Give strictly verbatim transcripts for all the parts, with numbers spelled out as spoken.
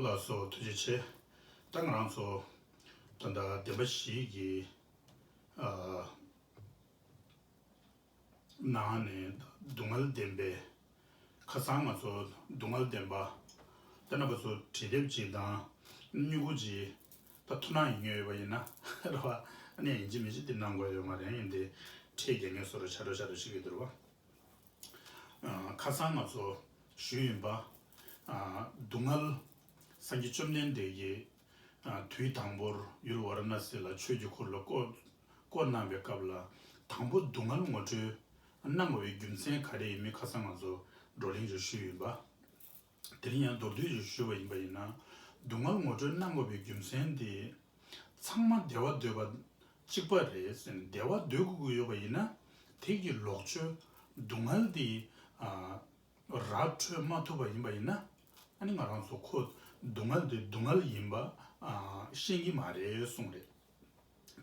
ལགས་སོ། ཐུགས་རྗེ་ཆེ། ད་ང་རང་ཚོ་ད་ལྟ་བདེན་པ་བཞི་གི་ཨ་ནང་ནས་སྡུག་བསྔལ་བདེན་པའི་ཁ་སང་ང་ཚོ་སྡུག་བསྔལ་བདེན་པ་ད་རྣམ་པ་ཚོ་བྲིས་དེབ་ཅིག་དང་སྨྱུ་གུ་ཅིག་ད་ཐུགས་སྣང་ཡོད་ཡོད་པ་ཡིན་ན་རེད་བ། ཨ་ནི་ཡིན་གཅིག་མིན་གཅིག་དེ་གནང་དགོས་ཡོད་མ་རེད། ཡིན་དེ་ཁྲིད་རྒྱག་མཁན་བཟོ་འདྲ་ཆགས་འགྲོ་ཆགས་འགྲོ་བྱེད་ཀྱི་འདུག་རེད་བ། ཁ་སང་ང་ཚོ་ཞུས་ཡིན་པ། སྡུག་བསྔལ་སངས་རྒྱས་བཅོམ་ལྡན་འདས་ཀྱིས་དུས་དང་པོར་ཡུལ་ཝཱ་ར་ཎ་སི་ལ་ཆོས་ཀྱི་འཁོར་ལོ་བསྐོར་བསྐོར་གནང་བའི་སྐབས་ལ་དང་པོ་སྡུག་བསྔལ་ངོ་སྤྲོད་གནང་དགོས་པའི་རྒྱུ་མཚན་ག་རེ་ཡིན་མིན་ཁ་སང་ང་ཚོ་བགྲོ་གླེང་ཞིག་ཞུས་ཡིན་པ། དེ་རིང་ཡང་མདོར་བསྡུས་ཤིག་ཞུས་པ་ཡིན་པ་ཡིན་ན། སྡུག་བསྔལ་ངོ་སྤྲོད་གནང་དགོས་པའི་རྒྱུ་མཚན་དེ། ཚང་མ་བདེ་བ་འདོད་པ་གཅིག་པ་རེད་ཟེར་ནས་བདེ་བ་འདོད་དགོས་ཀྱི་ཡོད་པ་ཡིན་ན། དེ་གི་ལོག་སྤྱོད་སྡུག་བསྔལ་དེ་ཨ་ར་འཕྲོད་མ་ཐུབ་པ་ཡིན་པ་ཡིན་ན། ཨ་ནི་ང་རང་ཚོ་ཁོ་སྡུག་བསྔལ་དེ་སྡུག་བསྔལ་ཡིན་པ་ཨ་ཤེས་ཀྱི་མ་རེད་གསུངས་རེད།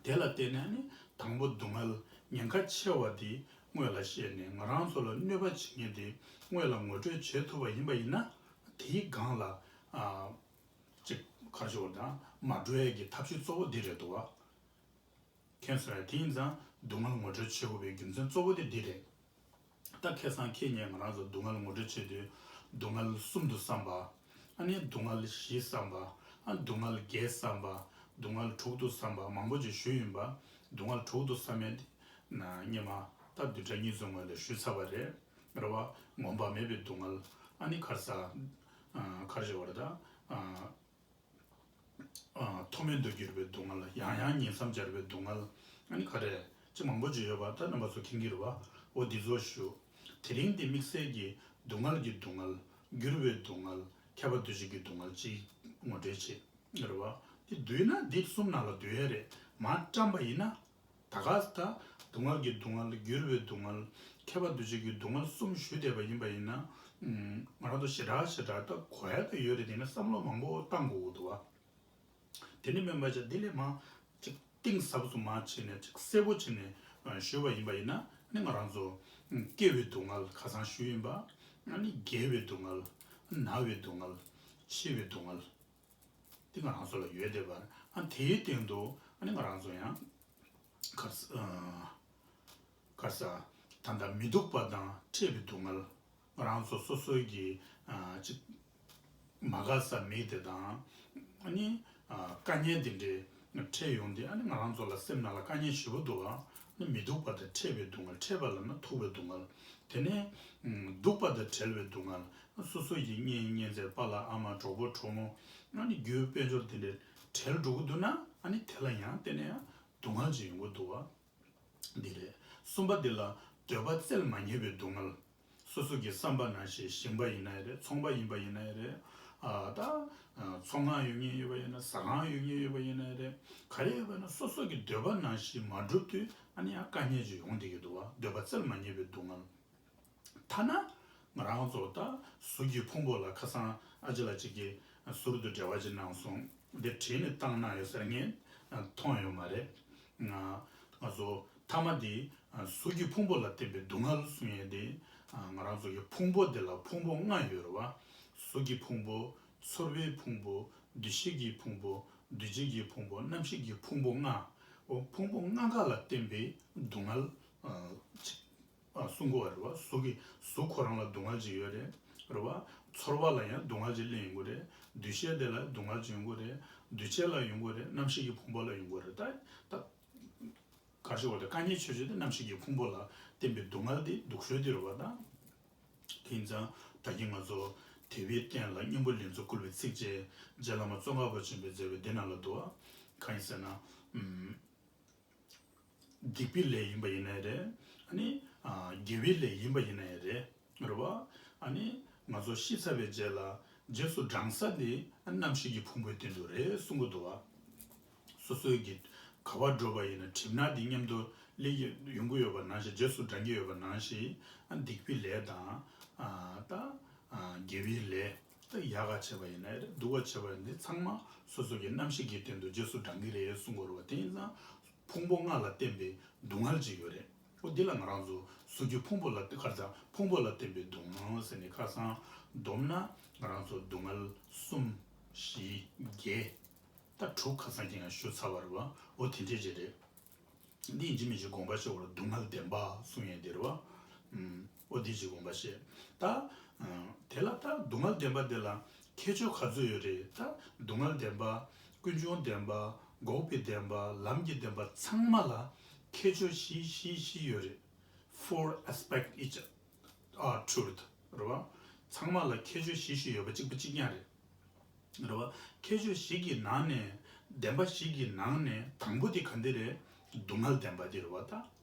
དེ་ལ་བརྟེན་ནས་ནི་དང་པོ་སྡུག་བསྔལ་ཉེན་ཁ་ཆེ་བ་དེ་སྔོན་ལ་བཤད་ནས་ང་རང་ཚོ་ལ་གནོད་པ་བྱེད་མཁན་དེ་སྔོན་ལ་ངོ་སྤྲོད་བྱེད་ཐུབ་པ་ཡིན་པ་ཡིན་ན། དེའི་སྒང་ལ་ཨ་ཅིག་ག་རེ་ཞུ་དགོས་རེད། ད་མ་འགྲོ་ཡས་ཀྱི་ཐབས་ཤེས་གཙོ་བོ་འདི་རེད་འདུག་བ། མཁྱེན་སོང་ཡ། དེ་ཡིན་ཙང་སྡུག་བསྔལ་ངོ་སྤྲོད་བྱེད་དགོས་པའི་རྒྱུ་མཚན་གཙོ་བོ་དེ་འདི་རེད། ད་ཁ་སང་ཁྱེད་ངས་ང་རང་ཚོ་སྡུག་བསྔལ་ངོ་སྤྲོད་བྱེད་དུས་སྡུག་བསྔལ་གསུམ་དུ་བསམ་པ། ཨ་ནི་སྡུག་བསྔལ་བཞི་བསམ་པ། ཨ་སྡུག་བསྔལ་བརྒྱད་བསམ་པ། སྡུག་བསྔལ་དྲུག་ཏུ་བསམ་པ་མང་པོ་ཅིག་ཞུས་ཡིན་པ། སྡུག་བསྔལ་དྲུག་ཏུ་བསམ་ཡས་དེ་ན་སྔོན་མ་ད་བདུན་ཕྲག་གཉིས་ཙམ་སྔོན་ལ་ཞུས་ཚར་བ་རེད། རེད་བ། ངོམས་པ་མེད་པའི་སྡུག་བསྔལ། ཨ་ནི་ག་རེ་ཟ། ཨ་ག་རེ་ཞུ་དགོས་རེད་ད། ཨ། ཨ་མཐོ་དམན་དུ་གྱུར་པའི་སྡུག་བསྔལ། ཡང་ཡང་ཉེན་མཚམས་སྦྱར་བའི་སྡུག་བསྔལ། ཨ་ནི་ག་རེ་ཅིག་མང་པོ་ཅིག་ཡོད་པ་ད་རྣམ་པ་ཚོ་མཁྱེན་གྱི་རེད་བ། འོ་འདི་ཚོ་ཞུ། དེ་རིང་འདི་དམིགས་བསལ་གྱི་སྡུག་བསྔལ་གྱི་སྡུག་བསྔལ། འགྱུར་བའི་སྡུག་བསྔལ། ཁྱབ་པ་འདུ་བྱེད་ཀྱི་སྡུག་བསྔལ་ཅིག་ངོ་སྤྲོད་བྱེད་རེད་བ། འདི་བསྡུས་ན་འདི་གསུམ་ནང་ལ་བསྡུ་ཡས་རེད། མར་བཀྲམ་པ་ཡིན་ན། ད་ག་ད་སྡུག་བསྔལ་གྱི་སྡུག་བསྔལ། འགྱུར་བའི་སྡུག་བསྔལ། ཁྱབ་པ་འདུ་བྱེད་ཀྱི་སྡུག་བསྔལ་གསུམ་ཞུས་བསྡད་པ་ཡིན་པ་ཡིན་ན། ཨུམ། ང་རང་ཚོ་ཞེ་དྲག་ཞེ་དྲག་ད་གོ་ཡ་ད་ཡོད་རེད། དེ་ནི་བསམ་བློ་མང་པོ་བཏང་དགོས་ཀྱི་འདུག་བ། དེ་ནི་མིན་པ་ཅིག་འདི་ལས་མང་ཅིག་གཏིང་ཟབ་ཏུ་མར་ཕྱིན་ནས་ཅིག་གསལ་པོ་བྱས་ནས་ཨ་ཞུས་པ་ཡིན་པ་ཡིན་ན། ཨ་ནི་ང་རང་ཚོ་ཨུམ་སྐྱེ་བའི་སྡུག་བསྔལ་ཁ་སང་ཞུས་ཡིན་པ། ཨ་ནི་རྒས་པའི་སྡུག་བསྔལ། ན་བའི་སྡུག་བསྔལ། འཆི་བའི་སྡུག་བསྔལ། འདི་ང་རང་ཚོ་ལ་ཡོད་བསྡད་པ། ཨ་དེའི་སྟེང་དུ་ཨ་ནི་ང་རང་ཚོ་ཡང་ག་ས་ཨ་ག་ས་ད་ལྟ་མི་སྡུག་པ་དང་འཕྲད་པའི་སྡུག་བསྔལ། ང་རང་ཚོ་སོ་སོའི་གི་ཨ་ཅིག་མ་དགའ་ས་མི་དེ་དང་ཨ་ནི་ཨ་དཀའ་ངལ་དེ་འདྲའི་འཕྲད་ཡོང་དུས། ཨ་ནི་ང་རང་ཚོ་ལ་སེམས་ནང་ལ་དཀའ་ངལ་ཞེ་པོ་འདུག་ཨ་ནི་མི་སྡུག་པ་དང་འཕྲད་པའི་སྡུག་བསྔལ། འཕྲད་པ་ལབ་ན་ཐུག་པའི་སྡུག་བསྔལ། དེ་ནས་ཨ་སྡུག་པ་དང་བྲལ་བའི་སྡུག་བསྔལ། སོ་སོ་ཡི་གཉེན་ཉེ་ཚན་པཱ་ལགས་ཨ་མ་གྲོགས་པོ་གྲོགས་མོ། ཨ་ནི་རྒྱུ་དཔལ་འབྱོར་དེ་འདྲའི་བྲལ་འགྲོ་གི་འདུག་ན། ཨ་ནི་དེ་ལ་ཡང་བརྟེན་ནས་ཡང་སྡུག་བསྔལ་ཅིག་ཡོང་གི་འདུག་བ། འདི་རེད། གསུམ་པ་འདི་ལ་འདོད་པ་བཙལ་མ་རྙེད་པའི་སྡུག་བསྔལ། སོ་སོ་གི་བསམ་པ་ནང་བཞིན་ཞིང་པ་ཡིན་ན་ཡང་རེད། ཚོང་པ་ཡིན་པ་ཡིན་ན་ཡང་རེད། ཨ་ད་ཨ་ཚོང་ཁང་ཡོད་མཁན་ཡོད་པ་ཡིན་ན། ཟ་ཁང་ཡོད་མཁན་ཡོད་པ་ཡིན་ན་ཡང་རེད། ག་རེ་ཡོད་པ་ཡིན་ན་སོ་སོ་གི་འདོད་པ་ནང་བཞིན་མ་འགྲུབ་དུས་ཨ་ནི་ཡང་དཀའ་ངལ་ཅིག་ཡོང་བསྡད་ཀྱི་འདུག་བ། འདོད་པ་བཙལ་མ་རྙེད་པའི་སྡུག་བསྔལ། ཐ་ན་ང་རང་ཚོ་ད་གཟུགས་ཀྱི་ཕུང་པོ་ལ། ཁ་སང་ཨ་ཅེ་ལགས་གཅིག་གིས་ཟུར་དུ་འགྲེལ་བ་ཅིག་གནང་སོང་། འདི་བྲིས་ནས་བཏང་གནང་ཡོད་ས་རེད། ངས་མཐོང་ཡོད་མ་རེད། ང་ང་ཚོ་མཐའ་མ་འདི་གཟུགས་ཀྱི་ཕུང་པོ་ལ་བརྟེན་པའི་སྡུག་བསྔལ་གསུང་ཡས་འདི། ང་རང་ཚོ་གི་ཕུང་པོ་འདི་ལ་ཕུང་པོ་ལྔ་ཡོད་རེད་བ། གཟུགས་ཀྱི་ཕུང་པོ། ཚོར་བའི་ཕུང་པོ། འདུ་ཤེས་ཀྱི་ཕུང་པོ། འདུ་བྱེད་ཀྱི་ཕུང་པོ། རྣམ་ཤེས་ཀྱི་ཕུང་པོ་ལྔ། འོ་ཕུང་པོ་ལྔ་ཀ་ལ་བརྟེན་པའི་སྡུག་བསྔལ་ཨ་ཅིག་ཨ་གསུང་གི་ཡོད་རེད་བ། གཟུགས་ཀྱི་གཟུགས་ཁོ་རང་ལ་སྡུག་བསྔལ་ཅིག་ཡོད་རེད། རེད་བ། ཚོར་བ་ལ་ཡང་སྡུག་བསྔལ་ཅིག་སླེབས་ཡོང་གི་རེད། འདུ་ཤེས་དེ་ལ་སྡུག་བསྔལ་ཅིག་ཡོང་གི་རེད། འདུ་བྱེད་ལ་ཡོང་གི་རེད། རྣམ་ཤེས་ཀྱི་ཕུང་པོ་ལ་ཡོང་གི་རེད། ད་ད་ག་རེ་ཞུ་དགོས་རེད། དཀའ་ངལ་ཆེ་ཤོས་དེ་རྣམ་ཤེས་ཀྱི་ཕུང་པོ་ལ་བརྟེན་པའི་སྡུག་བསྔལ་དེ་སྡུག་ཤོས་དེ་རེད་བ། ད་དེ་ཡིན་ཙང་ད་གིན་ང་ཚོ་དེ་བའི་རྟེན་ལ་སྙིང་པོ་ལེགས་མཛུབ་བསྐུལ་བའི་ཚིགས་བཅད་རྗེ་བླ་མ་ཙོང་ཁ་པ་ཆེན་པོས་མཛད་པའི་འདི་ནང་ལ་འདུག་བ། གང་ཡིན་ཟེར་ན། ཨུམ། སྡིག་པའི་ལས་ཡིན་པ་ཡིན་ནའི་རེད། ཨ་ནི་ཨ་དགེ་བའི་ལས་ཡིན་པ་ཡིན་ནའི་རེད། རེད་བ། ཨ་ནི་ང་ཚོ་ཤི་ཚར་བའི་རྗེས་ལ་རྗེས་སུ་འབྲང་ས་དེ་རྣམ་ཤེས་ཀྱི་ཕུང་པོའི་སྟེང་དུ་རེད་གསུང་གི་འདུག་བ། སོ་སོའི་གི་ག་པར་འགྲོ་བ་ཡིན་ན་གྲིབ་ནག་དེ་མཉམ་དུ་སླེབས་ཀྱི་ཡོང་གི་ཡོད་པ་ནང་བཞིན། རྗེས་སུ་འབྲང་གི་ཡོད་པ་ནང་བཞིན། ཨ་སྡིག་པའི་ལས་དང་། ཨ་ད་ཨ་དགེ་བའི་ལས། ད་ཡག་ག་བྱས་པ་ཡིན་ནའི་རེད། སྡུག་ག་བྱས་པ་ཡིན་ནའི་ཚང་མ་སོ་སོ་གི་རྣམ་ཤེས་ཀྱི་སྟེང་དུ་རྗེས་སུ་འབྲང་གི་རེད་གསུང་གི་རེད་བ། དེ་ཡིན་ཙང་ཕུང་པོ་ལྔ་ལ་བརྟེན་པའི་སྡུག་བསྔལ་ཅིག་ཡོད་རེད། འོ་འདི་ལ་ང་རང་ཚོ་གཟུགས་ཀྱི་ཕུང་པོ་ལ་བརྟེན། ག་རེ་ཟ། ཕུང་པོ་ལ་བརྟེན་པའི་སྡུག་བསྔལ་ཟེར་ནས་ཁ་སང་བསྡོམས་ན་ང་རང་ཚོ་སྡུག་བསྔལ་གསུམ་ བཞི་བརྒྱད་ད་དྲུག་ཁ་སང་ཀྱང་ཞུ་ཚར་བ་རེད་བ། འོ་དེ་འདྲས་ཅིག་རེད། འདི་ཡིན་གཅིག་མིན་གཅིག་དགོངས་པ་ཞུ་བར་སྡུག་བསྔལ་བདེན་པ་གསུང་ཡས་འདི་རེད་བ། ཨུམ། འོ་འདི་ཅིག་དགོངས་པ་བཞེས། ད་ཨ་དེ་ལ་ད་སྡུག་བསྔལ་བདེན་པ་འདི་ལ་ཁྱད་ཆོས་ག་ཚོད་ཡོད་རེད། ད་སྡུག་བསྔལ་བདེན་པ། ཀུན་འབྱུང་བདེན་པ། འགོག་པའི་བདེན་པ། ལམ་གྱི་བདེན་པ་ཚང་མ་ལ་ཁྱད་ཆོས་བཞི་བཞི་བཞི་ཡོད་རེད། Four aspect each are truth རེད་བ། ཚང་མ་ལ་ཁྱད་ཆོས་བཞི་བཞི་ཡོད་པ་གཅིག་པ་གཅིག་རྐྱང་རེད། རེད་བ། ཁྱད་ཆོས་བཞི་གི་ནང་ནས་བདེན་པ་བཞི་གི་ནང་ནས་དང་པོ་དེ་ག་འདི་རེད། སྡུག་བསྔལ་བདེན་པ་དེ་རེད་བ། ད་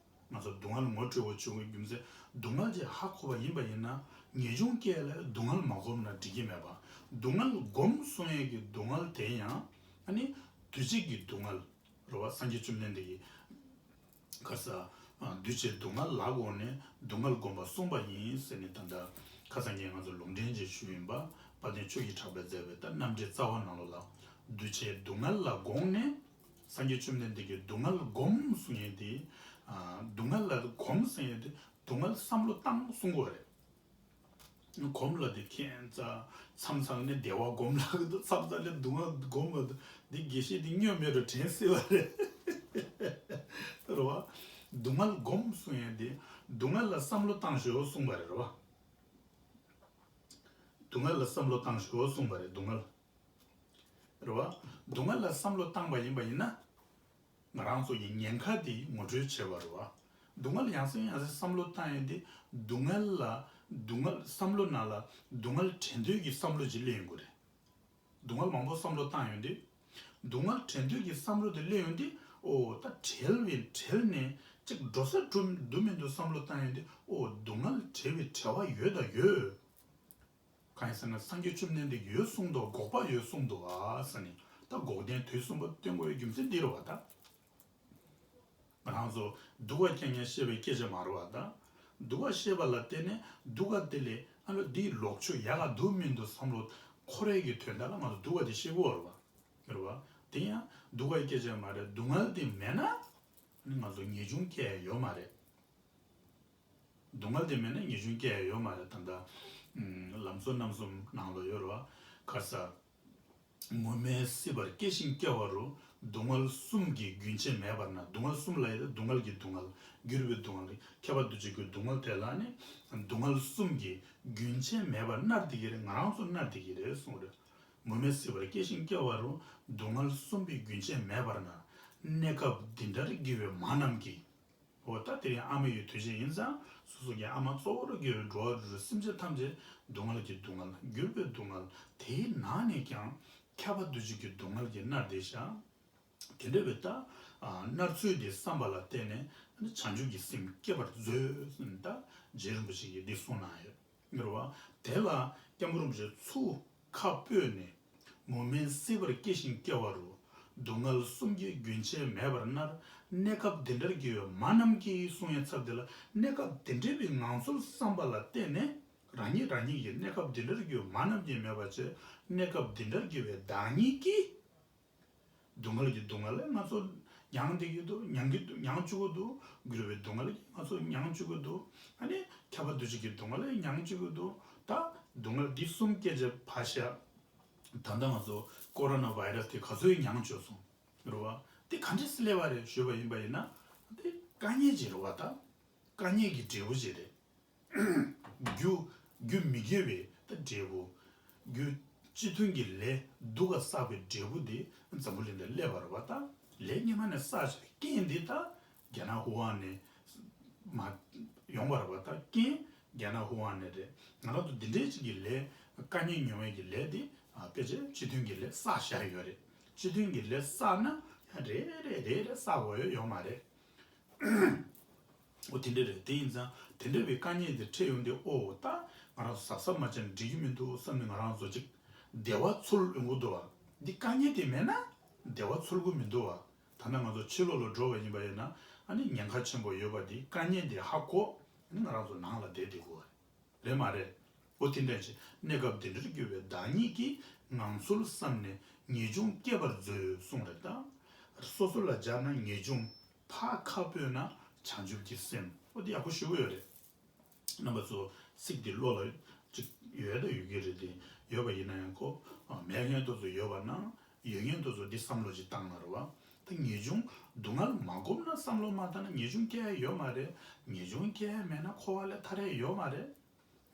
ང་ཚོ་སྡུག་བསྔལ་ངོ་སྤྲོད་པ་བྱུང་བའི་རྒྱུ་མཚན་སྡུག་བསྔལ་ཅིག་ཧ་གོ་བ་ཡིན་པ་ཡིན་ན་ངེས་འབྱུང་སྐྱེ་ལ་སྡུག་བསྔལ་མ་སྒོམ་ན་འགྲིག་གི་མེད་པ། སྡུག་བསྔལ་སྒོམ་གསུང་ཡས་ཀྱི་སྡུག་བསྔལ་དེ་ཡང་ཨ་ནི་འདུ་བྱེད་ཀྱི་སྡུག་བསྔལ་རེད་བ། སངས་རྒྱས་བཅོམ་ལྡན་འདས་ཀྱིས་ཁ་ས། ཨ། འདུ་བྱེད་སྡུག་བསྔལ་ལ་དགོངས་ནས་སྡུག་བསྔལ་བསྒོམ་པ་གསུངས་པ་ཡིན་ཟེར་ནས། ད་ལྟ་ཁ་སང་ངས་ང་ཚོ་ལུང་འདྲེན་ཅིག་ཞུས་ཡིན་པ། དཔལ་ལྡན་ཆོས་ཀྱི་གྲགས་པས་མཛད་པའི་ད་རྣམ་འགྲེལ་རྩ་བ་ནང་ལོགས་ལ། འདུ་བྱེད་སྡུག་བསྔལ་ལ་དགོངས་ནས་སངས་རྒྱས་བཅོམ་ལྡན་འདས་ཀྱིས་སྡུག་བསྔལ་བསྒོམ་གསུང་ཡས་དེ། ཨ། སྡུག་བསྔལ་ལ་བསྒོམ་གསུང་ཡས་དེ་སྡུག་བསྔལ་བསམ་བློ་བཏང་གསུང་གི་རེད། སྒོམ་ལ་དེ་ཁྱད་མཚར། མཚམས་མཚམས་ནས་བདེ་བ་སྒོམ་ལ་གི་འདུག་མཚམས་མཚམས་ནས་སྡུག་བསྔལ་སྒོམ་ལ་འདུག་འདི་དགེ་བཤེས་འདི་སྨྱོ་མེད་རུ་དྲན་སྲིད་པ་རེད། རེད་བ། སྡུག་བསྔལ་སྒོམ་གསུང་ཡས་འདི་སྡུག་བསྔལ་ལ་བསམ་བློ་བཏང་ཞོག་གསུངས་པ་རེད། རེད་བ། སྡུག་བསྔལ་ལ་བསམ་བློ་བཏང་ཞོག་གསུངས་པ་རེད། སྡུག་བསྔལ། རེད་བ། སྡུག་བསྔལ་ལ་བསམ་བློ་བཏང་པ་ཡིན་པ་ཡིན་ན། ང་རང་ཚོ་ཡི་ཉེན་ཁ་དེ་ངོ་སྤྲོད་བྱེད་པ་རེད་བ། སྡུག་བསྔལ་ཡང་སེ་ཡང་སེ་བསམ་བློ་བཏང་ཡས་དེ་སྡུག་བསྔལ་ལ། སྡུག་བསྔལ་བསམ་བློ་ནང་ལ་སྡུག་བསྔལ་བྲལ་འདོད་ཀྱི་བསམ་བློ་ཅིག་སླེབས་ཡོང་གི་རེད། སྡུག་བསྔལ་མང་པོ་བསམ་བློ་བཏང་ཡོང་དུས། སྡུག་བསྔལ་བྲལ་འདོད་ཀྱི་བསམ་བློ་དེ་སླེབས་ཡོང་དུས། ཨོ་ད་བྲལ་བའི་བྲལ་ནས་ཅིག་འགྲོ་ས་འགྲོ་འདུག་མི་འདུག་བསམ་བློ་བཏང་ཡོང་དུས། ཨོ་སྡུག་བསྔལ་བྲལ་བའི་བྲལ་བ་ཡོད་ད་ཡོད། གང་ཡིན་ཟེར་ན་སངས་རྒྱས་བཅོམ་ལྡན་འདས་ཀྱིས་ཡོད་གསུངས་འདུག་འགོག་པ་ཡོད་གསུངས་འདུག་ཨ་ཟེར་ནས། ད་འགོག་བདེན་དུས་གསུམ་པ་སྟོན་དགོས་ཡའི་རྒྱུ་མཚན་འདི་རེད་བ་ད། ང་རང་ཚོ་སྡུག་པ་རྐྱང་རྐྱང་བཤད་པའི་སྐད་ཆ་མ་རེད་བ་ད། སྡུག་པ་བཤད་པ་ལ་བརྟེན་ནས་སྡུག་པ་དེ་ལས་ཨ་ལོ་འདིའི་ལོག་ཕྱོགས་ཡག་ག་འདུག་མི་འདུག་བསམ་བློ་འཁོར་ཡས་ཀྱི་དོན་དག་ལ་ང་ཚོ་སྡུག་པ་དེ་བཤད་དགོས་རེད་བ། རེད་བ། དེ་ཡང་སྡུག་པའི་སྐད་ཆ་མ་རེད། སྡུག་བསྔལ་དེ་མེད་ན་ཨ་ནི་ང་ཚོ་ངེས་འབྱུང་སྐྱེ་ཡ་ཡོད་མ་རེད། སྡུག་བསྔལ་དེ་མེད་ན་ངེས་འབྱུང་སྐྱེ་ཡ་ཡོད་མ་རེད། ད་ལྟ་ཨུམ་ལམ་གཙོ་རྣམ་གསུམ་ནང་ལ་ཡོད་རེད་བ། ཁ་ས། མུ་མེད་སྲིད་པར་སྐྱེ་ཞིང་སྐྱེ་བ་རུ། སྡུག་བསྔལ་གསུམ་གྱི་རྒྱུན་ཆད་མེད་པར་སྣང་། སྡུག་བསྔལ་གསུམ་ལ་ཡོད་དེ་སྡུག་བསྔལ་གྱི་སྡུག་བསྔལ། འགྱུར་བའི་སྡུག་བསྔལ། ཁྱབ་པ་འདུ་བྱེད་ཀྱི་སྡུག་བསྔལ་དེ་ལ་ནི། སྡུག་བསྔལ་གསུམ་གྱི་རྒྱུན་ཆད་མེད་པར་མནར་བསྡད་ཀྱི་རེད། ང་རང་ཚོ་མནར་བསྡད་ཀྱི་རེད་གསུངས་རེད། མུ་མེད་སྲིད་པར་སྐྱེ་ཞིང་སྐྱེ་བ་རུ། སྡུག་བསྔལ་གསུམ་པའི་རྒྱུན་ཆད་མེད་པར་སྣང་། གནས་སྐབས་འདི་འདྲར་སྐྱེ་བའི་མ་རྣམས་ཀྱིས། འོ་ད་དེ་རིང་ཨ་མ་ཡི་དུས་ཆེན་ཡིན་ཙང་སོ་སོ་གི་ཨ་མ་གཙོ་བོར་གྱུར་པའི་འགྲོ་བ་རིགས་དྲུག་སེམས་ཅན་ཐམས་ཅད་སྡུག་བསྔལ་གྱི་སྡུག་བསྔལ། འགྱུར་བའི་སྡུག་བསྔལ། དེའི་ནང་ནས་ཀྱང་ཁྱབ་པ་འདུ་བྱེད་ཀྱི་སྡུག་བསྔལ་གྱིས་མནར་བསྡད་ཤག་དེ་འདྲ་བའི་ད་ཨ་མནར་ཚུལ་དེ་བསམ་པ་ལ་བརྟེན་ནས་བྱང་ཆུབ་ཀྱི་སེམས་སྐྱེད་པར་མཛོད་ཟེར་ནས་ད་རྗེ་རིན་པོ་ཆེ་གིས་འདི་གསུངས་གནང་ཡོད། རེད་བ། དེ་ལ་སྐྱབས་མགོན་རིན་པོ་ཆེ་ཚུར་ཁ་སྤོས་ནས། མུ་མེད་སྲིད་པར་སྐྱེ་ཞིང་སྐྱེ་བ་རུ། སྡུག་བསྔལ་གསུམ་གྱི་རྒྱུན་ཆད་མེད་པར་མནར། གནས་སྐབས་འདི་འདྲར་སྐྱེ་བའི་མ་རྣམས་ཀྱིས་གསུང་ཡའི་ཚབ་དེ་ལ་གནས་སྐབས་འདི་འདྲ་བའི་ངང་ཚུལ་བསམ་པ་ལ་བརྟེན་ནས་རང་ཉིད་རང་ཉིད་ཀྱི་གནས་སྐབས་འདི་འདྲར་སྐྱེ་བའི་མ་རྣམས་ཀྱིས་མེད་པ་བྱས། གནས་སྐབས་འདི་འདྲར་སྐྱེ་བའི་བདག་ཉིད་ཀྱིས། སྡུག་བསྔལ་གྱི་སྡུག་བསྔལ་ལས་ང་ཚོ་མྱང་བསྡད་ཀྱི་འདུག་མྱང་གི་འདུག་མྱང་བཅུག་གི་འདུག་འགྱུར་བའི་སྡུག་བསྔལ་གྱིས་ང་ཚོ་མྱང་བཅུག་གི་འདུག་ཨ་ནི་ཁྱབ་པ་འདུ་བྱེད་ཀྱི་སྡུག་བསྔལ་ལས་མྱང་བཅུག་གི་འདུག་ད་སྡུག་བསྔལ་འདི་གསུམ་སྐད་ཆ་ཕར་བཞག་ད་ལྟ་ང་ཚོ་ཀོ་རོ་ན་བྷའི་ར་སི་དེ་ག་ཚོད་མྱང་བཅུག་སོང་རེད་བ། དེ་ག་འདྲས་སེ་སླེབས་པ་རེད་ཞུས་པ་ཡིན་པ་ཡིན་ན། དེ་དཀའ་ངལ་ཅིག་རེད་བ། ད་དཀའ་ངལ་གྱི་འབྲས་བུ་ཅིག་རེད། རྒྱུ། རྒྱུ་མི་དགེ་བའི་ད་འབྲས་བུ། རྒྱུ། སྤྱི་མཐུན་གྱི་ལས་སྡུག་ག་བསགས་པའི་འབྲས་བུ་དེ་འཛམ་བུ་གླིང་འདིར་སླེབས་པ་རེད་བ། ད་ལས་སྔ་མ་ནས་བསགས་བཞག་རྐྱེན་འདི་ད་རྒྱ་ནག་ཧུ་ཝང་ནས་མར་ཡོང་བ་རེད་བ། ད་རྐྱེན་རྒྱ་ནག་ཧུ་ཝང་ནས་རེད། ང་རང་ཚོ་འདི་འདྲའི་ཅིག་གི་ལས་དཀའ་ངལ་མྱོང་བའི་གི་ལས་དེ་ཨ་ཕལ་ཆེར་སྤྱི་མཐུན་གྱི་ལས་བསགས་བཞག་ཡོད་རེད། སྤྱི་མཐུན་གྱི་ལས་བསགས་ན་ཡང་རེ་རེ་རེ་རེ་བསགས་དགོས་ཡོད་ཡོད་མ་རེད། འོ་དེ་འདྲ་རེད། དེ་ཡིན་ཙང་དེ་འདྲ་བའི་དཀའ་ངལ་དེ་འཕྲད་ཡོང་དུས། ཨོ་ད་ང་རང་ཚོ་གཟབ་གཟབ་མ་བྱས་ན་འགྲིག་གི་མི་འདུག་བསམ་ནས་ང་རང་ཚོ་ཅིག་བདེ་བ་འཚོལ་ཡོང་གི་འདུག་བ། འདི་དཀའ་ངལ་དེ་མེད་ན་བདེ་བ་འཚོལ་གི་མི་འདུག་བ། ད་ལྟ་ང་ཚོ་ཕྱི་ལོགས་ལ་འགྲོ་བ་ཡིན་པ་ཡིན་ན་ཨ་ནི་ཉེན་ཁ་ཆེན་པོ་ཡོད་པ་འདི་དཀའ་ངལ་དེ་ཧ་གོ། ཨ་ནི་ང་རང་ཚོ་ནང་ལ་བསྡད་བསྡད་དགོས་བ་རེད། རེད་མ་རེད། ཨོ་དེ་འདྲ་ཅིག་གནས་སྐབས་འདི་འདྲར་གྱུར་པའི་བདག་ཉིད་ཀྱིས་ངང་ཚུལ་བསམ་ནས་ངེས་འབྱུང་སྐྱེད་པར་མཛོད་གསུངས་རེད་ད། སོ་སོ་ལ་སྦྱར་ན་ངེས་འབྱུང་ཕར་ཁ་སྤོས་ན་བྱང་ཆུབ་ཀྱི་སེམས། ཨོ་དེ་ཡག་པོ་ཞུ་གི་ཡོད་རེད། རྣམ་པ་ཚོ་ཚིག་འདི་བློ་ལ་ཅིག་ཡོད་ད་ཡོད་ཀྱི་རེད་དེ། ཡོད་པ་ཡིན་ན་ཡང་ཁོ་མེད་མཁན་དེ་ཚོ་ཡོད་པ་ན་ཡོད་མཁན་དེ་ཚོ་འདི་བསམ་བློ་ཅིག་བཏང་ན་རེད་བ། ད་ངེས་འབྱུང་སྡུག་བསྔལ་མ་སྒོམ་ན་བསམ་བློ་མ་བཏང་ན་ངེས་འབྱུང་སྐྱེ་ཡ་ཡོད་མ་རེད། ངེས་འབྱུང་སྐྱེ་ཡ་མེད་ན་འཁོར་བ་ལས་ཐར་ཡ་ཡོད་མ་རེད།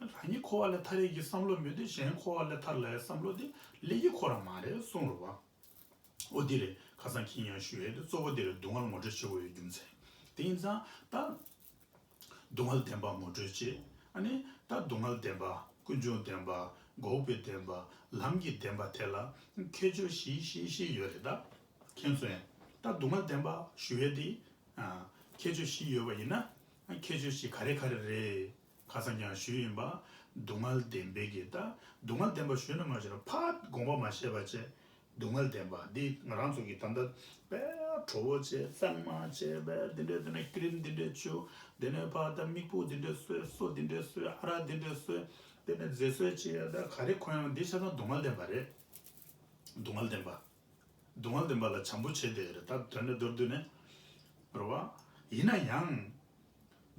རང་ཉིད་འཁོར་བ་ལས་ཐར་ཡས་ཀྱི་བསམ་བློ་མེད་དུས་གཞན་འཁོར་བ་ལས་ཐར་ལབ་ཡས་བསམ་བློ་དེ་སླེབས་ཀྱི་ཁོ་རང་མ་རེད་གསུངས་རེད་བ། ཨོ་དེ་རེད། ཁ་སང་ཁྱེད་ཉག་ཞུ་ཡས་དེ་གཙོ་བོ་དེ་རེད། སྡུག་བསྔལ་ངོ་སྤྲོད་བྱེད་དགོས་ཡོད་རྒྱུ་མཚན། དེ་ཡིན་ཙང་ད་སྡུག་བསྔལ་བདེན་པ་ངོ་སྤྲོད་བྱེད། ཨ་ནི་ད་སྡུག་བསྔལ་བདེན་པ། ཀུན་འབྱུང་བདེན་པ། འགོག་པའི་བདེན་པ། ལམ་གྱི་བདེན་པ་དེ་ལ་ཁྱད་ཆོས་བཞི་བཞི་བཞི་ཡོད་རེད་ད། མཁྱེན་སོང་ངས། ད་སྡུག་བསྔལ་བདེན་པ་ཞུ་ཡས་དེ་ཁྱད་ཆོས་བཞི་ཡོད་པ་ཡིན་ན་ཁྱད་ཆོས་བཞི་ག་རེ་ག་རེ་རེད། ཁ་སང་ཀྱང་ཞུས་ཡིན་པ། སྡུག་བསྔལ་བདེན་པའི་གི་ད་སྡུག་བསྔལ་བདེན་པ་ཞུས་ན་མ་ཞུས་ན་ཕར་དགོངས་པ་མ་བཞེས་པ་བྱས། སྡུག་བསྔལ་བདེན་པ་འདི་ང་རང་ཚོ་གི་ད་ལྟ་དཔེ་བྲོ་བོ་བྱས་གཙང་མ་བྱས་དཔེ་འདི་འདྲས་འདི་ནས་ཀི་རིམ་འདི་འདྲས་བྱུག་འདི་ནས་ཕར་ད་སྨུག་པོ་འདི་འདྲས་གསོལ། སོ་འདི་འདྲས་གསོལ། ཨ་རག་འདི་འདྲས་གསོལ། འདི་ནས་མཛེས་གསོལ་བྱས་ད་ག་རེ་གོན་ཡང་འདི་ཆ་ཚང་སྡུག་བསྔལ་བདེན་པ་རེད། སྡུག་བསྔལ་བདེན་པ། སྡུག་བསྔལ་བདེན་པ་ལ་བྱམས་པོ་བྱས་བསྡད་ཡོད་རེད། ད་དོན་དེ་མདོར་བསྡུས་ནས་རེད་བ། ཡིན་ན་ཡང་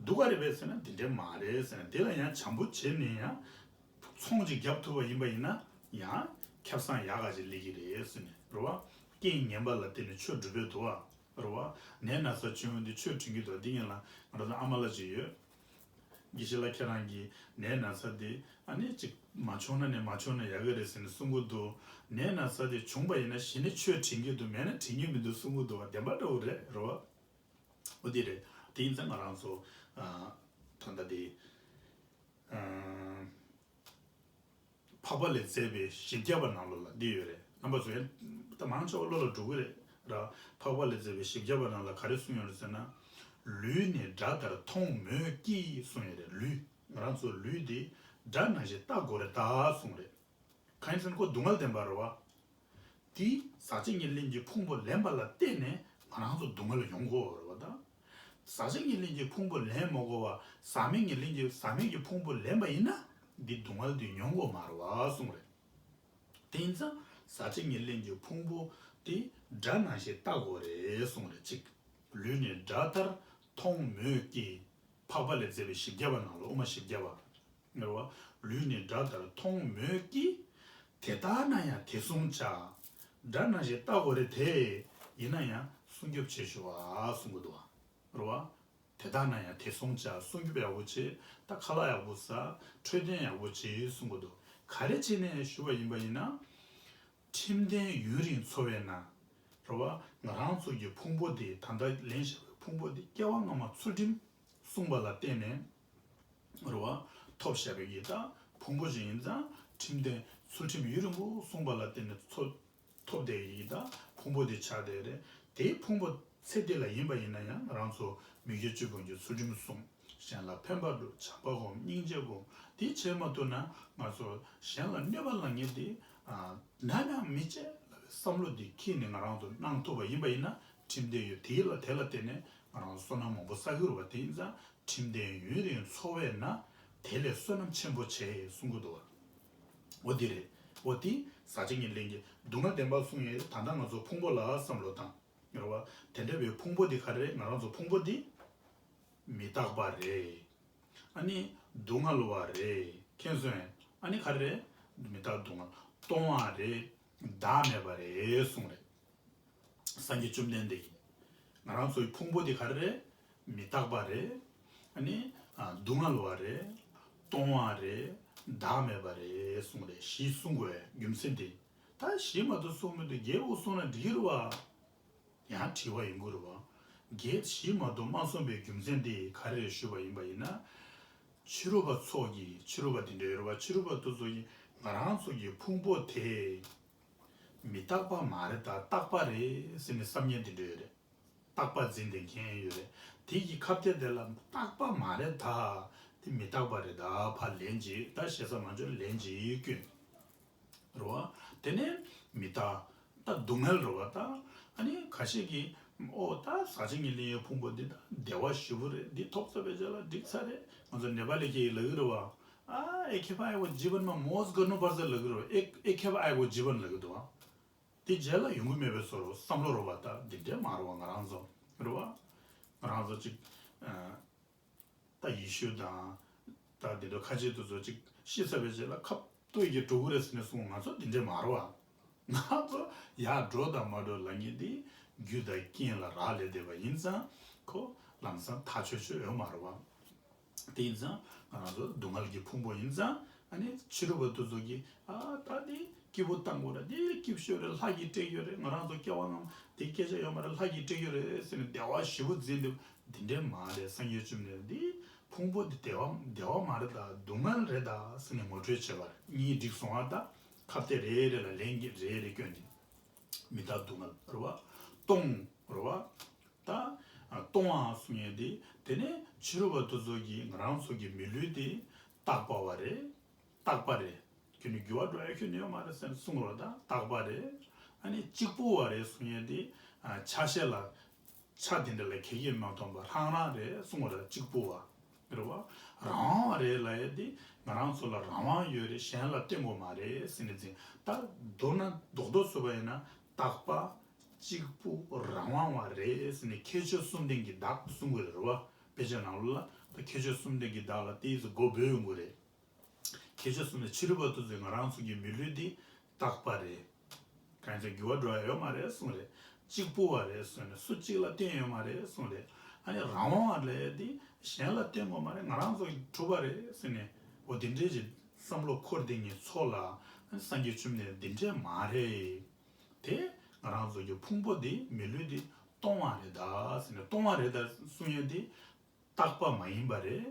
སྡུག་ག་རེད་པས་ཟེར་ན་འདི་འདྲས་མ་རེད་ཟེར་ན་འདི་ལ་ཡང་བྱམས་པོ་བྱས་ནས་ཡང་ཚོང་ཅིག་བརྒྱབ་ཐུབ་པ་ཡིན་པ་ཡིན་ན་ཡང་ཁེ་བཟང་ཡག་ག་ཅིག་སླེབས་ཀྱི་རེད་ཟེར་ནས་རེད་བ། རྐྱེན་ངན་པ་ལ་བརྟེན་ནས་ཆོས་སྒྲུབ་པའི་འདུག་བ། རེད་བ། ནད་ན་ཚ་བྱུང་ཡོང་དུས་ཆོས་དྲན་གྱི་འདུག་འདི་ངེད་ལ་ང་རང་ཚོ་ཨ་མ་ལགས་ཅིག་ཡོད། དགེ་བཤེས་ལགས་ཁྱེད་རང་གིས་ནད་ན་ཚ་འདི་ཨ་ནི་ཅིག་མ་བྱུང་ན་ནས་མ་བྱུང་ན་ཡག་གི་རེད་ཟེར་ནས་གསུང་གི་འདུག་ནད་ན་ཚ་འདི་བྱུང་པ་ཡིན་ན་གཞི་ནས་ཆོས་དྲན་གྱི་འདུག་མེད་ན་དྲན་གྱི་མི་འདུག་གསུང་གི་འདུག་བ། བདེན་པ་འདྲ་བོ་རེད། རེད་བ། འོ་དེ་རེད། དེ་ཡིན་ཙང་ང་རང་ཚོ་ཨ་ད་ལྟ་དེ་ཨ། འཕགས་པ་ལས་མཛད་པའི་བཞི་བརྒྱ་པ་ནང་ལོགས་ལ་འདི་ཡོད་རེད། རྣམ་པ་ཚོ་ཡང་ད་མང་ཆེ་བ་བློ་ལ་འགྲོ་གི་རེད་ར། འཕགས་པ་ལས་མཛད་པའི་བཞི་བརྒྱ་པ་ནང་ལ་ག་རེ་གསུངས་ཡོད་རེད་ཟེར་ན། ལུས་ནི་སྒྲ་ལྟར་མཐོང་མོད་ཀྱི་གསུངས་ཡོད་རེད། ལུས་ང་རང་ཚོ་ལུས་འདི་སྒྲ་ནང་བཞིན་བལྟ་དགོས་རེད་ད་གསུངས་རེད། གང་ཡིན་ཟེར་ན་ཁོ་སྡུག་བསྔལ་བདེན་པ་རེད་བ། དེ་ཟག་བཅས་ཉེར་ལེན་གྱི་ཕུང་པོ་ལེན་པ་ལ་བརྟེན་ནས་ང་རང་ཚོ་སྡུག་བསྔལ་ཡོང་གི་ཡོད་རེད་བ་ད། ཟག་བཅས་ཉེར་ལེན་གྱི་ཕུང་པོ་ལེན་མ་དགོས་པ་ཟག་མེད་ཉེར་ལེན་གྱི་ཟག་མེད་ཀྱི་ཕུང་པོ་ལེན་པ་ཡིན་ན་འདི་སྡུག་བསྔལ་འདི་མྱོང་དགོས་མ་རེད་བ་གསུངས་རེད། དེ་ཡིན་ཙང་ཟག་བཅས་ཉེར་ལེན་གྱི་ཕུང་པོ་དེ་སྒྲ་ནང་བཞིན་བལྟ་དགོས་རེད་གསུངས་རེད་གཅིག་ལུས་ནི་སྒྲ་ལྟར་མཐོང་མོད་ཀྱི། འཕགས་པ་ལས་མཛད་པའི་བཞི་བརྒྱ་པ་ནང་ལ་དབུ་མ་བཞི་བརྒྱ་པ། ངེས་པ། ལུས་ནི་སྒྲ་ལྟར་མཐོང་མོད་ཀྱི། དེ་ལྟ་ན་ཡང་དེ་བསྲུང་བྱ། སྒྲ་ནང་བཞིན་བལྟ་དགོས་རེད་དེ། ཡིན་ན་ཡང་སྲུང་སྐྱོབ་བྱེད་ཤོག་ཨ་གསུང་གི་འདུག་བ། རེད་བ། དེ་ལྟ་ན་ཡང་དེ་བསྲུང་བྱ། སྲུང་སྐྱོབ་ཡག་པོ་བྱེད། ད་ཁ་ལག་ཡག་པོ་ཟ། འཕྲོད་བསྟེན་ཡག་པོ་བྱེད་གསུང་གི་འདུག་ག་རེ་བྱས་ནས་ཞུ་བ་ཡིན་པ་ཡིན་ན། ཁྲིམས་ལྡན་ཡུན་རིང་འཚོ་བས་ན། རེད་བ། ང་རང་ཚོ་གི་ཕུང་པོ་དེ་ད་ལྟ་ལེན་བཞག་པའི་ཕུང་པོ་དེ་སྐྱེ་བ་སྔ་མ་ཚུལ་ཁྲིམས་བསྲུངས་པ་ལ་བརྟེན་ནས། རེད་བ། ཐོབ་བཞག་པའི་གི་ད་ཕུང་པོ་ཞིག་ཡིན་ཙང་ཁྲིམས་ལྡན་ཚུལ་ཁྲིམས་ཡུན་རིང་པོ་བསྲུངས་པ་ལ་བརྟེན་ནས་འཚོ་ཐོབ་བསྡད་ཡིན་ད་ཕུང་པོ་དེ་ཆགས་བསྡད་རེད། དེའི་ཕུང་པོ་ཚེ་འདི་ལ་ཡིན་པ་ཡིན་ན་ཡང་ང་རང་ཚོ་མི་དགེ་བཅུ་སྤོང་གི་ཚུལ་ཁྲིམས་བསྲུང་། གཞན་ལ་ཕན་པ་སྒྲུབ། བྱམས་པ་སྒོམ། སྙིང་རྗེ་སྒོམ། དེ་བྱེད་མ་ཐུབ་ན་ང་ཚོ་གཞན་ལ་གནོད་པ་ལ་ངེས་ཏེ་ནམ་ཡང་མི་བྱེད་ལབ་པའི་བསམ་བློ་འདི་འཁྱེར་ནས་ང་རང་ཚོ་གནང་ཐུབ་པ་ཡིན་པ་ཡིན་ན་ཁྲིམས་ལྡན་ཡུན་དེ་ལ་དེ་ལ་བརྟེན་ནས་ང་རང་ཚོ་བསོད་ནམས་མང་པོ་བསགས་ཀྱི་རེད་བ། དེ་ཡིན་ཙང་ཁྲིམས་ལྡན་ཡུན་རིང་འཚོ་བས་ན་དེ་ལས་བསོད་ནམས་ཆེན་པོ་ཆེ་གསུང་གི་འདུག་བ། འོ་དེ་རེད། འོ་དེ་ཟག་བཅས་ཉེར་ལེན་གྱི་སྡུག་བསྔལ་བདེན་པ་གསུངས་ཡོད། ད་ལྟ་ང་ཚོ་ཕུང་པོ་ལ་བསམ་བློ་བཏང་། རེད་བ། དེ་འདྲ་བའི་ཕུང་པོ་འདི་ག་རེ་རེད། ང་རང་ཚོ་ཕུང་པོ་འདི་མི་རྟག་པ་རེད། ཨ་ནི་སྡུག་བསྔལ་བ་རེད། མཁྱེན་སོང་ངས། ཨ་ནི་ག་རེ་རེད། མི་རྟག་སྡུག་བསྔལ་སྟོང་པ་རེད། བདག་མེད་པ་རེད་གསུངས་རེད། སངས་རྒྱས་བཅོམ་ལྡན་འདས་ཀྱིས་ང་རང་ཚོའི་ཕུང་པོ་འདི་ག་རེ་རེད། མི་རྟག་པ་རེད། ཨ་ནི་ཨ་སྡུག་བསྔལ་བ་རེད། སྟོང་པ་རེད། བདག་མེད་པ་རེད་གསུངས་རེད། བཞི་གསུང་དགོས་རྒྱུ་མཚན་དེ། ད་བཞི་མ་གཏོགས་གསུང་མི་འདུག་བརྒྱད་དགུ་གསུངས་ན་འགྲིག་གི་རེད་བ། ཡང་དྲི་བ་ཡོང་གི་རེད་བ། བརྒྱད་བཞི་མ་གཏོགས་མ་གསུངས་པའི་རྒྱུ་མཚན་དེ་ག་རེ་རེད་ཞུས་པ་ཡིན་པ་ཡིན་ན། ཕྱི་རོལ་པ་ཚོ་གིས་ཕྱི་རོལ་པ་དེ་འདྲ་ཡོད་རེད་བ། ཕྱི་རོལ་པ་དེ་ཚོ་གིས་ང་རང་ཚོ་གི་ཕུང་པོ་དེ་མི་རྟག་པ་མ་རེད་ད་རྟག་པ་རེད་ཟེར་ནས་བསམ་ཉན་དེ་འདྲ་ཡོད་རེད། རྟག་པ་འཛིན་བསྡད་མཁན་ཡོད་རེད། དེ་གི་ཁ་གཏད་དེ་ལ་རྟག་པ་མ་རེད་ད། དེ་མི་རྟག་པ་རེད་ད། ཕར་ལན་གཅིག་ད་ཞེ་ས་མ་འཇོག་ལན་གཅིག་སྐྱོན། རེད་བ། དེ་ནས་མི་རྟག་ད་སྡུག་བསྔལ་རེད་བ་ད། ཨ་ནི་ཁ་ཤས་ཀྱིས་ཨོ་ད་ཟག་བཅས་ཉེར་ལེན་ཡོད་ཕུང་པོ་འདི་ད་བདེ་བ་ཞེ་པོ་རེད། འདི་ཐོབ་ཚར་བའི་རྗེས་ལ་འགྲིག་ཚར་རེད། ང་ཚོ་ནེ་པ་ལི་སྐད་ཡིག་ལབ་ཀྱི་རེད་བ། ཨ་एक खेप आएको जीवनमा मौज गर्नुपर्छ ལབ་ཀྱི་རེད་བ། एक एक खेप आएको जीवन ལབ་ཀྱི་འདུག་བ། དེ་རྗེས་ལ་ཡོང་གི་མེད་པའི་བཟོ་འདྲ་བསམ་བློ་རེད་བ་ད། འདི་འདྲ་མ་རེད་བ། ང་རང་ཚོ་རེད་བ། ང་རང་ཚོ་ཅིག་ཨ། ད་ཡེ་ཤུ་དང་ད་འདི་འདྲ་ཁ་ཆེ་དེ་ཚོ་ཅིག་ཤི་ཚར་བའི་རྗེས་ལ་ཁ་ ལྟོས་ཀྱི་འགྲོ་གི་རེད་ཟེར་ནས་གསུངས། ང་ཚོ་འདི་འདྲས་མ་རེད་བ། ང་ཚོ་ཡར་འགྲོ་དང་མ་འགྲོ་ལབ་མཁན་དེ་རྒྱུ་དང་རྐྱེན་ལ་རག་ལས་བསྡད་པ་ཡིན་ཙང་ཁོ་ལམ་སང་ཐག་ཆོད་ཆོད་ཡོད་མ་རེད་བ། དེ་ཡིན་ཙང་ང་རང་ཚོ་སྡུག་བསྔལ་གྱི་ཕུང་པོ་ཡིན་ཙང་ཨ་ནི་ཕྱི་རོལ་པ་དེ་ཚོ་གིས་ཨ་ད་དེ་སྐྱིད་པོ་བཏང་དགོས་ར། དེ་སྐྱིད་ཤོས་རེད། ལྷ་གིས་སྤྲད་ཡོད་རེད། ང་རང་ཚོ་སྐྱེ་བ་སྔ་མ་དེ་སྐད་ཆ་ཡོད་མ་རེད། ལྷ་གིས་སྤྲད་ཡོད་རེད་ཟེར་ནས་བདེ་བ་ཞེ་པོ་འཛིན་འདུག་འདི་འདྲས་མ་རེད། སངས་རྒྱས་བཅོམ་ལྡན་འདས་ཕུང་པོ་འདི་བདེ་བ་བདེ་བ་མ་རེད་ད། སྡུག་བསྔལ་རེད་ད་ཟེར་ནས་ངོ་སྤྲོད་བྱས་པ་རེད། གཉིས་འགྲིག་སོང་བ། ད་ཁ་གཏད་རེ་རེ་ལ་ལན་གྱི་རེ་རེ་བསྐྱོན་ནས་མི་རྟག་སྡུག་བསྔལ་རེད་བ། སྟོང་རེད་བ། ད་སྟོང་བ་གསུང་ཡས་དེ་དེ་ནས་ཕྱི་རོལ་པ་དེ་ཚོ་གིས་ང་རང་ཚོ་གི་མི་ལུས་དེ་རྟག་པ་བ་རེད། རྟག་པ་རེད། ཁྱོད་ནི་འགྱུར་བ་འགྲོ་ཡ་ཁྱོན་ནས་ཡོད་མ་རེད་ཟེར་ནས་གསུང་རོགས། ད་རྟག་པ་རེད། ཨ་ནི་གཅིག་པུ་བ་རེད་གསུང་ཡས་དེ་ཆ་ཤས་ལ་ཆ་དེ་འདྲ་ལ་ཁྱད་ཀྱིས་མ་མཐོང་བ་རང་རང་རེད་གསུང་བ་རེད། གཅིག་པུ་བ་རེད་བ། རང་དབང་བ་རེད་ལབ་ཡས་དེ་ང་རང་ཚོ་ལ་རང་དབང་ཡོད་རེད། གཞན་ལ་བརྟེན་དགོས་མ་རེད་ཟེར་ནས་འཛིན། ད་མདོར་ན་རྡོག་རྡོག་བཟོས་པ་ཡིན་ན་རྟག་པ་གཅིག་པུ་རང་དབང་བ་རེད་ཟེར་ནས་ཁྱད་ཆོས་གསུམ་ལྡན་གྱི་བདག་གསུང་གི་རེད་བ། དཔེ་ཆ་ནང་ལོགས་ལ་ད་ཁྱད་ཆོས་གསུམ་ལྡན་གྱི་བདག་ལ་དེའི་ཚེ་མགོ་འབོད་ཡོང་གི་རེད། ཁྱད་ཆོས་གསུམ་ལྡན། ཕྱི་རོལ་པ་དེ་ཚོས་ང་རང་ཚོ་གི་མི་ལུས་འདི་རྟག་པ་རེད། གང་ཡིན་ཟེར་འགྱུར་བ་འགྲོ་ཡ་ཡོད་མ་རེད་གསུངས་རེད། གཅིག་པུ་བ་རེད་གསུངས་ནས་སུ་གཅིག་ལ་བརྟེན་ཡོད་མ་རེད་གསུངས་རེད། ཨ་ནི་རང་དབང་བ་ལས་དེ་གཞན་ལ་བརྟེན་དགོས་མ་རེད། ང་རང་ཚོ་གིས་གྲུབ་པ་རེད་ཟེར་ནས་འོ་དེ་འདྲའི་ཅིག་བསམ་བློ་འཁོར་བསྡད་མཁན་ཚོ་ལ་སངས་རྒྱས་བཅོམ་ལྡན་འདས་འདི་འདྲས་མ་རེད། དེ་ང་རང་ཚོ་གི་ཕུང་པོ་འདི་མི་ལུས་འདི་སྟོང་བ་རེད་ད་ཟེར་ནས། སྟོང་བ་རེད་ད་གསུང་ཡས་འདི་རྟག་པ་མ་ཡིན་པ་རེད།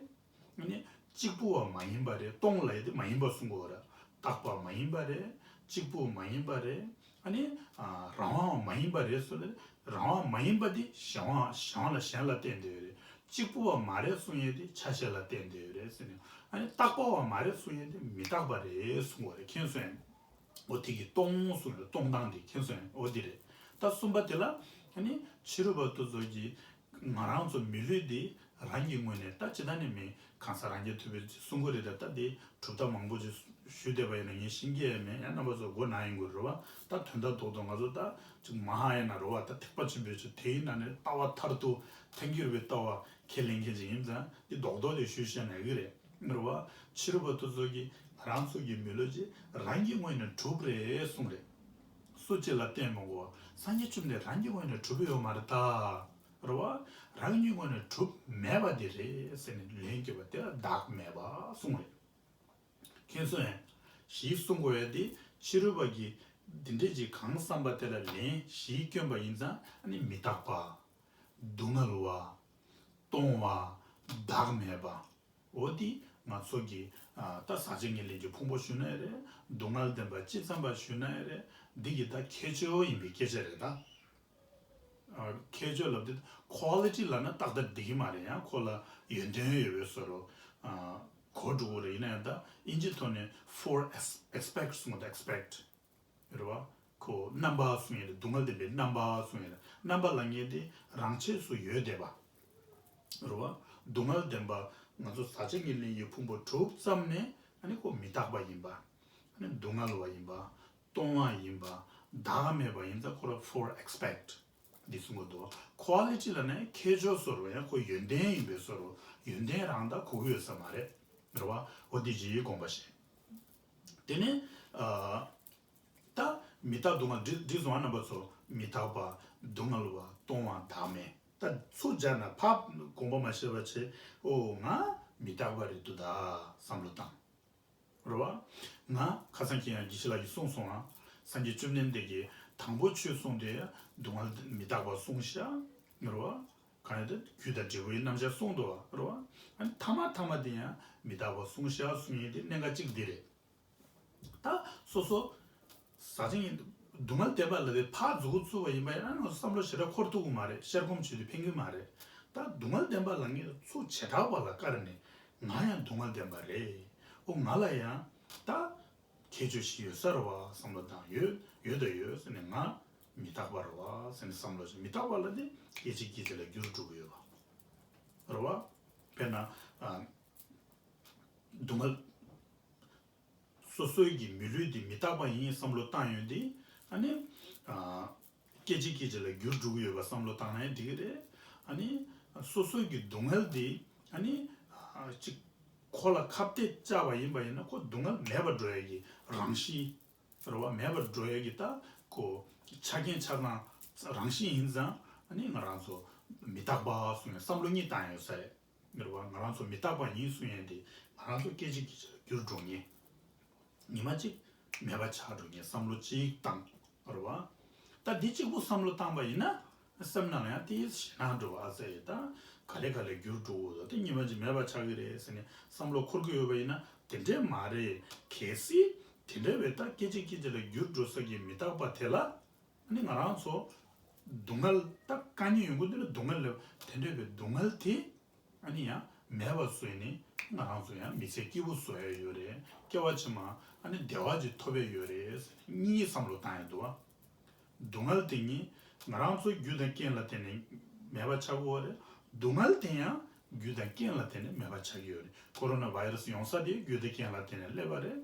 ཨ་ནི་གཅིག་པུ་བ་མ་ཡིན་པ་རེད། སྟོང་ལབ་ཡས་དེ་མ་ཡིན་པ་གསུང་གི་ཡོད་རེད། རྟག་པ་མ་ཡིན་པ་རེད། གཅིག་པུ་མ་ཡིན་པ་རེད། ཨ་ནི་ཨ་རང་དབང་མ་ཡིན་པ་རེད་གསུངས་ནས། རང་དབང་མ་ཡིན་པ་དེ་གཞན་དབང་གཞན་དབང་ལ་གཞན་ལ་བརྟེན་བསྡད་ཡོད་རེད། གཅིག་པུ་བ་མ་རེད་གསུང་ཡས་དེ་ཆ་ཤས་ལ་བརྟེན་བསྡད་ཡོད་རེད་ཟེར་ནས། ཨ་ནི་རྟག་པ་བ་མ་རེད་གསུང་ཡས་དེ་མི་རྟག་པ་རེད་གསུང་གི་ཡོད་རེད། མཁྱེན་སོང་ངས། འོ་དེ་གི་སྟོང་གསུངས་རེད། སྟོང་སྟངས་དེ་མཁྱེན་སོང་ངས། འོ་དེ་རེད། ད་གསུམ་པ་དེ་ལ་ཨ་ནི་ཕྱི་རོལ་པ་དེ་ཚོ་གིས་ང་རང་ཚོ་མི་ལུས་འདི་རང་གི་ངོས་ནས་ད་ཇི་ལྟར་ནས་མིན་གང་ཟག་རང་རྒྱལ་ཐོབ་པའི་གསུང་གི་རེད། ད་ད་འདི་གྲུབ་མཐའ་མང་པོ་ཅིག་ཞུས་བསྡད་པ་ཡིན་ན་ངས་ཤེས་ཀྱི་ཡང་མེད། ཡང་རྣམ་པ་ཚོ་མགོ་ན་ཡོང་གི་རེད་བ། ད་དོན་དག་རྡོག་རྡོག་ང་ཚོ་ད་ཅིག་མ་ཧཱ་ཡ་ན་རེད་བ། ད་ཐེག་པ་ཆེན་པོའི་ཆོས་དེའི་ནང་ནས་ལྟ་བ་མཐར་ཐུག་ཐལ་འགྱུར་བའི་ལྟ་བ་ཁས་ལེན་མཁན་ཅིག་ཡིན་ཙང་འདི་རྡོག་རྡོག་དེ་ཞུས་བཤད་ན་ཡག་གི་རེད། རེད་བ། ཕྱི་རོལ་པ་དེ་ཚོ་གིས་ང་རང་ཚོ་གི་མི་ལུས་ཅིག་རང་གི་ངོས་ནས་གྲུབ་རེད་གསུངས་རེད། སུ་གཅིག་ལ་བརྟེན་མི་དགོས། སངས་རྒྱས་བཅོམ་ལྡན་རང་གི་ངོས་ནས་གྲུབ་ཡོད་མ་རེད་ད། རེད་བ། རང་གི་ངོས་ནས་གྲུབ་མེད་པ་དེ་རེད་ཟེར་ནས་ལན་བརྒྱབ་པ་དེ་ལ་བདག་མེད་པ་གསུངས་རེད། མཁྱེན་སོང་ངས། ཞེས་གསུང་དགོས་ཡ་དེ་ཕྱི་རོལ་པ་གིས་འདི་འདྲས་ཅིག་གང་བསམ་པ་དེ་ལ་ལན་ཞེས་བསྐྱོན་པ་ཡིན་ཙང་ཨ་ནི་མི་རྟག་པ། སྡུག་བསྔལ་བ། སྟོང་བ། བདག་མེད་པ། འོ་དེ་ང་ཚོ་གི་ཨ་ད་ཟག་བཅས་ཉེར་ལེན་གྱི་ཕུང་པོ་ཞུས་ན་ཡང་རེད། སྡུག་བསྔལ་བདེན་པ་སྤྱི་ཙམ་པ་ཞུས་ན་ཡང་རེད། འདི་གི་ད་ཁྱད་ཆོས་ཡིན་པའི་སྐད་ཆ་རེད་ད། ཨ་ཁྱད་ཆོས་ལབ་དུས་ཁོ་ལི་ཊི་ལབ་ན་ཏག་ཏག་འགྲིག་གི་མ་རེད། ཡང་ཁོ་ལ་ཡོན་ཏན་ཡོད་པའི་བཟོ་འདྲ་ཨ་གོ་འགྲོ་གི་རེད། ཡིན་ན་ཡང་ད་ཨིན་ཇིའི་ཐོག་ནས་for ex- expect གསུངས་པ་ད། expect རེད་བ། ཁོ་རྣམ་པ་གསུང་ཡས་རེད། སྡུག་བསྔལ་བདེན་པའི་རྣམ་པ་གསུང་ཡས་རེད། རྣམ་པ་ལབ་མཁན་དེ་རང་ཆས་སུ་ཡོད་བསྡད་པ་རེད་བ། སྡུག་བསྔལ་བདེན་པ་ང་ཚོ་ཟག་བཅས་ཉེར་ལེན་གྱི་ཕུང་པོ་གྲུབ་ཙམ་ནས་ཨ་ནི་ཁོ་མི་རྟག་པ་ཡིན་པ། ཨ་ནི་སྡུག་བསྔལ་བ་ཡིན་པ། སྟོང་བ་ཡིན་པ། བདག་མེད་པ་ཡིན་ཙང་ཁོ་ལ་for expect འདི་གསུང་གི་འདུག་ཁོ་ལི་ཊི་ལབ་ན་ཁྱད་ཆོས་བཟོ་འདྲ། ཡང་ཁོ་ཡོན་ཏན་ཡིན་པའི་བཟོ་འདྲ། ཡོན་ཏན་རང་ད་གོ་གི་ཡོད་ས་མ་རེད། རེད་བ། འོ་འདི་ཅིག་དགོངས་པ་བཞེས། དེ་ནས་ཨ། ད་མི་རྟག་སྡུག་བསྔལ་འགྲིག་འགྲིག་སོང་ང་རྣམ་པ་ཚོ། མི་རྟག་པ། སྡུག་བསྔལ་བ། སྟོང་བ། བདག་མེད། ད་ཚུར་སྦྱར་ན་ཕར་དགོངས་པ་མ་བཞེས་པ་བྱས། ཨོ་ང་མི་རྟག་པ་རེད་འདུག་ད་བསམ་བློ་བཏང་། རེད་བ། ང་ཁ་སང་ཁྱེད་ཡང་དགེ་བཤེས་ལགས་ཀྱིས་གསུངས་སོང་ང་། སངས་རྒྱས་བཅོམ་ལྡན་འདས་ཀྱིས་དང་པོ་ཆོས་གསུངས་དུས་སྡུག་བསྔལ་མི་རྟག་པ་གསུངས་ཤག་རེད་བ། གང་ཡིན་ད་རྒྱུ་དང་འབྲས་བུའི་རྣམ་གཞག་གསུངས་འདུག་བ། རེད་བ། ཨ་ནི་ཐ་མ་ཐ་མ་དེ་ཡང་མི་རྟག་པ་གསུངས་ཤག་གསུང་ཡས་དེ་གནད་འགག་གཅིག་འདི་རེད། ད་སོ་སོ་ཟག་བཅས་ཉེར་སྡུག་བསྔལ་བདེན་པ་ལབ་དེ་ཕར་མཛུབ་གུ་བཙུགས་པ་ཡིན་པ་ཡིན་ན་ང་ཚོ་བསམ་བློ་ཞེ་དྲག་འཁོར་ཐུབ་ཀྱི་མ་རེད། བཤད་སྒོམ་བྱེད་དུས་ཕན་གྱི་མ་རེད། ད་སྡུག་བསྔལ་བདེན་པ་ལབ་མཁན་ཚོ་བྱེ་བྲག་པ་ལ་བཀར་ནས་ང་ཡང་སྡུག་བསྔལ་བདེན་པ་རེད། ཨོ་ང་ལ་ཡང་ད་ཁྱད་ཆོས་ཤིག་ཡོད་ས་རེད་བ་བསམ་བློ་བཏང་། ཡོད་ཡོད་དང་ཡོད་ཟེར་ནས་ང་མི་རྟག་པ་རེད་བ་ཟེར་ནས་བསམ་བློ་བྱས། མི་རྟག་པ་ལབ་དེ་སྐད་ཅིག་སྐད་ཅིག་ལ་འགྱུར་འགྲོ་གི་ཡོད་པ་རེད་བ། དཔེར་ན་ཨ་སྡུག་བསྔལ། སོ་སོའི་གི་མི་ལུས་འདི་མི་རྟག་པ་ཡིན་བསམ་བློ་བཏང་ཡོང་དུས་ཨ་ནི་ཨ་སྐད་ཅིག་སྐད་ཅིག་ལ་འགྱུར་འགྲོ་གི་ཡོད་པ་བསམ་བློ་བཏང་ན་ཡང་འགྲིག་གི་རེད། ཨ་ནི་སོ་སོའི་གི་སྡུག་བསྔལ་འདི་ཨ་ནི་ཨ་ཅིག་ ཁོ་ལ་ཁ་གཏད་བཅག་པ་ཡིན་པ་ཡིན་ན་ཁོ་སྡུག་བསྔལ་མེད་པར་འགྲོ་ཡ་གི་རང་བཞིན་རེད་བ། མེད་པར་འགྲོ་ཡ་གི་ད་ཁོ་ཆ་རྐྱེན་ཆ་ཚང་རང་བཞིན་ཡིན་ཙང་ཨ་ནི་ང་རང་ཚོ་མི་རྟག་པ་གསུང་ཡ་བསམ་བློ་གཉིས་བཏང་ཡོད་ས་རེད། རེད་བ། ང་རང་ཚོ་མི་རྟག་པ་ཡིན་གསུང་ཡ་དེ་ང་རང་ཚོ་སྐད་ཅིག་སྐད་ཅིག་ལ་འགྱུར་འགྲོ་ངེས། ཉི་མ་གཅིག་མེད་པ་ཆགས་འགྲོ་ངེས་བསམ་བློ་གཅིག་བཏང་། རེད་བ། ད་འདི་གཅིག་པུ་བསམ་བློ་བཏང་པ་ཡིན་ན་སེམས་ནང་ལ་ཡང་དེའི་ཞེད་སྣང་འགྲོ་བ་ཨ་ཙི་ཡིན། ད་ག་ལེ་ག་ལེ་འགྱུར་འགྲོ་འོ་ད་དེ་ཉི་མ་གཅིག་མེད་པ་ཆགས་ཀྱི་རེད་ཟེར་ནས་བསམ་བློ་འཁོར་གྱི་ཡོད་པ་ཡིན་ན་དེ་འདྲས་མ་རེད། གལ་སྲིད་དེ་འདྲ་བའི་ད་སྐད་ཅིག་སྐད་ཅིག་ལ་འགྱུར་འགྲོ་ས་ཀྱི་མི་རྟག་པ་དེ་ལ་ཨ་ནི་ང་རང་ཚོ་སྡུག་བསྔལ་ད་དཀའ་ངལ་ཡོང་གི་འདུག་ན་སྡུག་བསྔལ་ལ་དེ་འདྲ་བའི་སྡུག་བསྔལ་དེ་ཨ་ནི་ཡང་མེད་པ་བཟོས་ནས་ང་རང་ཚོ་ཡང་མི་ཚེ་སྐྱིད་པོ་བཟོ་ཡ་ཡོད་རེད། སྐྱེ་བ་ཕྱི་མ་ཨ་ནི་བདེ་བ་ཅིག་ཐོབ་ཡ་ཡོད་རེད་ཟེར་ནས་གཉིས་བསམ་བློ་བཏང་ཡ་འདུག་བ། སྡུག་བསྔལ་དེ་གཉིས་ང་རང་ཚོ་རྒྱུ་དང་རྐྱེན་ལ་བརྟེན་ནས་མེད་པ་ཆགས་ཀྱི་ཡོད་རེད། སྡུག་བསྔལ་དེ་ཡང་རྒྱུ་དང་རྐྱེན་ལ་བརྟེན་ནས་མེད་པ་ཆགས་ཀྱི་ཡོད་རེད། ཀོ་རོ་ན་བྷའི་ར་སི་ཡོང་ས་དེ་རྒྱུ་དང་རྐྱེན་ལ་བརྟེན་ནས་སླེབས་པ་རེད།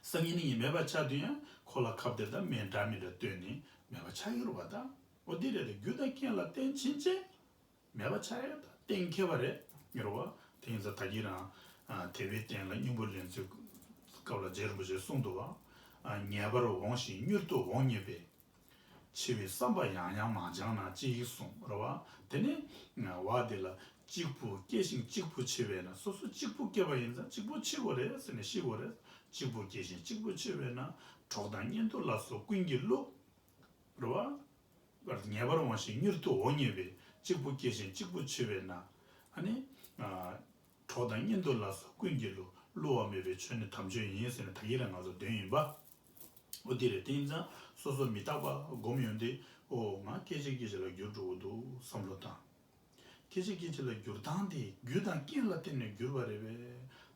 སང་ཉིན་ནི་མེད་པ་ཆགས་དུས་ཡང་ཁོ་ལ་ཁ་གཏད་དང་སྨན་འདྲ་མི་འདྲ་བཏོན་ནས་མེད་པ་ཆགས་ཀྱི་རེད་བ། ད་འོ་དེ་རེད་དེ་རྒྱུ་དང་རྐྱེན་ལ་བརྟེན་ཕྱིན་ཆད་མེད་པ་ཆགས་ཡ་ད་གཏན་འཁེལ་བ་རེད། ཡོད་རེད་བ། དེ་ཡིན་ཙང་ད་གིན་རང་དེ་བའི་རྟེན་ལ་སྙིང་པོ་ལེན་ཚུལ་སྐབས་ལ་རྗེ་རིན་པོ་ཆེས་གསུངས་འདུག་བ། ཉེ་བར་འོང་ཞིང་མྱུར་དུ་འོང་ཉེས་པས། འཆི་བའི་བསམ་པ་ཡང་ཡང་མ་བྱང་ན་ཅི་ཡིས་གསུངས་རེད་བ། དེ་ནི་བ་དེ་ལ་གཅིག་པུ་སྐྱེ་ཞིང་གཅིག་པུ་འཆི་བས་ན་སོ་སོ་གཅིག་པུ་སྐྱེ་བ་ཡིན་ཙང་གཅིག་པུ་འཆི་དགོས་རེད་ཟེར་ནས་ཤི་དགོས་རེད། གཅིག་པུ་སྐྱེ་ཞིང་གཅིག་པུ་འཆི་བས་ན་གྲོགས་དང་གཉེན་དུ་ལ་སོགས་ཀུན་གྱི་བློ། རེད་བ། ཉེ་བར་འོང་ཞིང་མྱུར་དུ་འོང་ཉེས་པས་གཅིག་པུ་སྐྱེ་ཞིང་གཅིག་པུ་འཆི་བས་ན། ཨ་ནི། གྲོགས་དང་གཉེན་དུ་ལ་སོགས་ཀུན་གྱི་བློ། བསླུ་བ་མེད་པའི་ཆོས་ནི་དམ་ཆོས་ཡིན་ཟེར་ནས་ད་གིན་རང་ང་ཚོ་འདོན་ཡིན་པ། འོ་དེ་རེད། དེ་ཡིན་ཙང་སོ་སོ་མི་རྟག་པ་སྒོམ་ཡོང་དུས་ཨོ་ང་སྐད་ཅིག་སྐད་ཅིག་ལ་འགྱུར་འགྲོ་གི་འདུག་བསམ་བློ་བཏང་། སྐད་ཅིག་སྐད་ཅིག་ལ་འགྱུར་སྟངས་དེ་རྒྱུ་དང་རྐྱེན་ལ་བརྟེན་ནས་འགྱུར་བ་རེད་པས།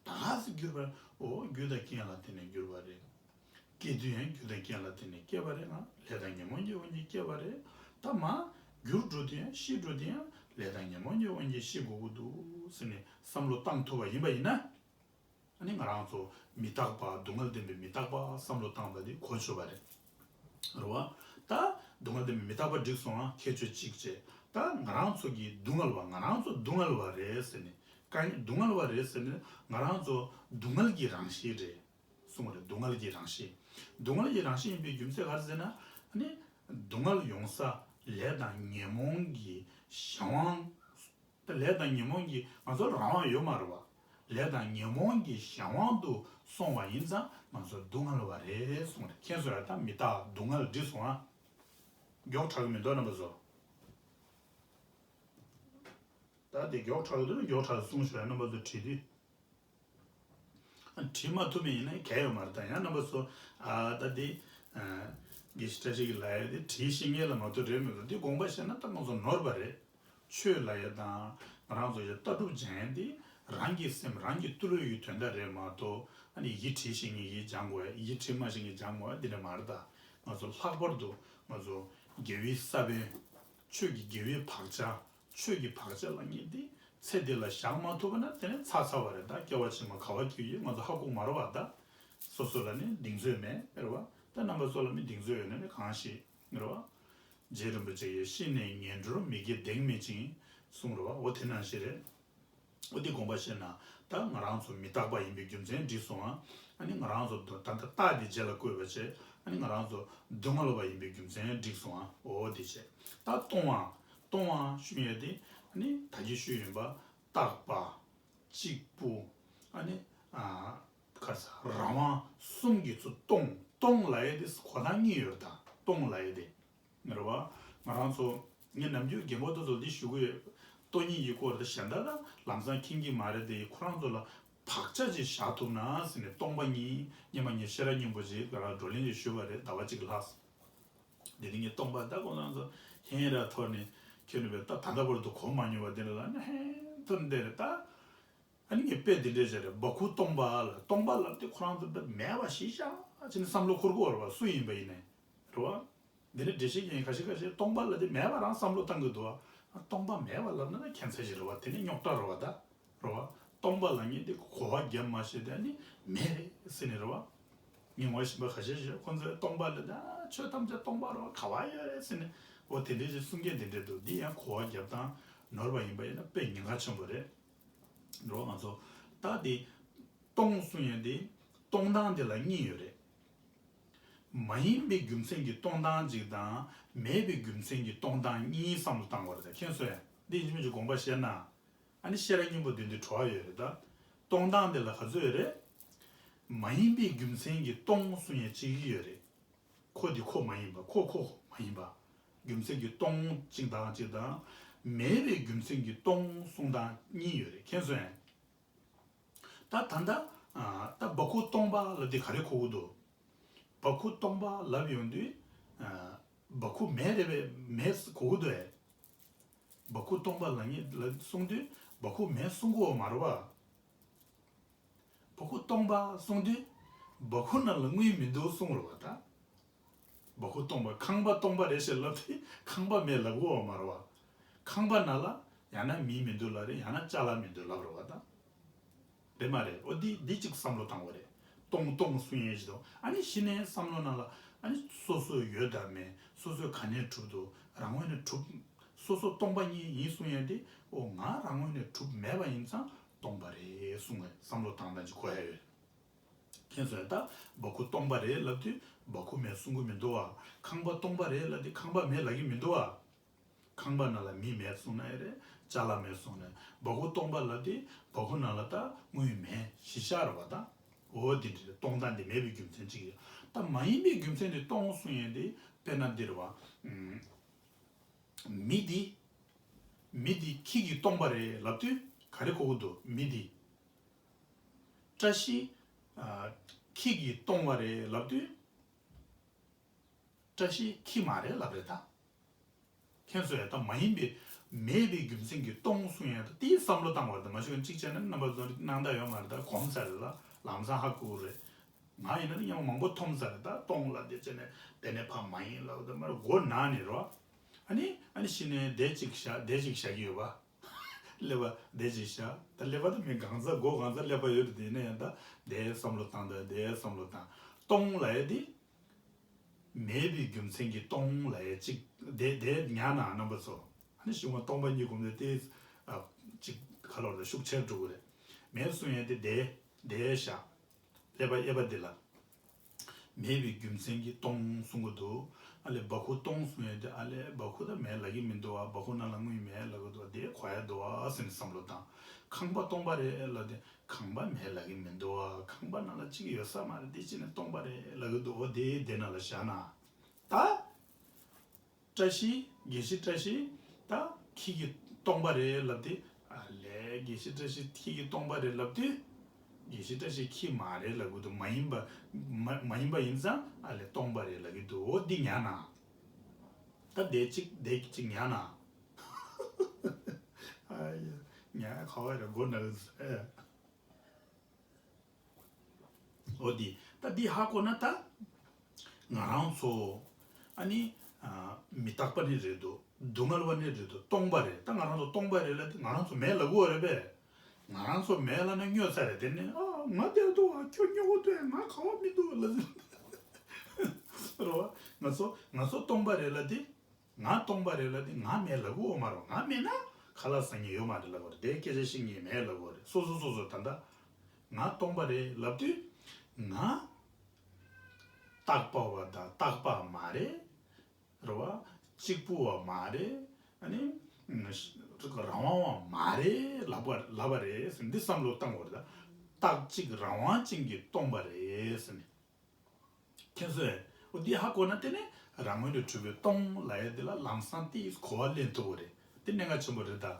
ད་ག་སེ་འགྱུར་བ་རེད། ཨོ་རྒྱུ་དང་རྐྱེན་ལ་བརྟེན་ནས་འགྱུར་བ་རེད། སྐྱེ་དུས་ཡང་རྒྱུ་དང་རྐྱེན་ལ་བརྟེན་ནས་སྐྱེ་བ་རེད། ང་ལས་དང་ཉོན་མོངས་ཀྱི་དབང་གིས་སྐྱེ་བ་རེད། ད་མ་འགྱུར་འགྲོ་དུས་ཡང་ཤི་འགྲོ་དུས་ཡང་ལས་དང་ཉོན་མོངས་ཀྱི་དབང་གིས་ཤི་དགོས་ཀྱི་འདུག་ཟེར་ནས་བསམ་བློ་བཏང་ཐུབ་པ་ཡིན་པ་ཡིན་ན། ཨ་ནི་ང་རང་ཚོ་མི་རྟག་པ་སྡུག་བསྔལ་ལྡན་པའི་མི་རྟག་པ་བསམ་བློ་བཏང་བ་དེ་གོ་ཆོད་པ་རེད། རེད་བ། ད་སྡུག་བསྔལ་ལྡན་པའི་མི་རྟག་པ་འགྲིག་སོང་ང་ཁྱད་ཆོས་གཅིག་བྱས། ད་ང་རང་ཚོ་གི་སྡུག་བསྔལ་བ་ང་རང་ཚོ་སྡུག་བསྔལ་བ་རེད་ཟེར་ནས་དཀའ་ངལ་སྡུག་བསྔལ་བ་རེད་ཟེར་ནས་ང་རང་ཚོ་སྡུག་བསྔལ་གྱི་རང་བཞིན་རེད། གསུངས་པ་རེད། སྡུག་བསྔལ་གྱི་རང་བཞིན། སྡུག་བསྔལ་གྱི་རང་བཞིན་ཡིན་པའི་རྒྱུ་མཚན་ག་རེ་ཟེར་ན། ཨ་ནི། སྡུག་བསྔལ་ཡོང་ས་ལས་དང་ཉོན་མོངས་ཀྱི་གཞན་དབང་། ད་ལས་དང་ཉོན་མོངས་ཀྱི་ང་ཚོར་རང་དབང་ཡོད་མ་རེད་བ། ལས་དང་ཉོན་མོངས་ཀྱི་གཞན་དབང་དུ་སོང་བ་ཡིན་ཙང་ང་ཚོ་སྡུག་བསྔལ་བ་རེད་གསུངས་རེད། མཁྱེན་སོང་ཡ། ད་མི་རྟག་སྡུག་བསྔལ་འགྲིག་སོང་ང་། མགྱོགས་དྲགས་ཀྱི་མི་འདུག་རྣམ་པ་ཚོ། ད་དེ་མགྱོགས་དྲགས་ཀྱི་འདུག་ན་མགྱོགས་དྲགས་གསུངས་ཤོག་ཡ། རྣམ་པ་ཚོ་བྲིས་དུས། བྲིས་མ་ཐུབ་མཁན་ཡིན་ན་གལ་ཡོད་མ་རེད། ད་ཡང་རྣམ་པ་ཚོ་ཨ་ད་འདི་དགེ་བཤེས་བཀྲ་ཤིས་ཀྱིས་ལབ་ཡ་དེ་བྲིས་ཤེས་མཁན་ལ་མ་གཏོགས་རེད་མི་འདུག་འདི་དགོངས་པ་བཞེས་ན་ད་ང་ཚོ་ནོར་བ་རེད། ཆོས་ལབ་ཡ་དང་ང་རང་ཚོ་ཡི་ལྟ་གྲུབ་སྦྱང་ཡ་འདི་རང་གི་སེམས་རང་གི་ཐུགས་ལུས་ཡི་དོན་དག་རེད་མ་གཏོགས་ཨ་ནི་ཡི་གེ་བྲིས་ཤེས་མཁན་གྱིས་སྦྱང་དགོས་ཡ། ཡི་གེ་བྲིས་མ་ཤེས་མཁན་སྦྱང་དགོས་ཡ་འདི་འདྲ་མ་རེད། ད་ང་ཚོ་ལྷག་པར་དུ་ང་ཚོ་དགེ་བའི་ས་བོན། ཆོས་ཀྱི་དགེ་བའི་བག་ཆགས། ཆོས་ཀྱི་བག་ཆགས་ལབ་མཁན་དེ་ཚེ་འདི་ལ་བཞག་མ་ཐུབ་པ་ན་དེ་ནས་ཚར་ཚར་བ་རེད། ད་སྐྱེ་བ་ཕྱི་མ་ག་བ་སྐྱེ་ཡོད་ང་ཚོ་ཧ་གོ་མ་རེད་བ། ད་སོ་སོ་ལ་ནི་གདེང་ཚོད་མེད་རེད་བ། ད་རྣམ་པ་ཚོ་ལ་ནི་གདེང་ཚོད་ཡོད་ན་ནི་གང་ཤེས་རེད་བ། རྗེ་རིན་པོ་ཆེ་ཡིས་ཤི་ནས་ངན་འགྲོར་མི་དགེ་གདེང་མེད་ཅིང་གསུངས་རེད་བ། འོ་དེ་ནང་བཞིན་རེད། འོ་དེ་དགོངས་པ་བཞེས་ན་ད་ང་རང་ཚོ་མི་རྟག་པ་ཡིན་པའི་རྒྱུ་མཚན་འགྲིག་སོང་ང་། ཨ་ནི་ང་རང་ཚོ་ད་ལྟ་རྟགས་འདི་རྗེས་ལ་བཀོད་པ་བྱས། ཨ་ནི་ང་རང་ཚོ་སྡུག་བསྔལ་བ་ཡིན་པའི་རྒྱུ་མཚན་འགྲིག་སོང་ང་། འོ་དེ་བྱས། ད་སྟོང་བ། སྟོང་བ་ཞུ་ཡས་དེ་ཨ་ནི་ད་གིན་ཞུས་ཡིན་པ། རྟག་པ། གཅིག་པུ། ཨ་ནི་ཨ་ག་རེ་ཟ་རང་དབང་གསུམ་གྱིས་ཚུར་སྟོང་། སྟོང་ལབ་ཡས་དེ་གོ་ཐང་གཉིས་ཡོད་རེད། ད་སྟོང་ལབ་ཡས་དེ། རེད་བ། ང་རང་ཚོ་ངས་ནམ་རྒྱུན་རྒན་པོ་དེ་ཚོ་འདི་ཞུ་གི་ཡོད། སྟོང་ཉིད་ཀྱི་སྐོར་དེ་གཞན་དག་ལ་ལམ་སང་མཁྱེན་གྱི་མ་རེད་དེ། ཁོ་རང་ཚོ་ལ་བག་ཆགས་ཅིག་བཞག་ཐུབ་ན་ཟེར་ནས། སྟོང་པ་ཉིད། སྔོན་མ་ངས་ཤེས་རབ་སྙིང་པོ་ཅིག་ག་ར་བགྲོ་གླེང་ཅིག་ཞུས་པ་རེད། ཟླ་བ་གཅིག་ལྷག་དེ་དུས་ངས་སྟོང་པ་ད་ཁོ་རང་ཚོ་ཧན་ར་ཐོར་ནས་ཁྱོད་ནི་བས་ད་ད་ལྟ་བར་དུ་གོ་མ་མྱོང་བ་དེ་འདྲ་ལ་ནི་ཧན་ཐོར་འདི་རེད་ད། ཨ་ནི་ངས་དཔེ་འདི་འདྲས་བྱས་རེད། སྦ་ཁུག་སྟོང་པ་ལ། སྟོང་པ་ལབ་དེ་ཁོ་རང་ཚོ་དཔེ་མེད་པ་ཞིག་ཤག་ཅེས་ནས་བསམ་བློ་འཁོར་གི་ཡོད་རེད་བ། སུ་ཡིན་པ་ཡིན་ནའི་རེད་བ། འདི་ནི་འགྲེལ་བཤད་མཁན་ཁ་ཤས་ཁ་ཤས་སྟོང་པ་ལབ་དེ་མེད་པ་རང་བསམ་བློ་བཏང་གི་འདུག་བ། སྟོང་པ་མེད་པ་ལབ་ན་ན་ཁྱད་མཚར་ཞིག་རེད་བ། དེ་ནི་རྙོག་དྲ་རེད་བ་ད། རེད་བ། སྟོང་པ་ལབ་མཁན་དེ་གོ་བ་རྒྱབ་མ་ཤེས་དེ་ཨ་ནི་མེད་རེད་ཟེར་ནས་རེད་བ། ངས་ངོ་ཤེས་པ་ཁ་ཤས་ཤིག་ཁོང་ཚོས་སྟོང་པ་ལབ་དེ་ཨ་ཆོས་ཐམས་ཅད་སྟོང་པ་རེད་བ། ག་བ་ཡོད་རེད་ཟེར་ནས། འོ་དེ་འདྲས་ཞིག་གསུང་མཁན་དེ་འདྲས་འདུག་འདི་ཡང་གོ་བ་རྒྱབ་སྟངས་ནོར་བ་ཡིན་པ་ཡིན་ན་དཔེ་ཉེན་ཁ་ཆེན་པོ་རེད། འགྲོ་ང་ཚོ་ ད་དེ་སྟོང་གསུང་ཡས་དེ་སྟོང་སྟངས་དེ་ལ་གཉིས་ཡོད་རེད། མ་ཡིན་པའི་རྒྱུ་མཚན་གྱི་སྟོང་སྟངས་གཅིག་དང་མེད་པའི་རྒྱུ་མཚན་གྱི་སྟོང་སྟངས་གཉིས་བསམ་བློ་བཏང་དགོས་རེད། ད་མཁྱེན་སོང་ངས། འདི་ཡིན་གཅིག་མིན་གཅིག་དགོངས་པ་བཞེས་ན། ཨ་ནི་ཤེས་རབ་སྙིང་པོ་བདུན་དེ་གྲོལ་བ་ཡོད་རེད་ད། སྟོང་སྟངས་དེ་ལ་ག་ཚོད་ཡོད་རེད། མ་ཡིན་པའི་རྒྱུ་མཚན་གྱི་སྟོང་གསུང་ཡས་གཅིག་ཡོད་རེད། ཁོ་དེ་ཁོ་མ་ཡིན་པ། ཁོ་ཁོ་མ་ཡིན་པ། རྒྱུ་མཚན་གྱི་སྟོང་གཅིག་དང་གཅིག་དང་། མེད་པའི་རྒྱུ་མཚན་གྱི་སྟོང་གསུང་སྟངས་གཉིས་ཡོད་རེད། མཁྱེན་སོང་ངས། ད་ད་ལྟ་ཨ་ད་སྦ་ཁུག་སྟོང་པ་ལབ་དེ་ག་རེ་གོ་གི་འདུག་སྦ་ཁུག་སྟོང་པ་ལབ་ཡོང་དུས། ཨ་སྦ་ཁུག་མེད་རེད་པས། མེད་གོ་གི་འདུག་ཨེ། སྦ་ཁུག་སྟོང་པ་ལབ་ངེས་ལ་གསུང་དུས་སྦ་ཁུག་མེད་གསུང་གི་ཡོད་མ་རེད་པ། སྦ་ཁུག་སྟོང་པ་གསུང་དུས་སྦ་ཁུག་ནང་ལ་དངུལ་མི་འདུག་གསུང་རེད་པ་ད། སྦ་ཁུག་སྟོང་པ། ཁང་པ་སྟོང་པ་རེད་ཞེས་ལབ་དུས་ཁང་པ་མེད་ལབ་གི་ཡོད་མ་རེད་པ། ཁང་པ་ནང་ལ་ཡང་ན་མི་མི་འདུག་ལབ་རེད། ཡང་ན་ཅ་ལག་མི་འདུག་ལབ་རེད་པ་ད། རེད་མ་རེད། འོ་འདི་འདི་གཅིག་བསམ་བློ་བཏང་དགོས་རེད། སྟོང་སྟོང་གསུང་ཡས་ཅིག་དང་། ཨ་ནི་གཞི་ནས་བསམ་བློ་ནང་ལ་ཨ་ནི་སོ་སོ་ཡོད་དང་མེད། སོ་སོས་ག་ནས་གྲུབ་འདུག་རང་ངོས་ནས་གྲུབ། སོ་སོ་སྟོང་པ་ཉིད་ཡིན་གསུང་ཡས་དེ། འོ་ང་རང་ངོས་ནས་གྲུབ་མེད་པ་ཡིན་ཙང་སྟོང་པ་རེད་གསུང་བའི་བསམ་བློ་བཏང་སྟངས་ཅིག་གོ་ཡ་ཡོད། མཁྱེན་སོང་ངས། ད་སྦ་ཁུག་སྟོང་པ་རེད་ལབ་དུས་སྦ་ཁུག་མེད་གསུང་གི་མི་འདུག་པ། ཁང་པ་སྟོང་པ་རེད་ལབ་དུས་ཁང་པ་མེད་ལབ་ཀྱི་མི་འདུག་པ། ཁང་པ་ནང་ལ་མི་མེད་གསུང་ན་ཡང་རེད། ཅ་ལག་མེད་གསུང་ན་ཡང་། སྦ་ཁུག་སྟོང་པ་ལབ་དུས་སྦ་ཁུག་ནང་ལ་ད་དངུལ་མེད་གཞི་བཞག་རེད་པ་ད། འོ་འདི་འདྲ་རེད། སྟོང་སྟངས་འདི་མེད་པའི་རྒྱུ་མཚན་གཅིག་ཡོད། ད་མ་ཡིན་པའི་རྒྱུ་མཚན་འདི་སྟོང་གསུང་ཡས་འདི་དཔེར་ན་འདི་རེད་པ། ཨུམ། མི་འདི། མི་འདི་ཁྱི་གིས་སྟོང་པ་རེད་ལབ་དུས་ག་རེ་གོ་གི་འདུག་མི་འདི། བཀྲ་ཤིས། ཨ། ཁྱི་གིས་སྟོང་པ་རེད་ལབ་དུས། བཀྲ་ཤིས་ཁྱི་མ་རེད་ལབ་རེད་ད། མཁྱེན་སོང་ངས། ད་མ་ཡིན་པའི་མེད་པའི་རྒྱུ་མཚན་གྱིས་སྟོང་གསུང་ཡས་ད། དེའི་བསམ་བློ་བཏང་བ་རེད་ད། མ་གཞི་གཅིག་བྱས་ན་རྣམ་པ་ཚོ་སྣང་དག་ཡོད་མ་རེད་ད། གོམས་ཚར་རེད་ལ། ལམ་སང་ཧ་གོ་གི་རེད། ང་ཡིན་ན་ནི་སྙན་མ་མང་པོ་མཐོང་ཚར་རེད་ད། སྟོང་ལབ་དེ་བྱས་ནས་དེ་ནས་ཕ་མ་ཡིན་ལབ་ད་མར་མགོ་ན་ནས་རོ། ཨ་ནི་ཨ་ནི་གཞི་ནས་དེ་གཅིག་བཞག་དེ་གཅིག་བཞག་གི་ཡོད་པ། ཀླད་པ་དེ་གཅིག་བཞག་ད་ཀླད་པ་དེ་མི་གང་ཚ་མགོ་གང་ཚ་ཀླད་པ་ཡོད་རེད། དེ་ནས་ཡང་ད་དེ་བསམ་བློ་བཏང་ད་དེ་བསམ་བློ་བཏང་། སྟོང་ལབ་ཡས་དེ། མེད་པའི་རྒྱུ་མཚན་གྱིས་སྟོང་ལབ་ཡས་གཅིག་དེ་དེ་ཉན་ན་རྣམ་པ་ཚོ། ཨ་ནི་གཞུང་བ་སྟོང་པ་ཉིད་སྒོམ་དེ་དེ། ཨ། གཅིག་ག་ལོར་ད་ཤུགས་ཆེར་འགྲོ་གི་རེད། མེད་གསུང་ཡས་དེ་དེ་དེ་བཞག་ཀླད་པ་གཡས་པ་འདི་ལ། མེད་པའི་རྒྱུ་མཚན་གྱིས་སྟོང་གསུང་གི་འདུག་ཨ་ལས་སྦ་ཁུག་སྟོང་གསུང་ཡས་དེ། ཨ་ལས་སྦ་ཁུག་ད་མེད་ལབ་ཀྱི་མི་འདུག་པ། སྦ་ཁུག་ནང་ལ་དངུལ་མེད་ལབ་ཀྱི་འདུག་པ། དེ་གོ་ཡ་འདུག་པ་ཟེར་ནས་བསམ་བློ་བཏང་། ཁང་པ་སྟོང་པ་རེད་ལབ་དེ། ཁང་པ་མེད་ལབ་ཀྱི་མི་འདུག་པ། ཁང་པ་ནང་ལ་གཅིག་ཡོད་ས་མ་རེད། དེ་གཅིག་ནས་སྟོང་པ་རེད་ལབ་ཀྱི་འདུག་པ། དེ་དེ་ནང་ལ་བཞག་ན། ད་བཀྲ་ཤིས། དགེ་བཤེས་བཀྲ་ཤིས་ད་ཁྱི་གིས་སྟོང་པ་རེད་ལབ་དེ། ཨ་ལས་དགེ་བཤེས་བཀྲ་ཤིས་ཁྱི་གིས་སྟོང་པ་རེད་ལབ་དུས། དགེ་བཤེས་བཀྲ་ཤིས་ཁྱི་མ་རེད་ལབ་ཀྱི་འདུག་མ་ཡིན་པ། མ་མ་ཡིན་པ་ཡིན་ཙང་ཨ་ལས་སྟོང་པ་རེད་ལབ་ཀྱི་འདུག་འོ་འདི་ཉན་ན། ད་དེ་གཅིག་དེ་གཅིག་ཉན་ན། ཨ་ཡ། ཉན་ཁ་བ་རེད་མགོ་ན་གི་ཟེར། འོ་འདི་ད་འདི་ཧ་གོ་ན་ད། ང་རང་ཚོ་ཨ་ནི་ཨ་མི་རྟག་པ་ནི་རེད་འདུག་སྡུག་བསྔལ་བ་ནི་རེད་འདུག་སྟོང་པ་རེད། ད་ང་རང་ཚོ་སྟོང་པ་རེད་ལབ་དེ་ང་རང་ཚོ་མེད་ལབ་དགོས་རེད་པས། ང་རང་ཚོ་མེད་ལབ་ན་སྨྱོ་ཚར་རེད། དེ་ནས་ཨ་ང་བསྡད་འདུག་ཨ་ཁྱོད་སྨྱོ་གི་འདུག་ང་ག་བ་མི་འདུག་ལབ་ཟེར། རེད་བ། ང་ཚོ་ང་ཚོ་སྟོང་པ་རེད་ལབ་དེ། ང་སྟོང་པ་རེད་ལབ་དེ་ང་མེད་ལབ་གི་ཡོད་མ་རེད། ང་མེད་ན་ཁ་ལག་ཟ་མཁན་ཡོད་མ་རེད་ལབ་དགོས་རེད། དེ་སྐད་ཆ་བཤད་མཁན་མེད་ལབ་དགོས་རེད། སོ་སོ་སོ་སོ་ད་ལྟ་ང་སྟོང་པ་རེད་ལབ་དུས་ང་རྟག་པ་བ་དང་རྟག་པ་མ་རེད། རེད་བ། གཅིག་པུ་བ་མ་རེད། ཨ་ནི་རང་དབང་བ་མ་རེད་ལབ་པ་ལབ་པ་རེད་ཟེར་འདི་བསམ་བློ་བཏང་དགོས་རེད། ད་རྟག་གཅིག་རང་དབང་ཅན་གྱི་སྟོང་པ་རེད་ཟེར་ནས། མཁྱེན་སོང་ངས། འོ་འདི་ཧ་གོ་ན་དེ་ནས་རང་ངོས་ནས་གྲུབ་པའི་སྟོང་ལབ་ཡས་འདི་ལ་ལམ་སང་དེ་གོ་བ་ལེན་ཐུབ་པ་རེད། དེ་གནད་འགག་ཆེན་པོ་རེད་ད།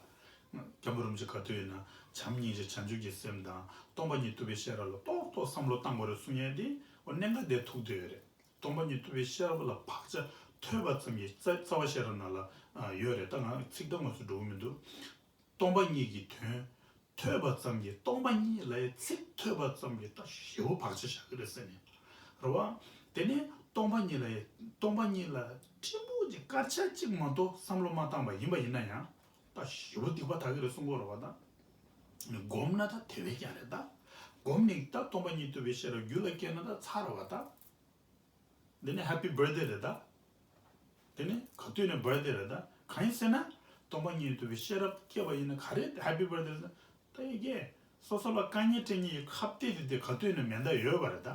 སྐྱབས་མགོན་རིན་པོ་ཆེ་ག་དུས་ཡིན་ན་བྱམས་སྙིང་རྗེ་བྱང་ཆུབ་ཀྱི་སེམས་དང་སྟོང་པ་ཉིད་རྟོགས་པའི་ཤེས་རབ་ལ་ཏོག་ཏོག་བསམ་བློ་བཏང་དགོས་རེད་གསུང་ཡས་དེ། འོ་གནད་འགག་དེ་ཐུག་བསྡད་ཡོད་རེད། སྟོང་པ་ཉིད་རྟོགས་པའི་ཤེས་རབ་ལ་བག་ཆགས་ཐོས་པ་ཙམ་གྱིས། རྩ་རྩ་བ་ཤེས་རབ་ནང་ལ་ཡོད་རེད། ད་ང་ཚིག་དོན་ངོས་སུ་འགྲོ་གི་མི་འདུག་སྟོང་པ་ཉིད་ཀྱི་དོན་ཐོས་པ་ཙམ་གྱིས་སྟོང་པ་ཉིད་ལ་ཡང་ཚིག་ཐོས་པ་ཙམ་གྱིས་ད་ཞེ་པོ་བག་ཆགས་བཞག་གི་རེད་ཟེར་ནས། རེད་བ། དེ་ནས་སྟོང་པ་ཉིད་ལ་ཡང་སྟོང་པ་ཉིད་ལ་ཕྲན་བུ་ཅིག་དཀར་ཆག་ཅིག་མ་གཏོགས་བསམ་བློ་མ་བཏང་པ་ཡིན་པ་ཡིན་ན་ཡང་ད་ཞེ་པོ་སྡིག་པ་དག་གི་རེད་གསུང་གི་ཡོད་རེད་བ་ད། སྒོམ་ན་ད་དེ་བས་ཀྱང་རེད་ད། སྒོམ་ནས་ད་སྟོང་པ་ཉིད་རྟོགས་པའི་ཤེས་རབ་རྒྱུད་ལ་སྐྱེས་ན་ད་ཚར་བ་ད། འདི་ནི་ཧེ་པི་བར་ཐ་ཌེ་རེད་ད། དེ་ནི་ག་དུས་ནས་བར་ཐ་ཌེ་རེད་ད། གང་ཡིན་ཟེར་ན། སྟོང་པ་ཉིད་རྟོགས་པའི་ཤེས་རབ་སྐྱེས་པ་ཡིན་ན་ག་རེ་ཧེ་པི་བར་ཐ་ཌེ་རེད་ད། ད་ཡི་གེ་ སོ་སོ་ལ་དཀའ་ངལ་སྤྲད་མཁན་གྱི་ཁ་གཏད་དེ་དེ་ག་དུས་ནས་མེད་མཐའ་ཡོད་པ་རེད་ད།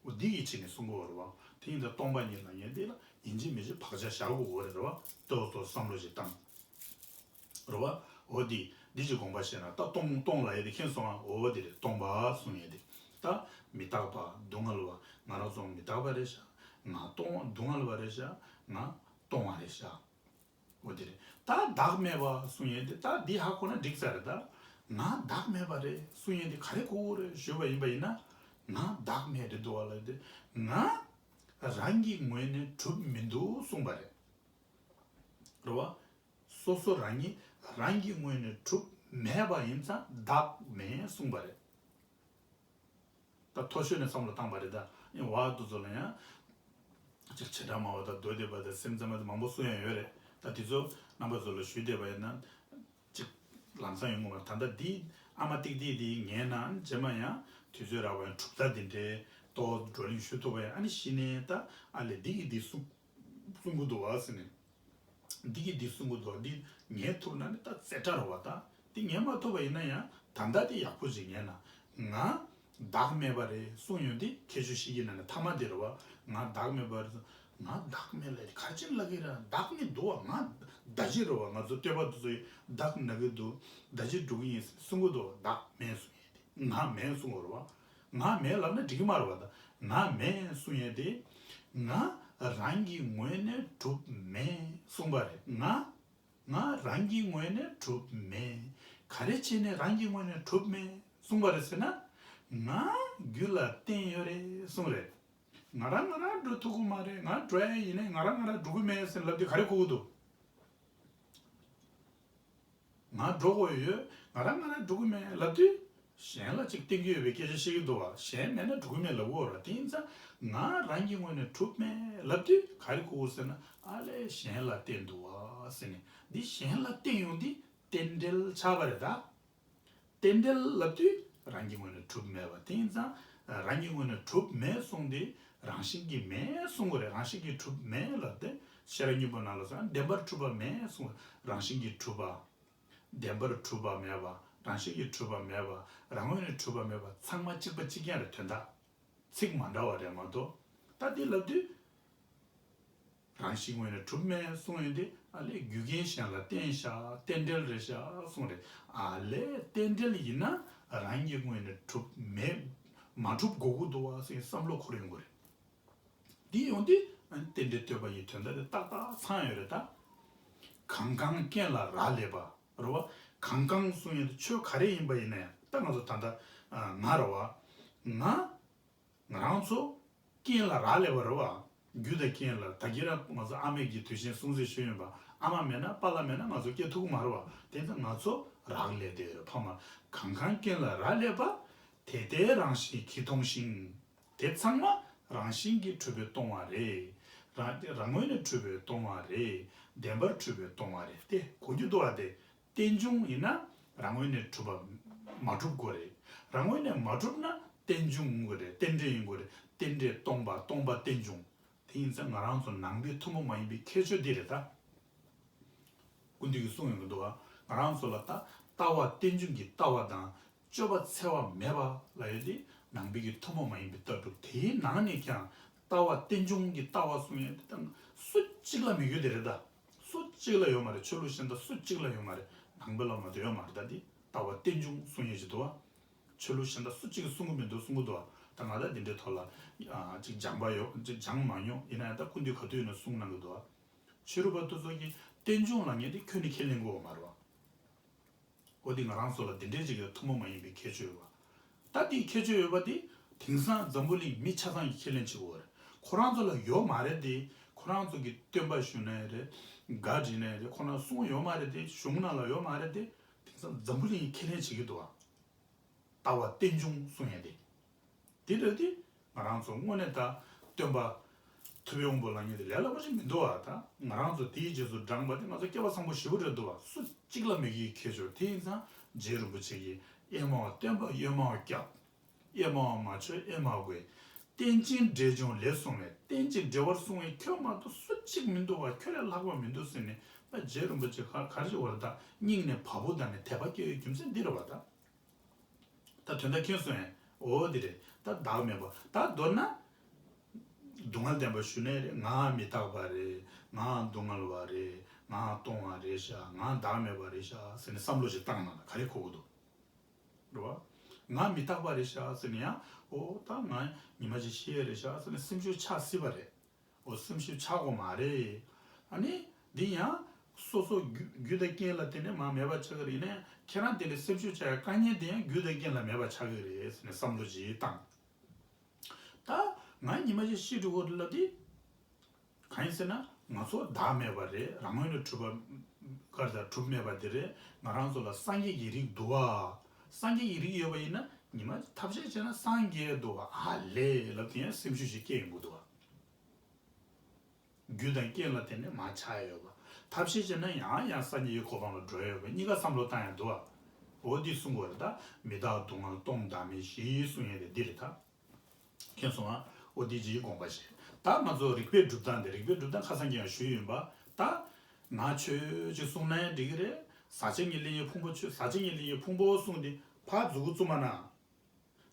འོ་འདི་གི་ཆེད་ནས་གསུང་གི་ཡོད་རེད་བ། དེ་ཡིན་ཙང་སྟོང་པ་ཉིད་ལ་ངས་འདི་ལ་ཡིན་གཅིག་མིན་གཅིག་བག་ཆགས་བཞག་དགོས་ཀྱི་ཡོད་རེད་བ། ཏོག་ཏོག་བསམ་བློ་ཞིག་བཏང་། རེད་བ། འོ་འདི་འདི་ཅིག་དགོངས་པ་བཞེས་ན་ད་སྟོང་སྟོང་ལབ་ཡས་དེ་མཁྱེན་སོང་ང་། འོ་འདི་རེད། སྟོང་པ་གསུང་ཡས་དེ། ད་མི་རྟག་པ་སྡུག་བསྔལ་བ་ང་རང་ཚོ་མི་རྟག་པ་རེད་ཤག་ང་སྟོང་སྡུག་བསྔལ་བ་རེད་ཤག་ང་སྟོང་བ་རེད་ཤག་འོ་དེ་རེད། ད་བདག་མེད་པ་གསུང་ཡས་དེ་ད་འདི་ཧ་གོ་ན་འགྲིག་ས་རེད་ད། ང་བདག་མེད་པ་རེད་གསུང་ཡས་དེ་ག་རེ་གོ་གི་རེད་ཞུས་པ་ཡིན་པ་ཡིན་ན། ང་བདག་མེད་རེད་འདུག་བ་ལབ་དེ། ང་རང་གི་ངོས་ནས་གྲུབ་མི་འདུག་གསུངས་པ་རེད། རེད་བ། སོ་སོ་རང་ཉིད་རང་གི་ངོས་ནས་གྲུབ་མེད་པ་ཡིན་ཙང་བདག་མེད་གསུངས་པ་རེད། ད་མཐོ་ཤོས་ནས་བསམ་བློ་བཏང་པ་རེད་ད། ཨེ་བ་དུ་ཚོ་ལ་ཡང་ཅིག་བྱེ་བྲག་སྨྲ་བ་དང་མདོ་སྡེ་པ་དང་སེམས་ཙམ་པ་དང་མང་པོ་གསུང་ཡང་ཡོད་རེད། ད་དེ་ཚོ་རྣམ་པ་ཚོ་ལ་ཞུས་བསྡད་པ་ཡིན་ན་ཅིག་ལམ་སང་ཡོང་གི་མ་རེད། ད་ལྟ་འདི་ཨ་མ་ཏིག་ཏིག་འདི་ངའི་ནང་རྗེས་མ་ཡང་དུས་ཚོད་རག་པ་ཡང་གྲུབ་མཐའ་འདི་འདྲའི་ཏོག་བགྲོ་གླེང་ཞུ་ཐུབ་པ་ཡང་ཨ་ནི་གཞི་ནས་ད་ཨ་ལས་འདི་གི་འདི་གསུང་གསུང་གི་འདུག་བ་ཟེར་ནས། འདི་གིས་འདི་གསུང་གི་འདུག་འདི་ངས་ཐུབ་ན་ནི་ད་རྩེ་གྲ་རེད་བ། ད་འདི་ངས་མ་ཐུབ་པ་ཡིན་ན་ཡང་ད་ལྟ་འདི་ཡག་པོ་ཅིག་ངས་ན་ང་བདག་མེད་པ་རེད་གསུང་ཡོང་དུས་ཁྱད་ཆོས་ཤིག་ཡིན་ན་ནི་ཐ་མ་འདི་རེད་བ། ང་བདག་མེད་པ་རེད། ང་བདག་མེད་ལ་ག་རེ་བྱས་ནས་ལབ་ཀྱི་རེད། བདག་ནི་འདུག་བ། ང་ད་ཅི་རེད་བ། ང་ཚོ་སྟོད་པ་དེ་ཚོ་ཡིས་བདག་ན་གི་འདུག་ད་ཅི་འགྲོ་གི་ཡིན་གསུང་གི་འདུག་བདག་མེད་གསུང་ཡིན། ང་མེད་གསུང་བ་རེད་བ། ང་མེད་ལབ་ན་འགྲིག་གི་མ་རེད་བ། ད་ང་མེད་གསུང་ཡས་དེ། ང་རང་གི་ངོས་ནས་གྲུབ་མེད་གསུང་པ་རེད། ང་ང་རང་གི་ངོས་ནས་གྲུབ་མེད། ག་རེ་བྱས་ནས་རང་གི་ངོས་ནས་གྲུབ་མེད་གསུང་པ་རེད་ཟེར་ན། ང་རྒྱུ་ལ་བརྟེན་ཡོད་རེད་གསུང་རེད། ང་རང་ང་རང་འགྲོ་ཐུབ་ཀྱི་མ་རེད། ང་འགྲོ་ཡ་ཡིན་ནའི་ང་རང་ང་རང་འགྲོ་གི་མེད་ཟེར་ལབ་དུས་ག་རེ་གོ་གི་འདུག་ང་འགྲོ་དགོས་ཡོད། ང་རང་ང་རང་འགྲོ་གི་མེད་ལབ་དུས། གཞན་ལ་ཅིག་བརྟེན་གྱི་ཡོད་པའི་སྐད་ཆ་བཤད་ཀྱི་འདུག་བ། གཞན་མེད་ན་འགྲོ་གི་མེད་ལབ་ཀྱི་ཡོད་རེད། དེ་ཡིན་ཙང་ང་རང་གི་ངོས་ནས་གྲུབ་མེད་ལབ་དུས་ག་རེ་གོ་གི་ཟེར་ན། ཨ་ལས་གཞན་ལ་བརྟེན་འདུག་བ་ཟེར་ནས། འདི་གཞན་ལ་བརྟེན་ཡོང་དུས་རྟེན་འབྲེལ་ཆགས་པ་རེད་ད། རྟེན་འབྲེལ་ལབ་དུས་རང་གི་ངོས་ནས་གྲུབ་མེད་པ། དེ་ཡིན་ཙང་རང་གི་ངོས་ནས་གྲུབ་མེད་གསུངས་ཏེ་རང་བཞིན་གྱིས་མེད་གསུང་གི་རེད། རང་བཞིན་གྱིས་གྲུབ་མེད་ལབ་སྟེ་ཤེས་རབ་སྙིང་པོ་ནང་ལ་སོང་བདེན་པར་གྲུབ་པ་མེད་གསུང་། རང་བཞིན་གྱིས་གྲུབ་པ། བདེན་པར་གྲུབ་པ་མེད་པ། རང་བཞིན་གྱིས་གྲུབ་པ་མེད་པ། རང་ངོས་ནས་གྲུབ་པ་མེད་པ། ཚང་མ་གཅིག་པ་གཅིག་རྐྱང་རེད། དོན་དག་ཚིག་མ་འདྲ་བ་རེད་མ་གཏོགས། ད་འདི་ལབ་དུས། རང་བཞིན་ངོས་ནས་གྲུབ་མེད་གསུང་ཡོང་དུས་ཨ་ལས་རྒྱུ་རྐྱེན་གཞན་ལ་བརྟེན་ཤག་རྟེན་འབྲེལ་རེད་ཤག་གསུང་རེད། ཨ་ལས་རྟེན་འབྲེལ་ཡིན་ན་རང་གི་ངོས་ནས་གྲུབ་མེད། མ་གྲུབ་དགོས་ཀྱི་འདུག་བ་ཟེར་བསམ་བློ་འཁོར་ཡོང་གི་རེད། འདི་ཡོང་དུས་ཨ་ནི་རྟེན་འབྲེལ་བསྟོད་པ་ཡི་དོན་དག་དེ་ཏག་ཏག་ཚང་ཡོད་རེད་ད། གང་གང་རྐྱེན་ལ་རག་ལས་པ་རེད་བ། གང་གང་གསུང་ཡོང་དུས་ཆོས་ག་རེ་ཡིན་པ་ཡིན་ན་ཡང་ད་ང་ཚོ་ད་ལྟ་ང་རེད་བ། ང་ང་རང་ཚོ་རྐྱེན་ལ་རག་ལས་པ་རེད་བ། རྒྱུ་དང་རྐྱེན་ལ། ད་གིན་རང་ང་ཚོ་ཨ་མས་ཀྱི་དུས་ཆེན་སྲུང་བརྩི་ཞུས་ཡོད་པ། ཨ་མ་མེད་ན་པཱ་ལགས་མེད་ན་ང་ཚོ་སྐྱེ་ཐུབ་ཀྱི་མ་རེད་བ། དེ་ཚོ་ང་ཚོ་རག་ལས་དེ་རེད། ཕ་མ་གང་གང་རྐྱེན་ལ་རག་ལས་པ། དེ་ལྟའི་རང་བཞིན་གྱིས་མཐོང་ཞིང་། དེ་ཚང་མ་རང་བཞིན་གྱིས་གྲུབ་པས་སྟོང་བ་རེད། རང་རང་ངོས་ནས་གྲུབ་པས་སྟོང་བ་རེད། བདེན་པར་གྲུབ་པས་སྟོང་བ་རེད། དེ་གོ་རྒྱུ་འདུག་བ། དེ་རྟེན་འབྱུང་ཡིན་ན་རང་ངོས་ནས་གྲུབ་པ་མ་གྲུབ་དགོས་རེད། རང་ངོས་ནས་མ་གྲུབ་ན་རྟེན་འབྱུང་ཡིན་དགོས་རེད། རྟེན་འབྲེལ་ཡིན་དགོས་རེད། རྟེན་འབྲེལ་སྟོང་པ། སྟོང་པ་རྟེན་འབྱུང་། དེ་ཡིན་ཙང་ང་རང་ཚོ་ནང་པའི་ཐུན་མོང་མ་ཡིན་པའི་ཁྱད་ཆོས་འདི་རེད་ད། སྐུ་མདུན་གྱིས་གསུངས་ཡོང་གི་འདུག་བ། ང་རང་ཚོ་ལ་ད་ལྟ་བ་རྟེན་འབྱུང་གི་ལྟ་བ་དང་སྤྱོད་པ་འཚེ་བ་མེད་པ་ལབ་ཡོད་དེ་ནང་པའི་གི་ཐུན་མོང་མ་ཡིན་པའི་ལྟ་གྲུབ། དེའི་ནང་ནས་ཀྱང་ལྟ་བ་རྟེན་འབྱུང་གི་ལྟ་བ་གསུང་ཡོད་དེ་དང་སུ་གཅིག་ལ་མི་དགོས་དེ་རེད་ད། སུ་གཅིག་ལ་ཡོད་མ་རེད། ཆོས་ལུགས་གཞན་དག་སུ་གཅིག་ལ་ཡོད་མ་རེད། ནང་པའི་བླ་མ་དེ་ཡོད་མ་རེད། ད་དེ་ལྟ་བ་རྟེན་འབྱུང་གསུང་ཡོད་ཅིག་འདུག་བ། ཆོས་ལུགས་གཞན་དག་སུ་གཅིག་གིས་གསུང་གི་མི་འདུག་གསུང་གི་འདུག་བ། ད་ང་ད་འདི་འདྲའི་ཐོག་ལ་ཨ་ཅིག་སྦྱངས་པ་ཡོད། ཅིག་སྦྱངས་མ་མྱོང་། ཡིན་ན་ཡང་ད་སྐུ་མདུན་ག་དུས་ཡིན་ན་གསུང་གནང་གི་འདུག་བ། ཕྱི་རོལ་པ་དེ་ཚོ་གིས་རྟེན་འབྱུང་ལབ་མཁན་དེ་ཁྱོན་ནས་ཁས་ལེན་དགོས་པ་མ་རེད་བ། འོ་དེ་ང་རང་ཚོ་ལ་འདི་འདྲའི་ཅིག་གི་ཐུན་མོང་མ་ཡིན་པའི་ཁྱད་ཆོས་ཡོད་པ། ད་དེའི་ཁྱད་ཆོས་ཡོད་པ་དེ་དེང་སང་འཛམ་བུ་གླིང་མི་ཆ་ཚང་གིས་ཁས་ལེན་བྱེད་དགོས་པ་རེད། ཁོ་རང་ཚོ་ལ་ཡོད་མ་རེད་དེ། ཁོ་རང་ཚོ་གིས་སྟོན་པ་ཞུ་ན་ཡང་རེད། བཀའ་འདྲི་ན་ཡང་རེད། ཁོ་རང་གསུང་ཡོད་མ་རེད་དེ། གཞུང་ནང་ལ་ཡོད་མ་རེད་དེ། དེང་སང་འཛམ་བུ་གླིང་གིས་ཁས་ལེན་བྱེད་ཀྱི་འདུག་བ། ལྟ་བ་རྟེན་འབྱུང་གསུང་ཡས་དེ། དེ་འདྲ་དེ་ང་རང་ཚོ་དངོས་གནས་ད་སྟོན་པ་ཐུབ་པའི་དབང་པོ་ལབ་མཁན་དེ་ལས་སླ་པོ་ཞིག་མི་འདུག་བ། ད་ང་རང་ཚོ་དེའི་རྗེས་སུ་འབྲངས་པ་དེ་ང་ཚོ་སྐལ་བ་བཟང་པོ་ཞེ་པོ་རེད་འདུག་བ། སུ་གཅིག་ལ་མི་དགོས་ཁྱད་ཆོས་དེ་ཡིན་ཙང་རྗེ་རིན་པོ་ཆེ་གིས་ཨེ་མའོ་སྟོན་པ་གཡོན་མའོ་སྐྱབས། ཨེ་མའོ་མ་ཆོས་ཨེ་མའོ་དགོས། རྟེན་ཅིང་འབྲེལ་འབྱུང་ལས་གསུངས་པས། རྟེན་ཅིང་འབྲེལ་བར་གསུངས་པས་ཁྱོད་མ་གཏོགས་སུ་གཅིག་མི་འདུག་བ། ཁྱོད་ལས་ལྷག་པ་མི་འདུག་ཟེར་ནས་ད་རྗེ་རིན་པོ་ཆེ་ག་ག་རེ་བར་ད་སྙིང་ནས་བ་སྤུ་བཏང་ནས་དད་པ་སྐྱེ་བའི་རྒྱུ་མཚན་འདི་རེད་བ་ད། ད་དོན་དག་མཁྱེན་སོང་ངས། འོ་འདི་རེད། ད་བདག་མེད་པ། ད་མདོར་ན། སྡུག་བསྔལ་བདེན་པ་ཞུ་ནའི་རེད། ང་མི་རྟག་པ་རེད། ང་སྡུག་བསྔལ་བ་རེད། ང་སྟོང་བ་རེད་ཤག་ང་བདག་མེད་པ་རེད་ཤག་ཟེར་ནས་བསམ་བློ་ཞིག་བཏང་ན་ད་ག་རེ་གོ་གི་འདུག་རེད་བ། ང་མི་རྟག་པ་རེད་ཤག་ཟེར་ནས་ཡང་། འོ་ད་ང་ཉི་མ་ཅིག་ཤི་ཡས་རེད་ཤག་ཟེར་ནས་སེམས་ཤུགས་ཆག་སྲིད་པ་རེད། འོ་སེམས་ཤུགས་ཆག་དགོས་མ་རེད། ཨ་ནི། འདི་ཡང་། སོ་སོ་རྒྱུ་རྒྱུ་དང་རྐྱེན་ལ་བརྟེན་ནས་མར་མེད་པ་ཆགས་ཀྱི་རེད། ཡིན་ནའི་ཁྱེད་རང་དེ་ལས་སེམས་ཤུགས་ཆག་ཡ་དཀའ་ངལ་དེ་ཡང་རྒྱུ་དང་རྐྱེན་ལ་མེད་པ་ཆགས་ཀྱི་རེད་ཟེར་ནས་བསམ་བློ་ཅིག་བཏང་། ད་ང་ཉི་མ་ཅིག་ཤི་འགྲོ་གི་རེད་ལབ་དུས། གང་ཡིན་ཟེར་ན་ང་ཚོ་བདག་མེད་པ་རེད། རང་ངོས་ནས་གྲུབ་པ་གར་དང་གྲུབ་མེད་པ་དེ་རེད། ང་རང་ཚོ་ལ་སངས་རྒྱས་ཀྱི་རིགས་འདུག་བ། སངས་རྒྱས་ཀྱི་རིགས་ཡོད་པ་ཡིན་ན་ཉི་མ་ཐབས་ཤེས་བྱས་ན་སངས་རྒྱས་འདུག་བ། ཨ་ལས་ལབ་དུས་ཡང་སེམས་ཤུགས་ཤིག་སྐྱེ་ཡོང་གི་འདུག་བ། རྒྱུ་དང་རྐྱེན་ལ་བརྟེན་ནས་མར་ཆགས་ཡོད་པ། ཐབས་ཤེས་བྱས་ན་ཡང་ཡང་སངས་རྒྱས་ཀྱི་གོ་འཕང་ལ་འགྲོ་ཡོད་པ་གཉིས་ཀ་བསམ་བློ་བཏང་ཡང་འདུག་བ། འོ་འདི་གསུང་དགོས་རེད། ད་མི་རྟག་སྡུག་བསྔལ་སྟོང་བདག་མེད་བཞི་གསུང་ཡས་དེ་འདི་རེད་ད། མཁྱེན་སོང་ཨ། འོ་འདི་ཅིག་དགོངས་པ་བཞེས། ད་ང་ཚོ་རིགས་པའི་སྒྲུབ་སྟངས་དེ་རིགས་པའི་སྒྲུབ་སྟངས་ཁ་སང་ཀྱང་ཞུས་ཡིན་པ། ད་ང་ཆོས་ཅིག་གསུང་ན་ཡང་འགྲིག་གི་རེད། ཟག་བཅས་ཉེར་ལེན་གྱི་ཕུང་པོ་ཆོས། ཟག་བཅས་ཉེར་ལེན་གྱི་ཕུང་པོ་གསུང་དེ་ཕར་མཛུབ་གུ་བཙུམ་པ་ན།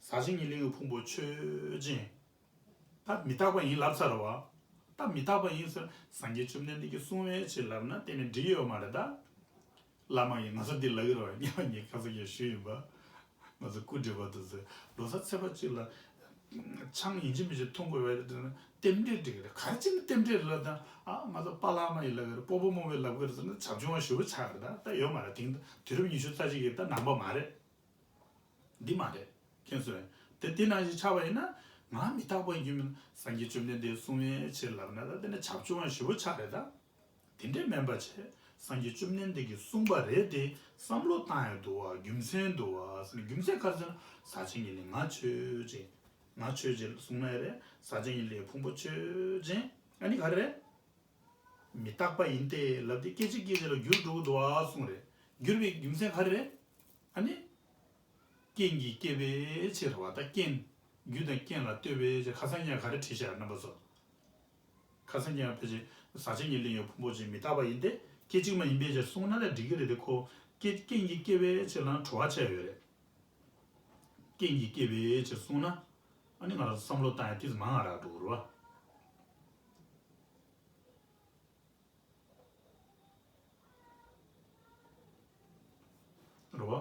ཟག་བཅས་ཉེར་ལེན་གྱི་ཕུང་པོ་ཆོས་ཅན། ད་མི་རྟག་པ་ཡིན་ལབ་ཚར་བ། ད་མི་རྟག་པ་ཡིན་ཟེར་སངས་རྒྱས་བཅོམ་ལྡན་འདས་ཀྱིས་གསུངས་པའི་ཕྱིར་ལབ་ན་དེ་ནི་འགྲིག་ཡོད་མ་རེད་ད། བླ་མ་ཡིས་ང་ཚོ་འདི་ལབ་ཀྱི་རེད་བ། སྔོན་མ་ངས་ཁ་སང་ཡང་ཞུས་ཡིན་པ། ང་ཚོ་སྐུ་བགྲེས་པ་དེ་ཚོས་ལོ་གསར་ཚེས་པ་གཅིག་ལ་ཆང་ཡིན་གཅིག་མིན་གཅིག་འཐུང་དགོས་པའི་རྟེན་འབྲེལ་འགྲིག་གི་རེད། ག་རེ་བྱས་ནས་རྟེན་འབྲེལ་ལབ་དང་། ཨ་ང་ཚོ་པཱ་ལགས་མ་ཡིས་ལབ་ཀྱི་རེད། སྤོ་བོ་རྨོ་བོས་ལབ་ཀྱི་རེད་ཟེར་ན་བྱབས་ཆུང་བ་ཞེ་པོ་ཆགས་རེད་ད། ད་ཡོད་མ་རེད། དེང་དུས་རབས་ཉི་ཤུ་རྩ་གཅིག་གི་ད་ནང་པ་མ་རེད། འདི་མ་རེད། མཁྱེན་སོང་། དེ་དེ་ནང་བཞིན་ཆགས་པ་ཡིན་ན། ང་མི་རྟག་པ་ཡིན་མིན་སངས་རྒྱས་བཅོམ་ལྡན་འདས་གསུང་བའི་ཕྱིར་ལབ་ན་ད་དེ་ནི་བྱབས་ཆུང་བ་ཞེ་པོ་ཆགས་རེད་ད། དེ་འདྲས་མིན་པ་བྱས། སངས་རྒྱས་བཅོམ་ལྡན་འདས་ཀྱིས་གསུངས་པ་རེད་དེ་བསམ་བློ་བཏང་ཡ་འདུག་བ། རྒྱུ་མཚན་འདུག་བ་ཟེར་ན། རྒྱུ་མཚན་ག་རེ་ཟེར་ན་ཟག་བཅས་ཉེར་ལེན་ང་ཆོས་ཅན། ང་ཆོས་ཅན་གསུངས་ན་ཡ་རེད། ཟག་བཅས་ཉེར་ལེན་ཕུང་པོ་ཆོས་ཅན། ཨ་ནི་ག་རེ་རེད། མི་རྟག་པ་ཡིན་ཏེ་ལབ་དེ་སྐད་ཅིག་སྐད་ཅིག་ལ་འགྱུར་འགྲོ་གི་འདུག་བ་གསུངས་རེད། འགྱུར་བའི་རྒྱུ་མཚན་ག་རེ་རེད། ཨ་ནི། རྐྱེན་གྱིས་བསྐྱེད་པའི་ཕྱིར་བ། ད་རྐྱེན། རྒྱུ་དང་རྐྱེན་ལ་ལྟོས་པའི་ཕྱིར། ཁ་སང་ཡང་ག་རེ་བྲིས་ཤག་རྣམ་པ་ཚོ། ཁ་སང་ཡང་ཕལ་ཆེར་ཟག་བཅས་ཉེར་ལེན་གྱི་ཕུང་པོ་ཅན་མི་རྟག་པ་ཡིན་ཏེ་སྐད་ཅིག་མ་ཡིན་པའི་ཕྱིར་གསུངས་ན་ལས་འགྲིག་གི་རེད་དེ། ཁོ་རྐྱེན་རྐྱེན་གྱིས་བསྐྱེད་པའི་ཕྱིར་ལ་བྲོ་བ་ཆགས་ཡོད་རེད། རྐྱེན་གྱིས་བསྐྱེད་པའི་ཕྱིར་གསུངས་ན། ཨ་ནི་ང་རང་ཚོ་བསམ་བློ་བཏང་ཡ་ཏིས་མང་ང་རག་འགྲོ་གི་རེད་བ། རེད་བ།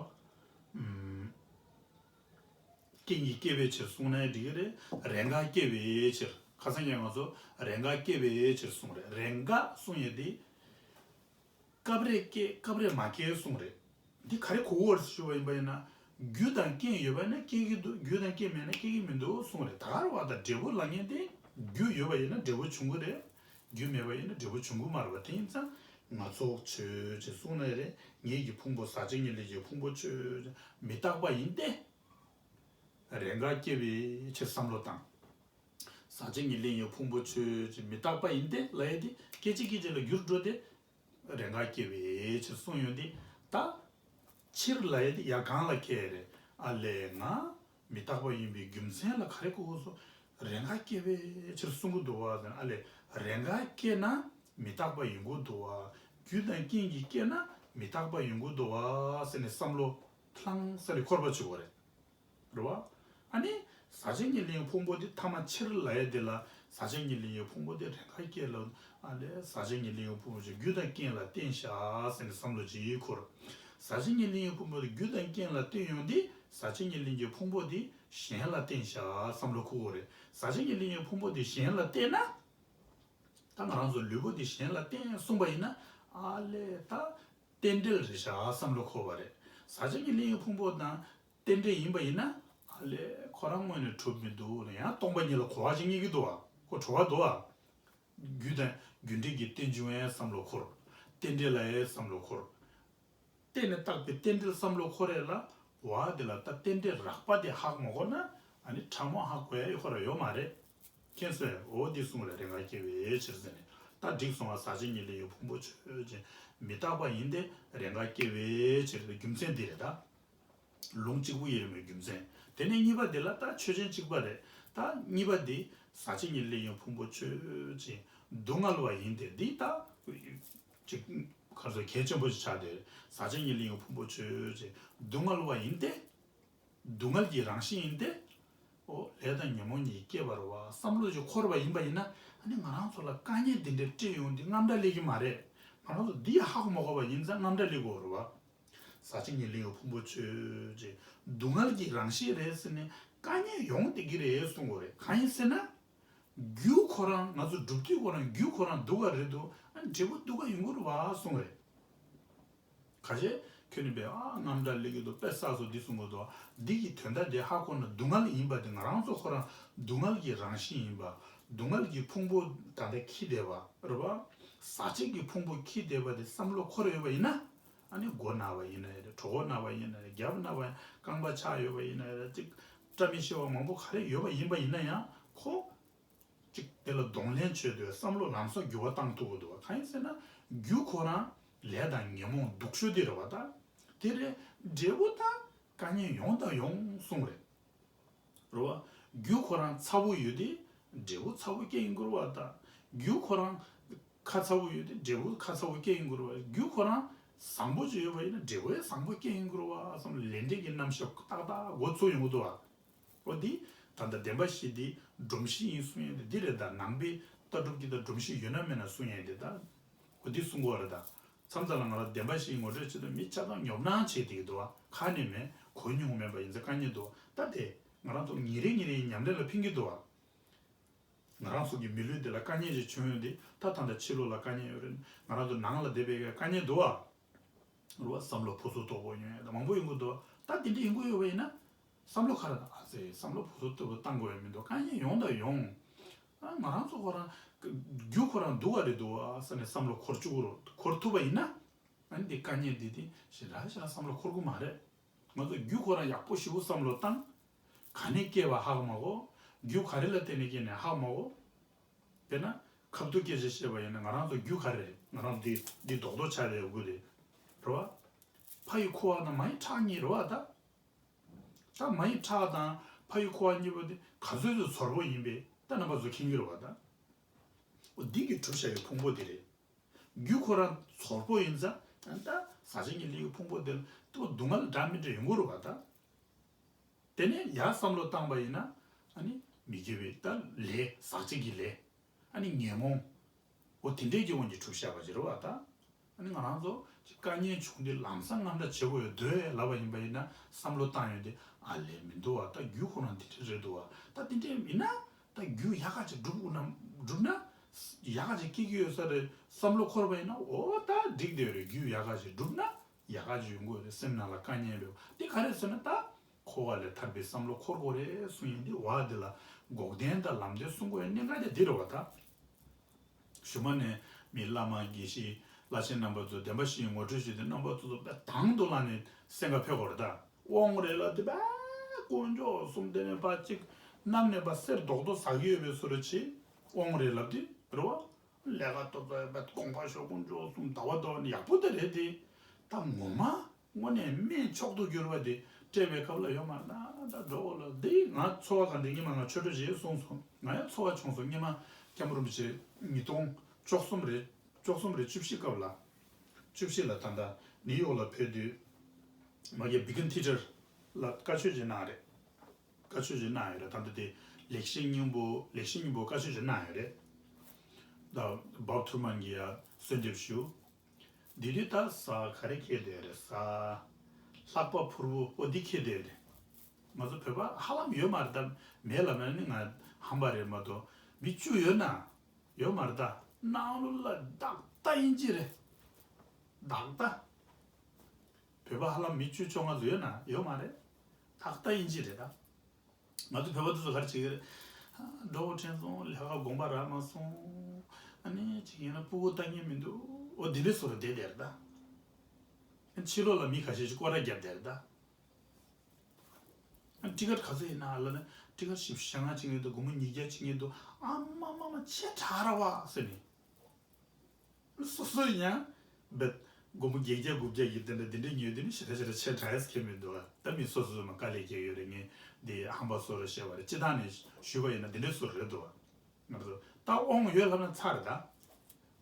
ཨུམ། རྐྱེན་གྱིས་བསྐྱེད་པའི་ཕྱིར་གསུངས་ནའི་འགྲིག་གི་རེད། རེས་འགའ་སྐྱེ་བའི་ཕྱིར། ཁ་སང་ཡང་ང་ཚོ་རེས་འགའ་སྐྱེ་བའི་ཕྱིར་གསུངས་རེད། རེས་འགའ་གསུངས་ཡོད་དེ། སྐབས་རེ་སྐྱེ་སྐབས་རེ་མ་སྐྱེ་གསུངས་རེད། འདི་ག་རེ་གོ་དགོས་རེད་ཞུ་བ་ཡིན་པ་ཡིན་ན། རྒྱུ་དང་རྐྱེན་ཡོད་པ་ཡིན་ན་སྐྱེ་གི་འདུག་རྒྱུ་དང་རྐྱེན་མེད་ན་སྐྱེ་གི་མི་འདུག་གསུངས་རེད། ད་ག་རེ་བ་དང་འབྲས་བུ་ལབ་མཁན་དེ། རྒྱུ་ཡོད་པ་ཡིན་ན་འབྲས་བུ་འབྱུང་གི་རེད། རྒྱུ་མེད་པ་ཡིན་ན་འབྲས་བུ་འབྱུང་གི་མ་རེད་བ། དེ་ཡིན་ཙང་སྣ་ཚོགས་ཆོས་ཅེས་གསུངས་ནའི་རེད། ངེད་ཀྱི་ཕུང་པོ་ཟག་བཅས་ཉེར་ལེན་གྱི་ཕུང་པོ་ཆོས་ཅན་མི་རྟག་པ་ཡིན་ཏེ། རེས་འགའ་སྐྱེ་བའི་ཕྱིར་བསམ་བློ་བཏང་། ཟག་བཅས་ཉེར་ལེན་གྱི་ཕུང་པོ་ཆོས་ཅན་མི་རྟག་པ་ཡིན་ཏེ་ལབ་ཡས་དེ་སྐད་ཅིག་སྐད་ཅིག་ལ་འགྱུར་འགྲོ་སྟེ། རེས་འགའ་སྐྱེ་བའི་ཕྱིར་གསུངས་ཡོད་འདི། ད་ཕྱིར་ལབ་ཡས་དེ་ཡ་གང་ལ་སྐྱེ་རེད། ཨ་ལས་ང་མི་རྟག་པ་ཡིན་པའི་རྒྱུ་མཚན་ལ་ག་རེ་གོ་དགོས་སོ། རེས་འགའ་སྐྱེ་བའི་ཕྱིར་གསུང་གི་འདུག་བ་ཟེར་ན། ཨ་ལས་རེས་འགའ་སྐྱེ་ན་མི་རྟག་པ་ཡིན་དགོས་འདུག་བ། རྒྱུ་དང་རྐྱེན་གྱིས་སྐྱེ་ན་མི་རྟག་པ་ཡིན་དགོས་འདུག་བ་ཟེར་ནས་བསམ་བློ་ལྷང་ས་རེ་འཁོར་བ་བྱེད་དགོས་རེད། རེད་བ། ཨ་ནི། ཟག་བཅས་ཉེར་ལེན་ཕུང་པོ་འདི་ཐ་མ་ཕྱིར་ལབ་ཡས་འདི་ལ། ཟག་བཅས་ཉེར་ལེན་ཕུང་པོ་འདི་རེས་འགའ་སྐྱེ་ལ། ཨ་ལས་ཟག་བཅས་ཉེར་ལེན་ཕུང་པོ་ཅིག་རྒྱུ་དང་རྐྱེན་ལ་བརྟེན་བཞག་ཟེར་ནས་བསམ་བློ་ཅིག་འཁོར། ཟག་བཅས་ཉེར་ལེན་ཕུང་པོ་འདི་རྒྱུ་དང་རྐྱེན་ལ་བརྟེན་ཡོང་དུས་ཟག་བཅས་ཉེར་ལེན་གྱི་ཕུང་པོ་འདི་གཞན་ལ་བརྟེན་བཞག་བསམ་བློ་འཁོར་དགོས་རེད། ཟག་བཅས་ཉེར་ལེན་གྱི་ཕུང་པོ་འདི་གཞན་ལ་བརྟེན་ན། ད་ང་རང་ཚོ་ལུས་པོ་འདི་གཞན་ལ་བརྟེན་གསུངས་པ་ཡིན་ན། ཨ་ལས་ད། རྟེན་འབྲེལ་རེད་བཞག་བསམ་བློ་འཁོར་བ་རེད། ཟག་བཅས་ཉེར་ལེན་གྱི་ཕུང་པོ་དང་རྟེན་འབྲེལ་ཡིན་པ་ཡིན་ན། ཨ་ལས་ཁོ་རང་དངོས་ནས་གྲུབ་མི་འདུག་ལ། ཡང་སྟོང་པ་ཉིད་ལ་གོ་བ་ཅིག་རྙེད་ཀྱི་འདུག་བ། ཁོ་གྲུབ་པ་འདུག་བ། རྒྱུ་དང་རྒྱུ་འབྲས་ཀྱི་རྟེན་འབྱུང་ཡང་བསམ་བློ་འཁོར། རྟེན་འབྲེལ་ལ་ཡང་བསམ་བློ་འཁོར། རྟེན་ནས་བཏགས་པའི་རྟེན་འབྲེལ་བསམ་བློ་འཁོར་རེད་ལ། བ་དེ་ལ་ད་རྟེན་འབྲེལ་རགས་པ་དེ་ཧ་གོ་མ་གོ་ན། ཨ་ནི་ཕྲ་མོ་ཧ་གོ་ཡ་ཡོད་ཁོ་ར་ཡོད་མ་རེད། མཁྱེན་སོང་། འོ་འདི་གསུངས་རེད། རེས་འགའ་སྐྱེ་བའི་ཕྱིར་ཟེར་ནས། ད་འགྲིག་སོང་བ། ཟག་བཅས་ཉེར་ལེན་གྱི་ཕུང་པོ་ཆོས་ཅན་མི་རྟག་པ་ཡིན་ཏེ་རེས་འགའ་སྐྱེ་བའི་ཕྱིར་རྒྱུ་མཚན་འདི་རེད་ད། ལུང་གཅིག་པུ་ཡིན་རེད་མོད་རྒྱུ་མཚན། དེ་ནས་གཉིས་པ་འདི་ལ་ད་ཆོས་ཅན་གཅིག་པ་རེད། ད་གཉིས་པ་འདི་ཟག་བཅས་ཉེར་ལེན་གྱི་ཕུང་པོ་ཆོས་ཅན་སྡུག་བསྔལ་བ་ཡིན་ཏེ། འདི་ད་ཅིག་ག་རེ་ཟེར་གལ་ཆེན་པོ་ཞིག་ཆགས་ཏེ། ཟག་བཅས་ཉེར་ལེན་གྱི་ཕུང་པོ་ཆོས་ཅན་སྡུག་བསྔལ་བ་ཡིན་ཏེ། སྡུག་བསྔལ་གྱི་རང་བཞིན་ཡིན་ཏེ། ཨོ་ལས་དང་ཉོན་མོངས་གཉིས་སྐྱེས་པ་རེད་བ་བསམ་བློ་ཞིག་འཁོར་བ་ཡིན་པ་ཡིན་ན། ཨ་ནི་ང་རང་ཚོ་ལ་དཀའ་ངལ་འདི་འདྲ་སྤྲད་ཡོང་འདི་རྔམ་སྐྲག་སླེབས་ཀྱི་མ་རེད། ང་རང་ཚོ་འདི་ཧ་གོ་མ་གོ་བ་ཡིན་ཙང་རྔམ་སྐྲག་སླེབས་དགོས་རེད་བ། ཟག་བཅས་ཉེར་ལེན་གྱི་ཕུང་པོ་ཆོས་ཅན། སྡུག་བསྔལ་གྱི་རང་བཞིན་རེད་ཟེར་ནས་དཀའ་ངལ་ཡོང་བསྡད་ཀྱི་རེད་གསུང་དགོས་རེད། གང་ཡིན་ཟེར་ན། རྒྱུ་ཁོ་རང་ང་ཚོ་སྒྲུབ་དུས་ཁོ་རང་རྒྱུ་ཁོ་རང་སྡུག་ག་རེད་འདུག་ཨ་འབྲས་བུ་སྡུག་ག་ཡོང་གི་རེད་བ་གསུང་རེད། ཁ་ཤས་ཁྱོད་ནི་བས་ཨ་རྔམ་སྐྲག་སླེབས་ཀྱི་འདུག་དཔེ་བསགས་སོ་འདི་གསུང་གི་འདུག་འདི་གི་དོན་དག་དེ་ཧ་གོ་ན་སྡུག་བསྔལ་ཡིན་པ་དེ་ང་རང་ཚོ་ཁོ་རང་སྡུག་བསྔལ་གྱི་རང་བཞིན་ཡིན་པ། སྡུག་བསྔལ་གྱི་ཕུང་པོ་ད་ལྟ་འཁྱེར་བསྡད་པ་རེད་བ། ཟག་བཅས་ཀྱི་ཕུང་པོ་འཁྱེར་བསྡད་པ་དེ་བསམ་བློ་འཁོར་ཡོད་པ་ཡིན་ན། ཨ་ནི་མགོ་ན་བ་ཡིན་ན་ཡང་རེད། གྲོད་ཁོག་ན་བ་ཡིན་ན་ཡང་རེད། རྒྱབ་ན་བ་ཡིན། རྐང་པ་ཆག་ཡོད་པ་ཡིན་ན་ཡང་རེད། ཅིག་བཀྲ་མི་ཤིས་པ་མང་པོ་ག་རེ་ཡོད་པ་ཡིན་པ་ཡིན་ན་ཡང་ཁོ། ཅིག་དེ་ལ་གདོང་ལེན་བྱེད་དུས་བསམ་བློ་ལམ་སང་འགྱུར་བ་བཏང་ཐུབ་ཀྱི་འདུག་གང་ཡིན་ཟེར་ན། རྒྱུ་ཁོ་རང་ལས་དང་ཉོན་མོངས་སྡུག་ཤོས་དེ་རེད་བ་ད། དེ་རེད། འབྲས་བུ་ད་དཀའ་ངལ་ཡོང་དང་ཡོང་གསུངས་རེད། རེད་བ། རྒྱུ་ཁོ་རང་ཚ་བོ་ཡོད་དེ་འབྲས་བུ་ཚ་བོ་སྐྱེ་ཡིན་དགོས་རེད་བ་ད། རྒྱུ་ཁོ་རང་ཁ་ཚ་བོ་ཡོད་དེ་འབྲས་བུ་ཁ་ཚ་བོ་སྐྱེ་ཡིན་དགོས་རེད་བ། རྒྱུ་ཁོ་རང་བཟང་པོ་ཅིག་ཡོད་པ་ཡིན་ན་འབྲས་བུ་ཡང་བཟང་པོ་སྐྱེ་ཡིན་དགོས་རེད་བ་བསམ་ལས་འབྲས་ཀྱི་རྣམ་གཞག་ཏག་ཏག་འགོ་ཚུགས་ཡོང་གི་འདུག་བ། འོ་འདི། ད་ལྟ་བདེན་པ་བཞི་འདི་སྒྲོམ་གཞི་ཡིན་གསུང་ཡས་འདི་འདི་རེད་ད། ནང་པའི་ལྟ་གྲུབ་ཀྱི་ད་སྒྲོམ་གཞི་ཡོད་ན་མེད་ན་གསུང་ཡས་འདི་ད། འོ་འདི་གསུང་གི་ཡོད་རེད་ད། མཚམས་མཚམས་ལ་ང་རང་བདེན་པ་བཞི་ངོ་སྤྲོད་བྱེད་དུས་མི་ཆ་ཚང་ཉོབ་སྣང་བྱེད་བསྡད་ཀྱི་འདུག་བ། ཁ་ནས་མེད་གོ་མྱོང་མེད་པ་ཡིན་ཙང་དཀའ་ངལ་འདུག་བ། ད་དེ་ང་རང་ཚོ་ཉིན་རེ་ཉིན་རེའི་ཉམས་ལེན་ལ་ཕན་གྱི་འདུག་བ། ང་རང་ཚོ་གི་མི་ལུས་འདི་ལ་དཀའ་ངལ་ཞིག་བྱུང་ཡོད་འདི་ད་ད་ལྟ་ཕྱི་ལོགས་ལ་དཀའ་ངལ་ཡོད་རེད། ང་རང་ཚོ་ནང་ལ་བསྡད་པའི་དཀའ་ངལ་འདུག་བ། རུ་བ་བསམ་བློ་ཕུན་སུམ་ཚོགས་པོ་ཡོང་ཡ་ད་མང་པོ་ཡོང་གི་འདུག་ད་དེ་འདྲ་ཡོང་གི་ཡོད་པ་ཡིན་ན། བསམ་བློ་ག་རེ་དང་ཨ་ཙེ་བསམ་བློ་ཕུན་སུམ་ཚོགས་པོ་བཏང་དགོས་ཡ་མི་འདུག་དཀའ་ངལ་ཡོང་དང་ཡོང་། ཨ་ང་རང་ཚོ་ཁོ་རང་རྒྱུ་ཁོ་རང་སྡུག་ག་རེད་འདུག་ཨ་ཟེར་ནས་བསམ་བློ་འཁོར་བཅུག་རོགས་འཁོར་ཐུབ་པ་ཡིན་ན། ཨ་ནི་དེ་དཀའ་ངལ་འདི་དེ་ཞེ་དྲག་ཞེ་དྲག་བསམ་བློ་འཁོར་གི་མ་རེད། ང་ཚོ་རྒྱུ་ཁོ་རང་ཡག་པོ་ཞེ་པོ་བསམ་བློ་བཏང་། ག་ནས་སྐྱེས་པ་ཧ་གོ་མ་གོ་རྒྱུ་ག་རེ་ལ་བརྟེན་ནས་སྐྱེས་ནས་ཧ་གོ་མ་གོ་དཔེར་ན། ཁ་ཐུག་སྐད་ཆ་བཤད་པ་ཡིན་ན་ང་རང་ཚོ་རྒྱུ་ག་རེ་རེད། ང་རང་འདི་འདི་རྡོག་རྡོག་ཆགས་པའི་དབུ་རེད། རེད་བ། ཕ་ཡི་ཁུ་བ་དང་མ་ཡི་ཁྲག་གཉིས་རེད་བ་ད། ད་མ་ཡི་ཁྲག་དང་ཕ་ཡི་ཁུ་བ་གཉིས་པོ་དེ་ག་ཚོད་ཚོད་ཚོར་པོ་ཡིན་པས་ད་རྣམ་པ་ཚོ་མཁྱེན་གྱི་རེད་བ་ད། འོ་འདི་གི་གྲུབ་བྱ་ཡི་ཕུང་པོ་དེ་རེད། རྒྱུ་ཁོ་རང་ཚོར་པོ་ཡིན་ཙང་ད་ཟག་བཅས་ཉེར་ལེན་གྱི་ཕུང་པོ་དེ་ལ་ཏོ་སྡུག་བསྔལ་འདྲ་མི་འདྲ་ཡོང་གི་རེད་བ་ད། དེ་ནས་ཡར་བསམ་བློ་བཏང་པ་ཡིན་ན། ཨ་ནི་མི་དགེ་བའི་ད་ལས་ཟག་བཅས་ཀྱི་ལས། ཨ་ནི་ཉོན་མོངས། འོ་དེ་འདྲའི་སྐྱེ་བོ་གཉིས་གྲུབ་བཞག་པ་ཅིག་རེད་བ་ད། ཨ་ནི་ང་རང་ཚོ་དཀའ་ངལ་བྱུང་སྟེ་ལམ་སང་རྔམ་སྐྲག་བྱེད་དགོས་ཡོད་འདོད་ལབ་པ་ཡིན་པ་ཡིན་ན་བསམ་བློ་བཏང་ཡོད་དེ་ཨ་ལས་མི་འདུག་བ་ད་རྒྱུ་ཁོ་རང་དེ་འདྲ་རེད་འདུག་བ་ད་དེ་འདྲའི་མིན་ན་ད་རྒྱུ་ཡག་ག་ཅིག་སྒྲུབ་དགོས་ན་སྒྲུབ་ན་ཡག་ག་ཅིག་སྐྱེ་གི་ཡོད་ས་རེད་བསམ་བློ་འཁོར་བ་ཡིན་ན་འོ་ད་འགྲིག་བསྡད་ཡོད་རེད་རྒྱུ་ཡག་ག་ཅིག་སྒྲུབ་ན། ཡག་ག་ཅིག་ཡོང་གི་ཡོད་རེད་སེམས་ནང་ལ་དཀའ་ངལ་ཡོད་དེ་ག་རེ་ཟེར་ན་ད། འཁོར་བ་ལས་ཐར་པའི་བསམ་བློ་འཁོར་དགོས་རེད་གསུང་ཡིན་དེ་བ་དེ་ལ་འགོག་བདེན་དང་ལམ་བདེན་གསུང་དགོས་ཡ་གནད་འགག་དེ་འདི་རེད་བ་ད། གཞུག་མ་ནས་མི་བླ་མ་དགེ་བཤེས་བླ་ཆེན་རྣམ་པ་ཚོ་བདེན་པ་བཞི་ངོ་སྤྲོད་བྱེད་དུས་རྣམ་པ་ཚོ་ཚོ་དཔེ་དང་དུ་བླངས་ནས་སེམས་ཁ་ཕེབས་དགོས་རེད་ད། དབང་རེད་ལ་དེ་བས་དཀོན་མཆོག་གསུམ་དེ་ནས་ཕར་གཅིག་གནམ་ནས་ཕར་གསེར་རྡོག་རྡོག་ཟག་གི་ཡོད་པའི་བཟོ་འདྲ་ཅིག་དབང་རེད་ལབ་དུས་རེད་བ། ལས་ཀ་ཏོག་ཙམ་ཡོད་པ་དགོངས་པ་ཞུ་དཀོན་མཆོག་གསུམ་ཟླ་བ་ཟླ་བ་ནི་ཡག་པོ་དེ་རེད་དེ། ད་ངོ་མ་དངོས་གནས་སྨན་མཆོག་ཏུ་གྱུར་པ་དེ་སྤྲད་པའི་སྐབས་ལ་ཡོད་མ་རེད་ད་འགྲོ་འོ་ལ་དེ་ང་ཚོར་བ་ག་འདྲ་སྙེ་མ་ང་ཆོས་གྲོགས་ཞེས་གསུངས་སོང་ང་ཡང་ཚོར་བ་བྱུང་སོང་སྙེ་མ་སྐྱབས་མགོན་རིན་པོ་ཆེ་ཉིས་སྟོང་བཅུ་གསུམ་རེད་བཅུ་གསུམ་རེད་བཅུ་བཞི་སྐབས་ལ་བཅུ་བཞི་ལ་ད་ལྟ་ནིའུ་ཡོག་ལ་ཕེབས་དུས་མ་གི་བི་གིན་ཐི་ཡེ་ཊར་ལ་བཀའ་ཆོས་ཅིག་གནང་རེད། བཀའ་ཆོས་ཅིག་གནང་ཡོད་རེད་ད་ལྟ་དེ་ལེགས་བཤད་སྙིང་པོ་ལེགས་བཤད་སྙིང་པོ་བཀའ་ཆོས་ཅིག་གནང་ཡོད་རེད། ད་བྷོབ་ཐུར་མན་གྱིས་ཡ་གསོལ་འདེབས་ཞུ། འདི་དུས་ད་ས་ག་རེ་ཁེལ་བསྡད་རེད་ས། ལྷགས་པ་ཕུར་བུ་ཨོ་འདི་ཁེལ་བསྡད་རེད། ང་ཚོ་བོད་པ་ཧ་ལམ་ཡོད་མ་རེད་ད་མེད་ལ་མེད་ནི་ང་ཧམ་པ་རེད་མ་གཏོགས་མི་བཅུ་ཡོད་ན་ཡོད་མ་རེད་ད་ནང་ལོགས་ལ་བདག་ལྟ་ཡིན་གྱི་རེད། བདག་ལྟ། བོད་པ་ཧ་ལམ་མི་བཅུ་བཅོ་ལྔ་ཙམ་ཡོད་ན་ཡོད་མ་རེད། ཏག་ཏག་ཡིན་གྱི་རེད་ད། ང་ཚོ་བོད་པ་དེ་ཚོ་ག་རེ་བྱེད་ཀྱི་རེད། འགྲོ་དྲན་སོང་ལས་ཀ་དགོངས་པ་རག་མ་སོང་། ཨ་ནི་ཅིག་ཡིན་ན་སྤུ་གུ་ལྟ་མཁན་མི་འདུག་འོ་འདི་འདྲའི་བཟོ་འདྲ་བསྡད་བསྡད་རེད་ད། ཕྱི་ལོགས་ལ་མི་ཁ་ཤས་ཤིག་སྐོར་ར་བརྒྱབ་བསྡད་རེད་ད། ཨ་ཊི་ཀེ་ཊི་ག་ཚོད་ཡིན་ན་ལབ་ན་ཊི་ཀེ་ཊི་བཞི་བཅུ་ཞེ་ལྔ་བྱེད་ཀྱི་འདུག་སྒོར་མོ་ཉིས་བརྒྱ་བྱེད་ཀྱི་འདུག་ཨ་མ་མ་མ་ཆེ་དྲགས་ར་བ་ཟེར་ནས། སོ་སོ་ཡང་བེད་སྒོར་མོ་བརྒྱད་བརྒྱ་དགུ་བརྒྱ་གི་དེ་འདྲ་དེ་འདྲ་ཉོས་དེ་ནི་ཞེ་དྲག་ཞེ་དྲག་ཆེ་དྲགས་ཡས་ཁྱད་མི་འདུག་ད་མི་སོ་སོ་མ་དཀའ་ལས་རྒྱག་ཡོད་རེད་ངས་འདི་ཧམ་པ་བཟོ་རེད་བཤད་པ་རེད་སྤྱི་བཏང་ནས་ཞུས་པ་ཡིན་ན་དེ་འདྲ་བཟོ་རེད་འདུག་ང་ཚོ་ད་དབང་ཡོད་ལབ་ན་ཚར་རེད་ད།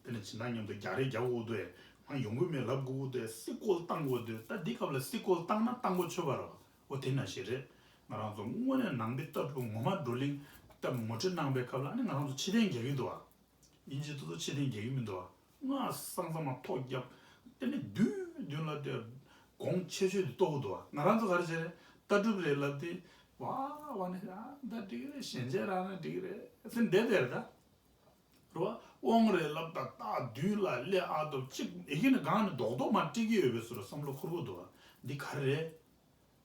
དེ་ནས་སྦྱིན་བདག་མཉམ་དུ་རྒྱག་རེས་རྒྱག་དགོས་འདུག་ང་ཡོང་གི་མེད་ལབ་དགོས་འདུག་སྲིད་སྐོར་བཏང་དགོས་འདུག་ད་འདི་སྐབས་ལ་སྲིད་སྐོར་བཏང་ན་བཏང་དགོས་ཆོད་པ་རེད་འོ་དེ་ན་ཞིག་རེད། ང་རང་ཚོ་དངོས་གནས་ནང་པའི་ལྟ་གྲུབ་ངོ་མ་བགྲོ་གླེང་སྟབས་ངོ་སྤྲོད་གནང་པའི་སྐབས་ལ་ནི་ང་རང་ཚོ་ཕྱིར་འཐེན་རྒྱག་གི་འདུག་བ། ཡིན་གཅིག་ཏུ་ཏུ་ཕྱིར་འཐེན་རྒྱག་གི་མི་འདུག་བ། ང་སང་ཙང་མ་ཐོག་བརྒྱབ། དེ་ནི་མདུན་མདུན་ལ་དེ་དགོངས་ཆེ་ཤོས་དེ་རྟོགས་འདུག་བ། ང་རང་ཚོ་ག་རེ་བྱས་རེད། ལྟ་གྲུབ་རེད་ལབ་དེ། བ་བ་ནི་ར་ད་འགྲིག་རེད། ཞལ་མཇལ་རག་ན་འགྲིག་རེད་ཟེར་བསྡད་བསྡད་རེད་ད། རེད་བ། དབང་རེད་ལབ་ད་ད་མདུན་ལ་སླེབས་ཨ་ཐོབ་གཅིག་ཨེ་ཀི་ནི་སྒང་ནས་རྡོག་རྡོག་མ་སྤྲད་ཀྱི་ཡོད་པའི་བཟོ་འདྲ་བསམ་བློ་འཁོར་གི་འདུག་བ། འདི་ག་རེ་རེད།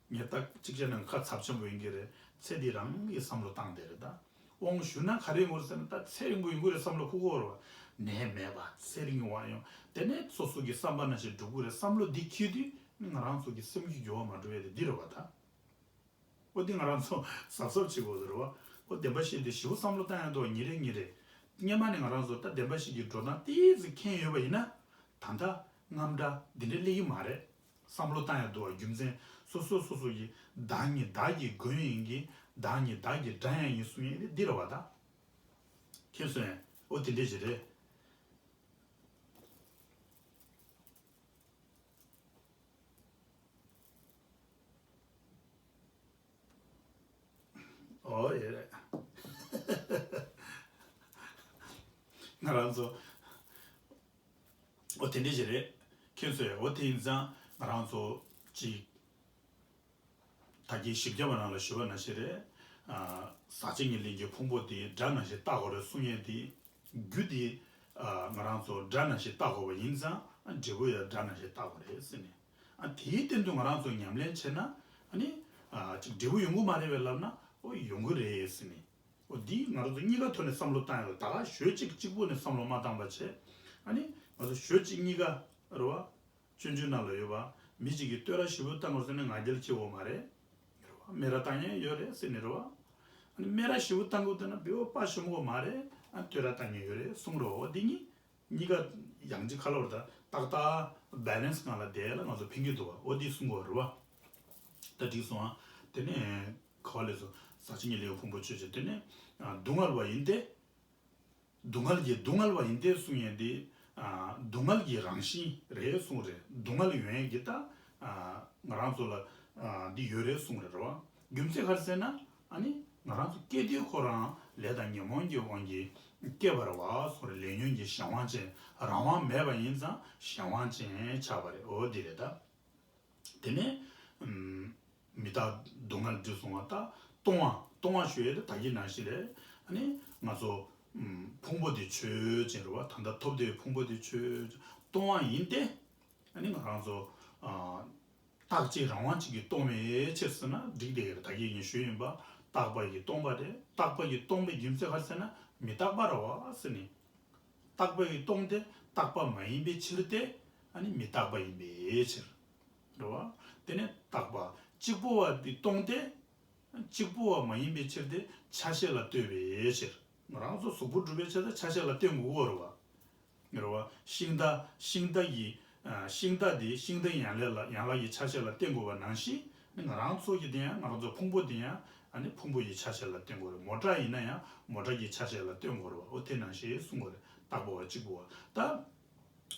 ངས་ད་གཅིག་བྱས་ན་ཁ་ཚབས་ཆེན་པོ་ཡིན་གྱི་རེད། ཚེ་འདི་རང་གི་བསམ་བློ་བཏང་བསྡད་རེད་ད། དབང་ཞུས་ན་ག་རེ་ཡོང་གི་རེད་ཟེར་ན་ད་ཚེ་རིང་པོ་ཡོང་གི་རེད་བསམ་བློ་འཁོར་གྱི་ཡོད་རེད་བ། ནད་མེད་པ་ཚེ་རིང་བ་ཡོང་དེ་ནས་སོ་སོ་གི་བསམ་པ་ནང་བཞིན་འགྲུབ་ཀྱི་རེད་བསམ་བློ་འདི་འཁྱེར་དུས་ང་རང་ཚོ་གི་སེམས་ཀྱི་འགྱུར་བ་མ་འགྲོ་ཡས་དེ་འདི་རེད་བ་ད། འོ་འདི་ང་རང་ཚོ་གཟབ་གཟབ་བྱེད་དགོས་ཟེར་བ། འོ་བདེན་པ་བཤད་དེ་ཞེ་པོ་བསམ་བློ་བཏང་ཡག་འདུག་བ། ཉིན་རེ་ཉིན་རེ། སྔོན་མ་ནས་ང་རང་ཚོ་ད་བདེན་པ་བཤད་ཀྱི་འགྲོ་སྟངས་ཏོག་ཙམ་མཁྱེན་ཡོད་པ་ཡིན་ན། ད་ལྟ་རྔམ་དྲག་འདི་འདྲ་སླེབས་ཀྱི་མ་རེད། བསམ་བློ་བཏང་ཡག་འདུག་བ། རྒྱུ་མཚན་སོ་སོ་སོ་སོ་ཡི་བདག་ཉིད་བདག་གི་མགོན་ཡིན་གྱི། བདག་ཉིད་བདག་གི་དགྲ་ཡང་ཡིན་གསུང་ཡག་འདི་འདི་རེད་བ་ད། མཁྱེན་སོང་ངས། འོ་དེ་འདྲ་ཞིག་རེད། ཨོ་ཡེ་རེད། ང་རང་ཚོ་ཨོ་དེ་འདྲ་ཞིག་རེད། མཁྱེན་སོང་ངས། ཨོ་དེ་ཡིན་ཙང་ང་རང་ཚོ་ཅིག་ད་གིན་བཞི་བརྒྱ་པ་རང་ལ་ཞུས་པ་ནང་བཞིན་རེད། ཨ། ཟག་བཅས་ཉེར་ལེན་གྱི་ཕུང་པོ་དེ་དགྲ་ནང་བཞིན་བལྟ་དགོས་རེད་གསུང་ཡས་དེ། རྒྱུ་དེ། ཨ། ང་རང་ཚོ་དགྲ་ནང་བཞིན་བལྟ་དགོས་པ་ཡིན་ཙང་ཨ། འབྲས་བུ་ཡང་དགྲ་ནང་བཞིན་བལྟ་དགོས་རེད་ཟེར་ནས། ཨ། དེའི་སྟེང་དུ་ང་རང་ཚོ་ཉམས་ལེན་བྱས་ན་ཨ་ནི། ཨ། ཅིག་འབྲས་བུ་ཡོང་གི་མ་རེད་པས་ལབ་ན་ཨོ་ཡོང་གི་རེད་ཟེར་ནས། ཨོ་འདི་ང་རང་ཚོ་གཉིས་ཀ་ཐོག་ནས་བསམ་བློ་བཏང་ཡོད། ད་ག་ཞོལ་གཅིག་གཅིག་པོ་ནས་བསམ་བློ་མ་བཏང་པ་བྱས། ཨ་ནི་ང་ཚོ་ཞོལ་གཅིག་གཉིས་ཀ་རེད་བ། སྤྱོད་འཇུག་ནང་ལ་ཡོད་པ། མི་གཅིག་གིས་བསྟོད་ར་ཞེ་པོ་བཏང་དགོས་ཟེར་ན་ང་རྒྱལ་སྐྱེ་འོ་མ་རེད། རེད་བ། སྨད་ར་བཏང་མཁན་ཡོད་རེད་ཟེར་ནས་རེད་བ། ཨ་ནི་སྨད་ར་ཞེ་པོ་བཏང་དགོས་བསྡད་ན་བེའུ་དཔའ་ཞུམ་གོ་མ་རེད། ཨ། བསྟོད་ར་བཏང་མཁན་ཡོད་རེད་གསུང་རོགས། འོ་འདི་གཉིས་གཉིས་ཀ་ཡང་གཅིག་ཁ་ལོར་ད་ཏག་ཏག་བེ་ལེན་སི་སྒང་ལ་བསྡད་ལ་ང་ཚོ་ཕན་གྱི་འདུག་བ། འོ་འདི་གསུང་གོ་རེད་བ། ད་འགྲིག་སོང་ཨ། དེ་ནས་ག་བ་ལས་སོ། ཟག་བཅས་ཉེར་ལེན་གྱི་ཕུང་པོ་ཆོས་ཅན། དེ་ནས་ཨ། སྡུག་བསྔལ་བ་ཡིན་ཏེ། སྡུག་བསྔལ་གྱི་སྡུག་བསྔལ་བ་ཡིན་ཏེ་གསུང་ཡས་འདི། ཨ། སྡུག་བསྔལ་གྱི་རང་བཞིན་རེད་གསུང་རེད། སྡུག་བསྔལ་ཡོང་ཡས་ཀྱི་ད། ཨ། ང་རང་ཚོ་ལ། ཨ། འདི་ཡོད་རེད་གསུང་རེད་རེད་བ། རྒྱུ་མཚན་ག་རེ་ཟེར་ན། ཨ་ནི་ང་རང་ཚོ་སྐྱེ་དུས་ཁོ་རང་ལས་དང་ཉོན་མོངས་ཀྱི་དབང་གིས་སྐྱེས་པ་རེད་བ་གསུང་རེད། ལས་ཉོན་གྱི་གཞན་དབང་ཅན། རང་དབང་མེད་པ་ཡིན་ཙང་གཞན་དབང་ཅན་ཆགས་པ་རེད། འོ་འདི་རེད་ད། དེ་ནས། ཨམ། མི་རྟག་སྡུག་བསྔལ་འདི་གསུང་བ་ད། སྟོང་བ་སྟོང་བ་ཞུ་ཡས་དེ་ད་གིན་ནང་བཞིན་རེད། ཨ་ནི་ང་ཚོ། ཨམ། ཕུང་པོ་དེ་ཆོས་ཅན་རེད་བ། ད་ལྟ་ཐོབ་བསྡད་པའི་ཕུང་པོ་དེ་ཆོས་ཅན། སྟོང་བ་ཡིན་ཏེ། ཨ་ནི་ང་རང་ཚོ། ཨ། རྟག་གཅིག་རང་དབང་གཅིག་གིས་སྟོང་བའི་ཕྱིར་ཟེར་ན་འགྲིག་བསྡད་ཀྱི་རེད། ད་གིན་ངས་ཞུས་ཡིན་པ། རྟག་པ་གིས་སྟོང་པ་རེད། རྟག་པ་གིས་སྟོང་པའི་རྒྱུ་མཚན་ག་རེ་ཟེར་ན་མི་རྟག་པ་རེད་བ་ཟེར་ནས། རྟག་པ་གིས་སྟོང་སྟེ་རྟག་པ་མ་ཡིན་པའི་ཕྱིར་ཏེ། ཨ་ནི་མི་རྟག་པ་ཡིན་པའི་ཕྱིར། རེད་བ། དེ་ནས་རྟག་པ་གཅིག་པུ་བ་དེ་སྟོང་སྟེ། གཅིག་པུ་བ་མ་ཡིན་པའི་ཕྱིར་ཏེ་ཆ་ཤས་ལ་ལྟོས་པའི་ཕྱིར། ང་རང་ཚོ་གཟུགས་པོ་གྲུབ་པའི་ཕྱིར་ཏེ་ཆ་ཤས་ལ་ལྟོས་དགོས་ཀྱི་ཡོད་རེད་བ། རེད་བ། ཤིང་རྟ་ཤིང་རྟ་གི། ཨ། ཤིང་རྟ་དེ་ཤིང་རྟའི་ཡན་ལག་ལ་ཡན་ལག་གི་ཆ་ཤས་ལ་ལྟོས་དགོས་པ་ནང་བཞིན། ང་རང་ཚོ་གི་དེ་ཡང་ང་རང་ཚོ་ཕུང་པོ་དེ་ཡང་ཨ་ནི་ཕུང་པོ་ཡི་ཆ་ཤས་ལ་ལྟོས་དགོས་རེད། མོ་ཊ་ཡིན་ན་ཡང་མོ་ཊ་གི་ཆ་ཤས་ལ་ལྟོས་དགོས་རེད་བ། འོ་དེ་ནང་བཞིན་གསུང་དགོས་རེད། རྟག་པ་བ་གཅིག་པུ་བ་ད།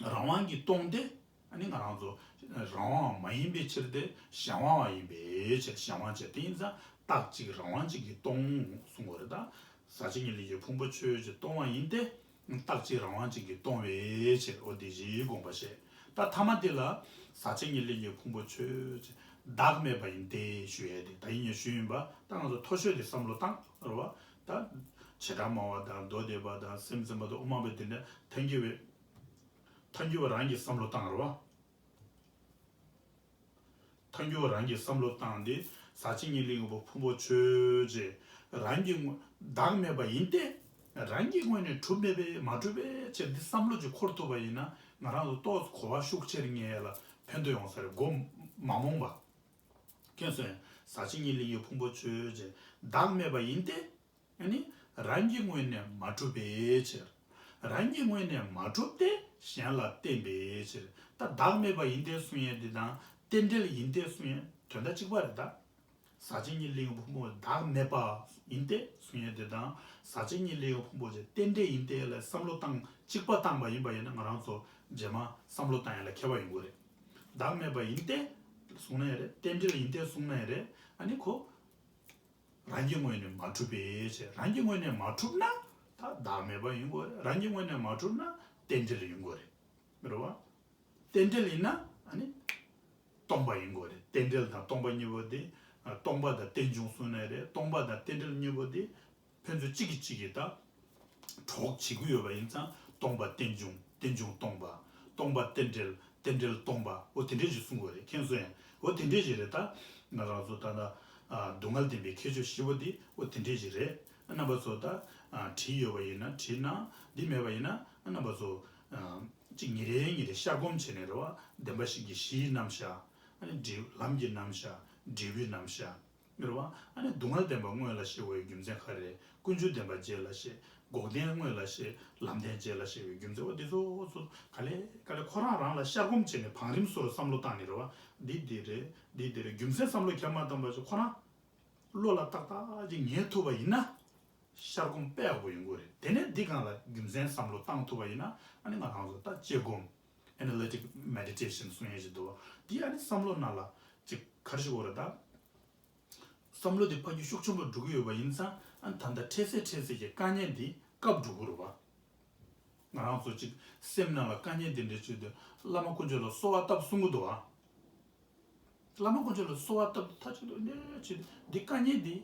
རང་དབང་གིས་སྟོང་སྟེ། ཨ་ནི་ང་རང་ཚོ་རང་དབང་མ་ཡིན་པའི་ཕྱིར་ཏེ་གཞན་དབང་བ་ཡིན་པའི་ཕྱིར། གཞན་དབང་བྱས་དེ་ཡིན་ཙང་རྟག་གཅིག་རང་དབང་གཅིག་གིས་སྟོང་གསུང་དགོས་རེད་ད། ཟག་བཅས་ཉེར་ལེན་གྱི་ཕུང་པོ་ཆོས་ཅན། སྟོང་བ་ཡིན་ཏེ། རྟག་གཅིག་རང་དབང་གཅིག་གིས་སྟོང་བའི་ཕྱིར། འོ་དེ་བཞིའི་དགོངས་པ་བཞེས། ད་ཐ་མ་དེ་ལ། ཟག་བཅས་ཉེར་ལེན་གྱི་ཕུང་པོ་ཆོས་ཅན། བདག་མེད་པ་ཡིན་ཏེ་ཞུ་ཡས་དེ། ད་ཡིན་ཡང་ཞུས་ཡིན་པ། ད་ང་ཚོ་མཐོ་ཤོས་དེ་བསམ་བློ་བཏང་རེད་བ། ད། བྱེ་བྲག་སྨྲ་བ་དང་མདོ་སྡེ་པ་དང་སེམས་ཙམ་པ་དང་དབུ་མ་པ་དེ་འདྲ་ཐལ་འགྱུར་བའི། ཐལ་འགྱུར་བ་རང་གིས་བསམ་བློ་བཏང་རེད་བ། ཐལ་འགྱུར་བ་རང་གིས་བསམ་བློ་བཏང་སྟེ། ཟག་བཅས་ཉེར་ལེན་གྱི་ཕུང་པོ་ཆོས་ཅན། རང་གི་ངོ་། བདག་མེད་པ་ཡིན་ཏེ། རང་གི་ངོས་ནས་གྲུབ་མེད་པས་མ་གྲུབ་པའི་ཕྱིར་འདི་བསམ་བློ་ཅིག་འཁོར་ཐུབ་པ་ཡིན་ན་ང་རང་ཚོ་ཏོག་ཙམ་གོ་བ་ཤུགས་ཆེར་རྙེད་ཡ་ལ་ཕན་ཐོགས་ཡོང་ས་རེད། མགོ་མ་རྨོངས་པ། མཁྱེན་སོང་ངས། ཟག་བཅས་ཉེར་ལེན་གྱི་ཕུང་པོ་ཆོས་ཅན། བདག་མེད་པ་ཡིན་ཏེ། ཨ་ནི། རང་གི་ངོས་ནས་མ་གྲུབ་པའི་ཕྱིར། རང་གི་ངོས་ནས་མ་གྲུབ་སྟེ་གཞན་ལ་བརྟེན་པའི་ཕྱིར། ད་བདག་མེད་པ་ཡིན་ཏེ་གསུང་ཡས་འདི་དང་རྟེན་འབྲེལ་ཡིན་ཏེ་གསུང་ཡས་དོན་དག་གཅིག་པ་རེད་ད། ཟག་བཅས་ཉེར་ལེན་གྱི་ཕུང་པོ་བདག་མེད་པ་ཡིན་ཏེ་གསུང་ཡས་འདི་དང་ཟག་བཅས་ཉེར་ལེན་གྱི་ཕུང་པོ་ཆོས་རྟེན་འབྲེལ་ཡིན་ཏེ་ལ་བསམ་བློ་བཏང་གཅིག་པ་བཏང་པ་ཡིན་པ་ཡིན་ན་ང་རང་ཚོ་རྗེས་མ་བསམ་བློ་བཏང་ཡས་ལ་ཁྱད་པར་ཡོང་གི་རེད། བདག་མེད་པ་ཡིན་ཏེ་གསུང་ན་ཡང་རེད། རྟེན་འབྲེལ་ཡིན་ཏེ་གསུང་ན་ཡང་རེད། ཨ་ནི་ཁོ། རང་གི་ངོས་ནས་མ་གྲུབ་པའི་ཕྱིར། རང་གི་ངོས་ནས་མ་གྲུབ་ན་ད་བདག་མེད་པ་ཡིན་དགོས་རེད། རང་གི་ངོས་ནས་མ་གྲུབ་ན་རྟེན་འབྲེལ་ཡིན་དགོས་རེད། རེད་བ། རྟེན་འབྲེལ་ཡིན་ན་ཨ་ནི་སྟོང་པ་ཡིན་དགོས་རེད། རྟེན་འབྲེལ་དང་སྟོང་པ་གཉིས་པོ་དེ། ཨ། སྟོང་པ་དང་རྟེན་འབྱུང་གསུངས་ནའི་རེད། སྟོང་པ་དང་རྟེན་འབྲེལ་གཉིས་པོ་དེ་ཕན་ཚུན་གཅིག་གིས་གཅིག་གིས་ད་གྲོགས་བྱེད་ཀྱི་ཡོད་པ་ཡིན་ཙང་སྟོང་པ་རྟེན་འབྱུང་། རྟེན་འབྱུང་སྟོང་པ། སྟོང་པ་རྟེན་འབྲེལ། རྟེན་འབྲེལ་སྟོང་པ། འོ་དེ་འདྲས་ཞིག་གསུང་དགོས་རེད། མཁྱེན་སོང་ངས། འོ་དེ་འདྲས་ཞིག་རེད། ད་ང་རང་ཚོ་ད་ལྟ་ཨ་སྡུག་བསྔལ་བདེན་པའི་ཁྱད་ཆོས་བཞི་པོ་འདི་འོ་དེ་འདྲས་ཞིག་རེད། རྣམ་པ་ཚོ་ད་ཨ་བྲིས་ཡོད་པ་ཡིན་ན་བྲིས་གནང་། འདི་མེད་པ་ཡིན་ན་རྣམ་པ་ཚོ་ཨ་གཅིག་ཉིན་རེ་ཉིན་རེ་བཤར་སྒོམ་བྱས་ནས་རེད་བ། བདེན་པ་བཞི་གི་གཞིའི་རྣམ་གཞག་ཨ་ནི་འབྲས། ལམ་གྱི་རྣམ་གཞག་འབྲས་བུའི་རྣམ་གཞག་རེད་བ། ཨ་ནི་སྡུག་བསྔལ་བདེན་པ་དངོས་ལ་བཤད་པའི་རྒྱུ་མཚན་ག་རེ་རེད། ཀུན་འབྱུང་བདེན་པ་རྗེས་ལ་བཤད། འགོག་བདེན་དངོས་ལ་བཤད། ལམ་བདེན་རྗེས་ལ་བཤད་པའི་རྒྱུ་མཚན། འོ་འདི་ཚོ་ཚོ་ག་ལེ་ག་ལེ་ཁོ་རང་རང་ལ་བཤར་སྒོམ་བྱས་ནས་བང་རིམ་བཟོ་འདྲ་བསམ་བློ་བཏང་ནས་རེད་བ། འདི་འདི་རེད། འདི་འདི་རེད། རྒྱུ་མཚན་བསམ་བློ་རྒྱབ་མ་བཏང་བ་ཞིག་ཁོ་རང་བློ་ལ་ཏག་ཏག་ཅིག་ངེས་ཐུབ་པ་ཡིན་ན་བཤར་སྒོམ་དཔེ་ཡག་པོ་ཡོང་གི་རེད། དེ་ནས་འདི་སྒང་ལ་རྒྱུ་མཚན་བསམ་བློ་བཏང་ཐུབ་པ་ཡིན་ན་ཨ་ནི་ང་རང་ཚོ་ད་དཔྱད་སྒོམ། Analytic Meditation གསུང་ཡས་ཅིག་འདུག་འདི་ཨ་ནི་བསམ་བློ་ནང་ལ་ཅིག་ག་རེ་ཞིག་དགོས་རེད་ད། བསམ་བློ་དེ་ཕར་རྒྱུག་ཤུགས་ཆེན་པོ་འགྲོ་གི་ཡོད་པ་ཡིན་ཙང་། ཨ་ནི་ད་ལྟ་འཕྲལ་སེལ་འཕྲལ་སེལ་གྱི་དཀའ་ངལ་འདི་སྐབས་འགྲོ་གི་རེད་བ། ང་རང་ཚོ་ཅིག་སེམས་ནང་ལ་དཀའ་ངལ་འདི་འདྲ་བྱུང་དུས་བླ་མ་དཀོན་མཆོག་ལ་གསོལ་བ་བཏབ་གསུང་གི་འདུག་བ། བླ་མ་དཀོན་མཆོག་ལ་གསོལ་བ་བཏབ་མཐའ་གཅིག་ཏུ་གནས་བྱས་འདི་དཀའ་ངལ་འདི་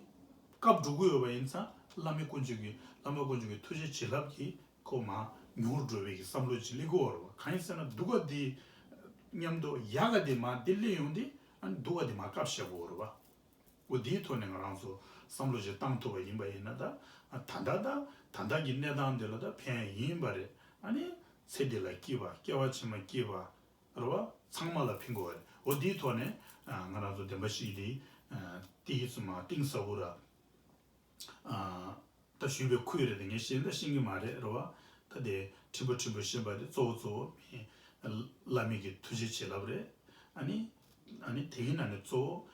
སྐབས་འགྲོ་གི་ཡོད་པ་ཡིན་ཙང་། བླ་མ་དཀོན་མཆོག་གི་བླ་མ་དཀོན་མཆོག་གི་ཐུགས་རྗེ་བྱིན་རླབས་ཀྱིས་ཁོ་མར་ཉུང་རུ་འགྲོ་བའི་གི་བསམ་བློ་ཅིག་སླེབས་ཀྱི་ཡོད་རེད་བ། གང་ཡིན་ཟེར་ན་སྡུག་ག་འདི་མཉམ་དུ་ཡག་ག་འདི་མར་འདི་སླེབས་ཡོང་དུས་ཨ་ནི་སྡུག་ག་འདི་མར་བཀག་བཞག་དགོས་རེད་བ། འོ་འདིའི་ཐོག་ནས་ང་རང་ཚོ་བསམ་བློ་ཞིག་བཏང་ཐུབ་པ་ཡིན་པ་ཡིན་ན་ད། ད་ལྟ་ད་ད་ལྟ་གི་གནས་སྟངས་འདི་ལ་ད་ཕན་ཡིན་པ་རེད། ཨ་ནི་ཚེ་འདི་ལ་སྐྱིད་པ། སྐྱེ་བ་ཕྱི་མ་སྐྱིད་པ་རེད་བ། ཚང་མ་ལ་ཕན་གྱི་ཡོད་རེད། འོ་འདིའི་ཐོག་ནས་ང་རང་ཚོ་བདེན་པ་བཞི་འདི་ཏིག་ཙམ་མ་གཏིང་ཟབ་པོ་ར། ད་ཞུས་པའི་ཁུལ་རེད་དེ་ངས་ཤེས་ན་ཤེས་ཀྱི་མ་རེད་རེད་བ། ད་དེ་ཕྲན་བུ་ཕྲན་བུ་ཤེས་པ་དེ་གཙོ་བོ་གཙོ་བོ་མི་བླ་མའི་གི་ཐུགས་རྗེ་བྱིན་རླབས་རེད། ཨ་ནི་ཨ་ནི་དེའི་ནང་ནས་གཙོ་བོ་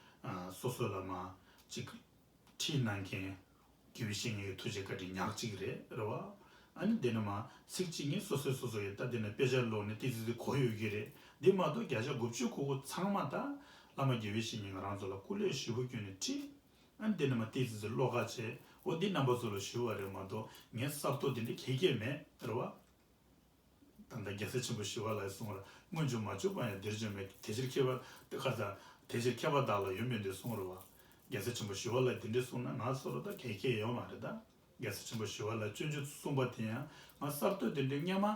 སོ་སོ་ལ་མ་ཅིག་ཁྲིད་གནང་མཁན་དགེ་བའི་བཤེས་གཉེན་གྱི་ཐུགས་རྗེ་བཀའ་དྲིན་ཉག་གཅིག་རེད་རེད་བ། ཨ་ནི་དེ་ནས་མ་ཚིག་གཅིག་གཉིས་སོ་སོས་སོ་སོ་ཡི་ད་དེ་ནས་དཔེ་ཆ་ཀློག་ནས་ཏིག་ཙི་ཙི་གོ་ཡོད་ཀྱི་རེད། འདི་མ་གཏོགས་བརྒྱ་ཆ་དགུ་བཅུ་གོ་གོ་ཚང་མ་ད་བླ་མ་དགེ་བའི་བཤེས་གཉེན་ང་རང་ཚོ་ལ་སྐུ་ལས་ཞེ་པོ་བསྐྱོན་ནས་ཁྲིད། ཨ་ནི་དེ་ནས་མ་ཏིག་ཙི་ཙི་ཀློག་ཁ་བྱས། འོ་འདི་རྣམ་པ་ཚོ་ལ་ཞུ་བ་རེད་མ་གཏོགས་ངའི་གསར་གཏོད་དེ་འདྲ་ག་གེ་མེད་རེད་བ། ད་ལྟ་རྒྱལ་སྲས་ཆེན་པོ་ཞི་བ་ལྷས་གསུངས་པ་རེད། སྔོན་བྱུང་མ་བྱུང་པ་ཡང་འདིར་བྱོན་མེད། དེ་ཕྱིར་མཁས་པ་དེ་ཁ་ཚ་དེ་ཕྱིར་མཁས་པ་བདག་ལ་ཡོད་མིན་འདུག་གསུངས་རེད་བ། རྒྱལ་སྲས་ཆེན་པོ་ཞི་བ་ལྷས་དེ་འདྲ་གསུངས་ན་ང་ཚོ་ལ་ད་ག་གེ་ཡོད་མ་རེད་ད། རྒྱལ་སྲས་ཆེན་པོ་ཞི་བ་ལྷས་སྤྱོད་འཇུག་གསུངས་པ་དེ་ཡང་ང་གསར་གཏོད་དེ་འདྲ་སྔོན་མ་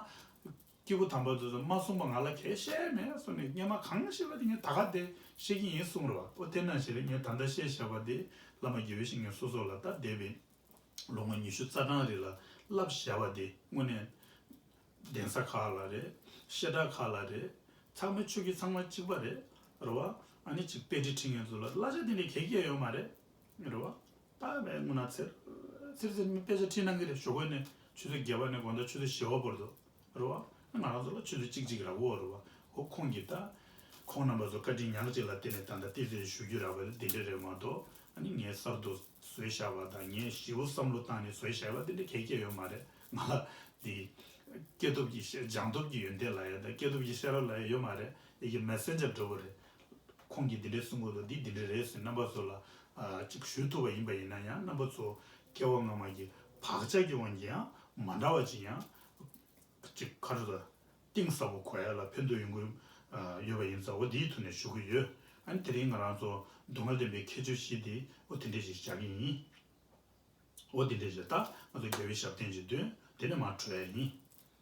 སྐྱེས་བུ་དམ་པ་ཚོས་མ་གསུངས་པ་ང་ལ་ག་གེ་བཤད་མེད་གསུངས་ནས། སྔོན་མ་གང་བཤད་པ་དེ་ངས་ད་ག་དེ་བཤད་ཀྱི་ཡིན་གསུངས་རེད་བ། ཨོ་དེ་ནང་བཞིན་རེད། ངས་ད་ལྟ་བཤད་བཞག་པ་དེ་བླ་མ་དགེ་བའི་བཤེས་གཉེན་སོ་སོ་ལ་ད་འདས་པའི་ལོ་ངོ་ཉི་ཤུ་རྩ་གྲངས་རིང་ལ་བསླབས་བཞག་པ་དེ་དངོས་གནས་གདན་ས་ཁག་ལ་རེད། བཤད་གྲྭ་ཁག་ལ་རེད། ཚང་མའི་ཆོས་བརྒྱུད་ཚང་མ་གཅིག་པ་རེད། རེད་བ། ཨ་ནི་ཅིག་དཔེ་ཁྲིད་ཁྲིད་མཁན་ཚོ་ལ་གླ་ཆ་དེ་འདྲ་ག་གེ་ཡོད་མ་རེད། རེད་བ། ད་བས་དངོས་གནས་ཚེར་ཚེར་ཚེར་མི་དཔེ་ཆ་ཁྲིད་གནང་གི་རེད། ཞོགས་ཀས་ནས་ཆུ་ཚོད་བརྒྱད་པ་ནས་དགོང་དག་ཆུ་ཚོད་བཞི་པ་བར་དུ། རེད་བ། ང་རང་ཚོ་ལ་ཆུ་ཚོད་གཅིག་གཅིག་རག་གི་ཡོད་རེད་བ། འོ་ཁོང་གིས་ད། ཁོང་རྣམ་པ་ཚོ་བཀའ་དྲིན་ཉག་གཅིག་ལ་བརྟེན་ནས་ད་ལྟ་ཏིག་ཙི་ཞུ་རྒྱུ་རག་པ་དེ་འདི་འདྲ་རེད་མ་གཏོགས། ཨ་ནི་ངས་གསར་དུ་བཟོས་བཞག་པ་དང་ངས་ཞིབ་པོ་བསམ་བློ་བཏང་ནས་བཟོས་བཞག་པ་དེ་འདྲ་ག་གེ་ཡོད་མ་རེད། ང་ལ་འདི་སྐྱེས་སྟོབས་ཀྱི་ཤེས། སྦྱངས་སྟོབས་ཀྱི་ཡོན་ཏན་ལབ་ཡ་དང་སྐྱེས་སྟོབས་ཀྱི་ཤེས་རབ་ལབ་ཡ་ཡོད་མ་རེད། ཡི་གེ་མེ་སེན་ཇར་འདྲ་པོ་རེད། ཁོང་གིས་འདི་འདྲ་གསུང་གི་འདུག་འདི་འདི་འདྲ་རེད་ཟེར་རྣམ་པ་ཚོ་ལ་ཨ་ཅིག་ཞུ་ཐུབ་པ་ཡིན་པ་ཡིན་ན་ཡང་། རྣམ་པ་ཚོ་སྐྱེ་བ་སྔ་མ་གི་བག་ཆགས་ཀྱི་དབང་གིས་ཡང་མ་འདྲ་བ་ཅིག་ཡང་ཅིག་ག་རེ་ཟེར། གཏིང་ཟབ་པོ་གོ་ཡ་ལ་ཕན་ཐོགས་ཡོང་གི་ཡོད་པ་ཡིན་ཙང་། འོ་འདིའི་ཐོག་ནས་ཞུ་གི་ཡོད། ཨ་ནི་དེ་རིང་ང་རང་ཚོ་སྡུག་བསྔལ་བདེན་པའི་ཁྱད་ཆོས་བཞི་དེ་འོ་དེ་འདྲས་ཞིག་བཞག་གི་ཡིན། འོ་དེ་འདྲས་ཞིག་ད་ང་ཚོ་རྒྱལ་བའི་ཞབས་བརྟན་གྱི་འདོན་དེ་ནས་མར་གྲོལ་ཡ་ཡིན།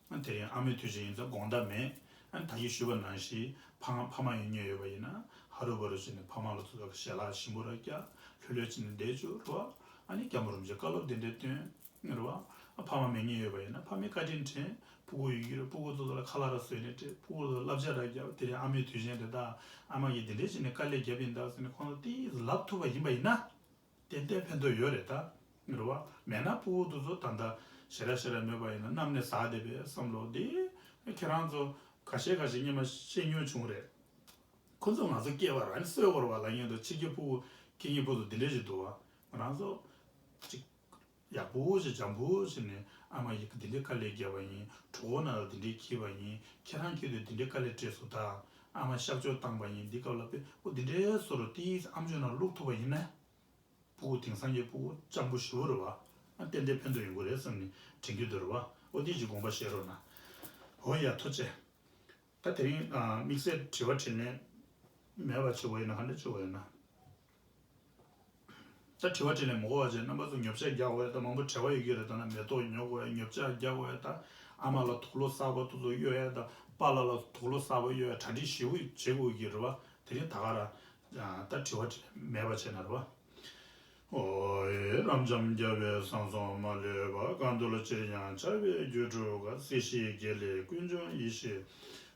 ཨ་ནི་དེ་རིང་ཨ་མའི་དུས་ཆེན་ཡིན་ཙང་དགོང་དག་མེད། ཨ་ནི་ད་གིན་ཞུས་པ་ནང་བཞིན་ཕ་ཕ་མ་ཡོད་མཁན་ཡོད་པ་ཡིན་ན་ཧ་རུ་བ་རུ་བྱས་ནས་ཕ་མ་ལ་ཚོ་ཞལ་ལག་ཞིམ་པོ་ར་བརྒྱབ། ལྷོད་ལྷོད་བྱས་ནས་བསྡད་བཅུག་རོགས། ཨ་ནི་སྐྱ་མོ་རུམ་གྱི་བཀའ་སློབ་དེ་འདྲས་བཏོན། རེད་བ། ཨ་ཕ་མ་མེད་མཁན་ཡོད་པ་ཡིན་ན་ཕ་མའི་བཀའ་དྲིན་དྲན། ཕྲུ་གུ་ཡོད་ཀྱི་རེད། ཕྲུ་གུ་ཚོ་ལ་ཁ་ལག་ར་བཟོས་ནས་སྤྲད། ཕྲུ་གུ་ཚོ་ལ་བསླབ་བྱ་ར་རྒྱབ། དེ་རིང་ཨ་མའི་དུས་ཆེན་རེད་ད། ཨ་མ་གིས་འདི་འདྲས་བྱས་ནས་དཀའ་ལས་བརྒྱབ་ཡིན་ད་ཟེར་ནས་ཁོང་ཚོ་ཏོག་ཙམ་ལབ་ཐུབ་པ་ཡིན་པ་ཡིན་ན། ཏན་ཏན་ཕན་ཐོགས་ཡོད་རེད་ད། རེད་བ། མེད་ན་ཕྲུ་གུ་དེ་ཚོ་ད་ལྟ་ཞེ་དྲག་ཞེ་དྲག་མེད་པ་ཡིན་ན་གནམ་ནས་ཟག་བསྡད་པའི་བསམ་བློ་དེ། ཁྱེད་རང་ཚོ་ཁ་ཤས་ཁ་ཤས་སྔོན་མ་བཤད་མྱོང་བྱུང་རེད། ཁོ་ཚོ་ང་ཚོ་སྐྱེས་པ་རང་གསོས་བོར་བ་ལ་ཉན་དུ་ཕྱི་རྒྱལ་ཕྲུ་གུ་སྐྱེ་མཁན་ཕྲུ་གུ་འདི་འདྲ་ཞིག་འདུག་བ། ང་རང་ཚོ་ཅིག་ཡག་པོ་ཞིག་འཇམ་པོ་ཞིག་ནས་ཨ་མ་ཡིས་འདི་འདྲའི་དཀའ་ལས་བརྒྱབ་པ་ཡིན། གྲོད་ཁོག་ནང་ལ་འདི་འདྲའི་འཁྱེར་བ་ཡིན། ཁྱེད་རང་སྐྱེས་དུས་འདི་འདྲའི་དཀའ་ལས་སྤྲད་སོང་ད། ཨ་མ་གཤགས་བཅོས་བཏང་པ་ཡིན། འདི་སྐབས་ལ་དཔེ་འོ་འདི་འདྲའི་བཟོ་འདྲ་ཏིག་ཙམ་ཨམ་ཅོག་ནང་བླུག་ཐུབ་པ་ཡིན་ན། ཕྲུ་གུ་དེང་སང་གི་ཕྲུ་གུ་སྤྱང་པོ་ཞེ་པོ་རེད་བ། ཨ་ཏན་ཏན་ཕན་ཐོགས་ཡོང་གི་རེད་བསམ་ནས་དྲན་གྱི་འདུག་རེད་བ། ཨོ་དེ་ཅིག་དགོངས་པ་བཞེས་རོགས་གནང་། འོ་ཡ་ཐུགས་རྗེ་ཆེ། ད་དེ་རིང་ཨ་དམིགས་བསལ་དྲི་བ་དྲིས་ལན་མེད་པ་བྱེད་དགོས་ཡིན་ན་ག་འདྲ་བྱེད་དགོས་ཡིན་ན། ད་དྲི་བ་དྲིས་ལན་མི་དགོས་པ་བྱས་རྣམ་པ་ཚོ་ཉོ་ཆ་རྒྱག་དགོས་ཡ། ད་མང་པོ་བྲེལ་བ་ཡོད་ཀྱི་རེད། ད་ན་མེ་ཏོག་ཉོ་དགོས་ཡ། ཉོ་ཆ་རྒྱག་དགོས་ཡ། ད་ཨ་མ་ལ་དུག་ལོག་གསར་པ་དེ་ཚོ་གཡོག་ཡ། ད་པཱ་ལགས་ལ་དུག་ལོག་གསར་པ་གཡོག་ཡ། གྲ་སྒྲིག་ཞེ་པོ་བྱེད་དགོས་ཀྱི་རེད་བ། དེ་རིང་ད་ག་ར་ད་དྲི་བ་དྲིས་ལན་མེད་པ་བྱས་ན་རེད་བ། ཨོ་ཡེ་རབ་འབྱམས་རྒྱལ་བའི་གསང་གསུམ་མ་ལུས་པ། གང་འདུལ་ཕྱིར་ཡང་ཕྱག་འཚལ་སྒྱུ་འཕྲུལ་དཀར། སྲིད་ཞིའི་དགེ་ལེགས་ཀུན་འབྱུང་ཡེ་ཤེས།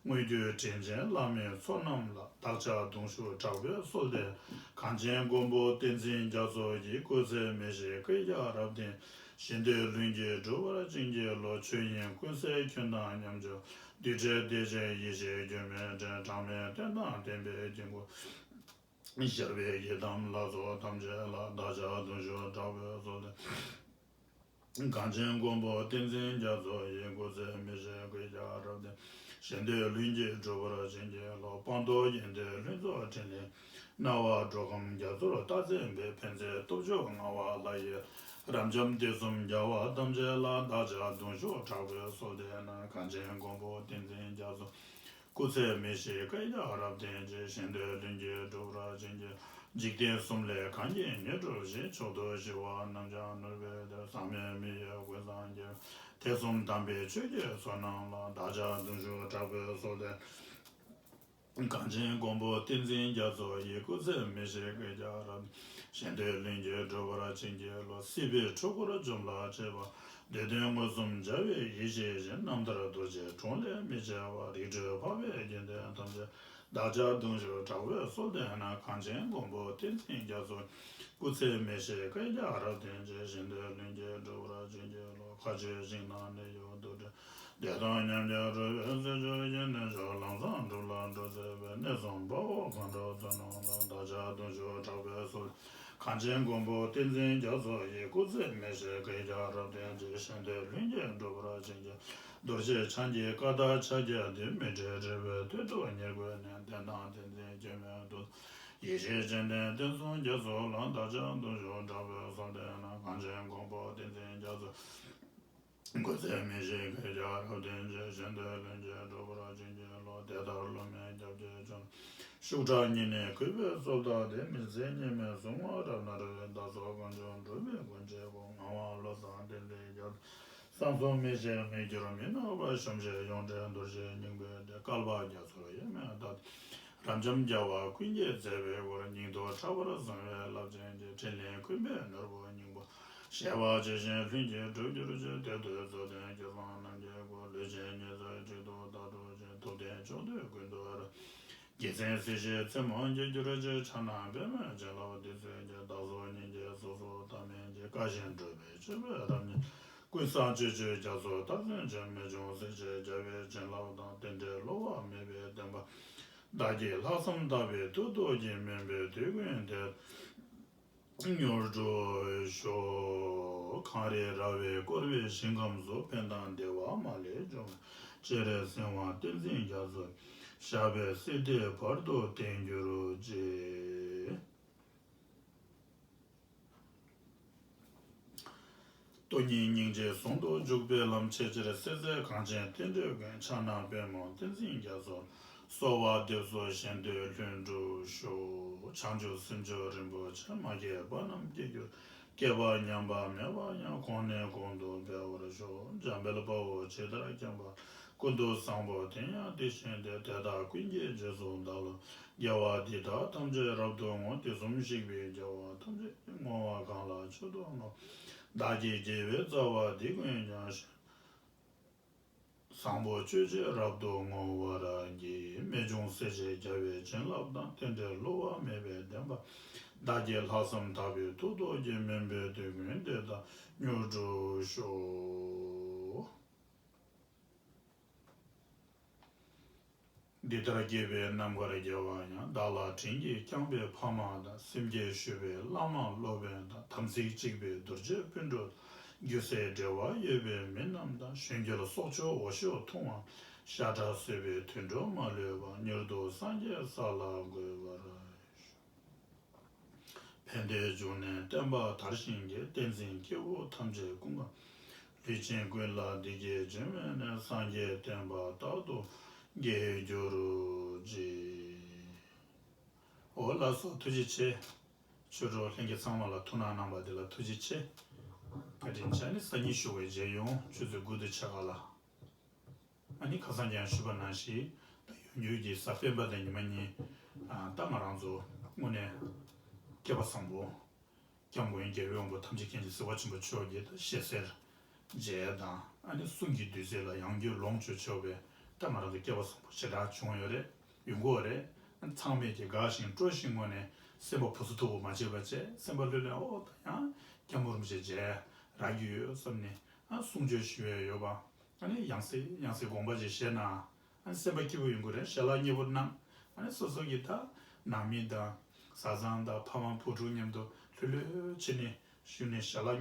དངོས་བརྒྱུད་དྲིན་ཅན་བླ་མའི་ཚོགས་རྣམས་ལ། བདག་ཅག་གདུང་ཤུགས་དྲག་པོས་གསོལ་འདེབས། གངས་ཅན་མགོན་པོ་བསྟན་འཛིན་རྒྱ་མཚོ་ཡི། སྐུ་ཚེ་མི་ཤིགས་བསྐལ་བརྒྱར་རབ་བརྟན་ཅིང་། ཞིང་འདུལ་ལྷུན་གྱིས་གྲུབ་པར་བྱིན་གྱིས་རློབས། ཆོས་དབྱིངས་ཀུན་གསལ་ཁྱོན་དང་མཉམ་སྦྱོར། རྡུལ་བྲལ་བདེ་ཆེན་ཡེ་ཤེས་སྒྱུ་མའི་ཕྲེང་། གྲངས་མེད་རྟེན་དང་བརྟེན་པའི་དཀྱིལ་འཁོར། ཞར་བའི་ཡི་དམ་ལྷ་ཚོགས་ཐམས་ཅད་ལ། བདག་ཅག་གདུང་ཤུགས་དྲག་པོས་གསོལ་འདེབས། གངས་ཅན་མགོན་པོ་བསྟན་འཛིན་རྒྱ་མཚོ་ཡི། སྐུ་ཚེ་མི་ཤིགས་བསྐལ་བརྒྱར་རབ་བརྟན་ཅིང་། ཞིང་འདུལ་ལྷུན་གྱིས་གྲུབ་པར་བྱིན་གྱིས་རློབས། སྤངས་རྟོགས་དགེ་འདུན་ལྷུན་རྫོགས་དྲིན་ལས། སྣང་བ་འགྲོ་ཁམས་རྒྱ་མཚོར་རྟག་འཛིན་པའི། ཕན་མཛད་སྟོབས་བཅུ་མངའ་བ་ལྷ་ཡི། རབ་འབྱམས་བདེ་གསུམ་རྒྱལ་བ་ཐམས་ཅད་ལ། བདག་ཅག་གདུང་ཤུགས་དྲག་པོས་གསོལ་འདེབས་ན། གངས་ཅན་མགོན་པོ་བསྟན་འཛིན་རྒྱ་མཚོ། སྐུ་ཚེ་མི་ཤིགས་བསྐལ་བརྒྱར་རབ་བརྟན་ཅིང་། ཞིང་འདུལ་ལྷུན་གྱིས་གྲུབ་པར་བྱིན་གྱིས། འཇིག་རྟེན་གསུམ་ལས་གང་གིས་མྱུར་སྒྲུབ་ཞིང་། མཆོག་ཏུ་ཞི་བ་རྣམས་ཀྱང་ནོར་བུའི་གཏེར། ཟག་མེད་མི་ཡི་ཀུན་བཟང་རྒྱལ། ཐེག་གསུམ་དམ་པའི་ཆོས་ཀྱི་མཚོ་རྣམས་ལ། བདག་ཅག་གདུང་ཤུགས་དྲག་པོས་གསོལ་འདེབས། གངས་ཅན་མགོན་པོ་བསྟན་འཛིན་རྒྱ་མཚོ་ཡི། སྐུ་ཚེ་མི་ཤིགས་བསྐལ་བརྒྱར་རབ། ཞིང་འདུལ་ལྷུན་གྱིས་གྲུབ་པར་བྱིན་གྱིས་རློབས། སྲིད་པའི་འཁྲུལ་འཁོར་འཇོམས་ལ་བྱེད་པ། བདུད་འདུལ་མངོན་སུམ་རྒྱལ་བའི་ཡེ་ཤེས་བཞིན། རྣམ་ཐར་རྡོ་རྗེའི་གྲོང་ལས་མི་ཕྱེ་བ། རིགས་རུས་འཕགས་པའི་དགེ་འདུན་ཐམས་ཅད། བདག་ཅག་གདུང་ཤུགས་དྲག་པོས་གསོལ་འདེབས་ན། གངས་ཅན་མགོན་པོ་བསྟན་འཛིན་རྒྱ་མཚོ། སྐུ་ཚེ་མི་ཤིགས་བསྐལ་བརྒྱར་རབ་བརྟན་ཅིང་། ཞིང་འདུལ་ལྷུན་གྱིས་གྲུབ་པར་བྱིན་གྱིས་རློབས། མཁའ་སྤྱོད་ཞིང་དང་གནས་ཡུལ་དུ་འདྲེན། བདེ་སྟོང་ཉམས་བརྒྱ་གྲུབ་པའི་སྲིད་ཕྱོགས་ཀྱི། ནུས་མཆོག་ལམ་བཟང་སྒྲུབ་ལ་འགྲོ་མཛད་པའི། གནས་གསུམ་དཔའ་བོ་གང་འགྲོ་ཚུལ་རྣམས་ལ། བདག་ཅག་གདུང་ཤུགས་དྲག་པོས་གསོལ། གངས་ཅན་མགོན་པོ་བསྟན་འཛིན་རྒྱ་མཚོ་ཡི། སྐུ་ཚེ་མི་ཤིགས་བསྐལ་བརྒྱར་རབ་བརྟན་ཅིང་། ཞིང་འདུལ་ལྷུན་གྱིས་གྲུབ་པར་བྱིན་གྱིས། རྡོ་རྗེ་འཆང་གི་བཀའ་ལྟར་ཕྱག་བགྱིས་ཏེ། མི་འབྲལ་རིག་པའི་མཐུ་སྟོབས་ཉེར་བགོས་ནས། བསྟན་དང་བསྟན་འཛིན་སྐྱོང་བའི་མཐུ། ཡེ་ཤེས་སྤྱན་ལྡན་བསྟན་སྲུང་རྒྱ་མཚོ་ལ། བདག་ཅག་གདུང་ཤུགས་དྲག་པོས་གསོལ་འདེབས་ན། གངས་ཅན་མགོན་པོ་བསྟན་འཛིན་རྒྱ་མཚོ། སྐུ་ཚེ་མི་ཤིགས་བསྐལ་བརྒྱར་རབ་བརྟན་ཅིང་། ཞིང་འདུལ་ལྷུན་གྱིས་གྲུབ་པར་བྱིན་གྱིས་རློབས། དེ་ལྟར་སློབ་མའི་སྐྱབས་ཀྱི་མཆོག། ཤུགས་དྲག་ཉི་ནས་གུས་པས་གསོལ་བཏབ་སྟེ། མི་ཟད་གཉིས་མེད་གཟུངས་སྔགས་རབ་སྣ་བསྒྲགས། བདག་སོགས་གང་བྱུང་འགྲུབ་པའི་མགོན་ཆེན་པོ། ངག་དབང་བློ་བཟང་བསྟན་འཛིན་རྒྱ་མཚོ། གསང་གསུམ་མི་ཤིགས་མི་འགྱུར་མི་ནུབ་པ། ཞབས་ཕྱི་ཡོངས་འདྲེན་རྡོ་རྗེ་སྙིང་པོའི་གདན། བསྐལ་པ་རྒྱ་མཚོར་གཡེང་མེད་བདག་རབ་འབྱམས་རྒྱལ་བ་ཀུན་གྱི་མཛད་པའི་སྐུ། སྙིང་ཐུབ་ཕྲ་བར་བཟང་བའི་རླབས་ཆེན་གྱི། ཕྲིན་ལས་འཁོར་བའི་ནོར་བུ་སྙིང་པོ། བཞད་པ་ཇི་བཞིན་ལྷུན་གྱིས་གྲུབ་གྱུར་ཅིག་དེར་སྟོན་རྫོགས་ལྡན་སྐལ་བཟང་རྣམས་ཀྱི་སྐུ། ལུས་ཅན་ཉེར་འཚོ་གཅིག་ཏུ་བདག་སྒྲུབ་ཅིང་། ཐུབ་བསྟན་ཕྱོགས་དུས་ཀུན་ཏུ་རབ། རྒྱལ་མཚན་སྲིད་ཞིའི་མཚན་མོ་འགྱེད་གྱུར་ཅིག་ཕྱག་ན་པདྨོའི་བྱིན་རླབས་བདུད་རྩིའི་རྒྱུན། བདག་སོགས་སྙིང་རྗེ་སོ་སོར་བལྟ་མིན་གྱི། བཀའ་བཞིན་སྒྲུབ་པའི་སྤྱོད་པའི་རབ་གནས། ཀུན་བཟང་སྤྱོད་ཆེན་རྒྱ་མཚོ་རྟག་འཛིན་ཅིང་། རྨད་བྱུང་སྲས་བཅས་རྒྱལ་བའི་བྱིན་རླབས་དང་། རྟེན་འབྲེལ་བསླུ་བ་མེད་པའི་བདེན་པ། བདག་གིས་ལྷག་བསམ་དག་པའི་མཐུ་སྟོབས་ཀྱིས། སྨིན་པའི་དུས་ཀུན་དེར་མྱུར་འགྲུབ་ཤོག་གངས་རི་ར་བས་བསྐོར་བའི་ཞིང་ཁམས་སུ། ཕན་དང་བདེ་བ་མ་ལུས་འབྱུང་བའི། སྤྱན་རས་གཟིགས་དབང་བསྟན་འཛིན་རྒྱ་མཚོ། ཞབས་པད་སྲིད་མཐའི་བར་དུ་བརྟན་གྱུར་ཅིག་སྟོང་ཉིད་སྙིང་རྗེ་ཟུང་དུ་འཇུག་པའི་ལམ། ཆེས་ཆེར་གསལ་མཛད་གངས་ཅན་བསྟན་འགྲོའི་མགོན། ཕྱག་ན་པདྨོ་བསྟན་འཛིན་རྒྱ་མཚོ། གསོལ་བ་འདེབས་སོ་གཞན་དོན་ལྷུན་གྲུབ་ཤོག་བྱང་ཆུབ་སེམས་མཆོག་རིན་པོ་ཆེ། མ་སྐྱེས་པ་རྣམས་སྐྱེ་གྱུར། སྐྱེས་པ་ཉམས་པ་མེད་པ་ཡང་། གོང་ནས་གོང་དུ་འཕེལ་བར་ཤོག་འཇམ་དཔལ་དཔའ་བོས་ཇི་ལྟར་མཁྱེན་པ། ཀུན་ཏུ་བཟང་པོ་དེ་ཡང་དེ་བཞིན་ཏེ། དེ་དག་ཀུན་གྱི་རྗེས་སུ་བདག་སློབ། དགེ་བ་འདི་དག་ཐམས་ཅད་རབ་ཏུ་བསྔོ། དུས་གསུམ་གཤེགས་པའི་རྒྱལ་བ་ཐམས་ཅད་ཀྱིས། བསྔོ་བ་གང་ལ་མཆོད་དོ་བསྔོ། བདག་གི་དགེ་བའི་རྩ་བ་འདི་ཀུན་ཀྱང་། བཟང་པོ་སྤྱོད་ཕྱིར་རབ་ཏུ་བསྔོ་བར་བགྱི། རྨད་བྱུང་སྲས་བཅས་རྒྱལ་བའི་བྱིན་རླབས་དང་། རྟེན་འབྲེལ་བསླུ་བ་མེད་པའི་བདེན་པ། བདག་གིས་ལྷག་བསམ་དག་པའི་མཐུ་སྟོབས་ཀྱིས། སྨིན་པའི་དུས་ཀུན་དེ་དག་མྱུར་འགྲུབ་ཤོག་འདི་ལྟར་དགྱེས་པའི་རྣམ་དཀར་རྒྱལ་བ་ཡང་། བདག་ལ་དྲིན་གྱིས་བསྐྱངས་པའི་ཕ་མ་དང་། སེམས་བསྐྱེད་ཞུས་པའི་བླ་མ་སློབ་དཔོན་དང་། དམ་ཚིག་གཅིག་པའི་རྡོ་རྗེ་སྤུན་གྲོགས་དང་། རྒྱུ་སྲིད་འབྲེལ་བ་ཡོད་པའི་མི་རྣམས་དང་། གཞོན་སྐྱེས་སྲོག་ཆགས་འོ་ཞོ་འཐུང་བ། ཤ་ཁྲག་གསོད་པའི་དུད་འགྲོ་མ་ལུས་པ། མྱུར་དུ་སངས་རྒྱས་ས་ལ་འགོད་པར་ཤོག་ཕན་བདེའི་འབྱུང་གནས་བསྟན་པ་དར་ཞིང་རྒྱས། བསྟན་འཛིན་སྐྱེ་བོ་ཐམས་ཅད་ཀུན་དགའ། ལུས་ཅན་ཀུན་ལ་བདེ་སྐྱིད་འབྱུང་བའི་གནས། སངས་རྒྱས་བསྟན་པ་རྟག་ཏུ་རྒྱས་གྱུར་ཅིག། འོ་ལགས་སོ། ཐུགས་རྗེ་ཆེ། ཆོས་གྲོགས་ལྷན་རྒྱས་ཚང་མ་ལ་ཐུགས་སྣང་གནང་བ་དེ་ལ་ཐུགས་རྗེ་ཆེ། བཀའ་དྲིན་ཆེ། ནི་སང་ཉིན་ཞུ་བའི་མཇལ་ཡོང་། ཆུ་ཚོད་དགུ་དང་ཕྱེད་ཀ་ལ། ཨ་ནི་ཁ་སང་ཀྱང་ཞུས་པ་ནང་བཞིན། ད་ཡོང་རྒྱུ་གི་གཟའ་སྤེན་པ་དང་ཉི་མ་གཉིས། ཨ་ད་ང་རང་ཚོ་དངོས་གནས་སྐལ་པ་བཟང་པོ། སྐྱབས་མགོན་རྒྱལ་བའི་དབང་པོ་ཐམས་ཅད་མཁྱེན་ཅིང་གཟིགས་པ་ཆེན་པོ་མཆོག་གི་ད་ཞལ་གསེར་མཇལ་དང་། ཨ་ནི་གསུང་གི་བདུད་རྩི་ལ་ཡང་བསྐྱར་ལོངས་སྤྱོད་ཆོག་པའི་ད་ང་རང་ཚོ་སྐལ་པ་བཟང་པོ་ཞེ་དྲག་བྱུང་ཡོད་རེད། ཡོང་གི་ཡོད་རེད། ཚང་མས་ཀྱི་དགའ་ཞིང་སྤྲོ་ཞིང་། དངོས་གནས་སེམས་པ་ཕུ་སུ་ཐུ་བོ་མ་བྱེད་པ་བྱས། སེམས་པ་ལྷོད་ལྷོད། ཨོ་ད་ཡང་སྐྱབས་མགོན་རིན་པོ་ཆེ་མཇལ་རག་གི་ཡོད་བསམ་ནས། ཨ་གསུང་ཆོས་ཞུ་ཡས་ཡོད་པ། ཨ་ནི་ཡང་སེ་ཡང་སེ་དགོངས་པ་ཅིག་བཞེས་ན། ཨ་ནི་སེམས་པ་སྐྱིད་པོ་ཡོང་གི་རེད། ཞལ་ལག་མཉེས་པོ་གནང་། ཨ་ནི་སོ་སོ་གི་ད་ནང་མི་དང་བཟའ་ཚང་དང་ཕ་མ་བུ་ཕྲུག་མཉམ་དུ་ལྷོད་ལྷོད་བྱས་ནས་བཞུགས་ནས་ཞལ་ལག་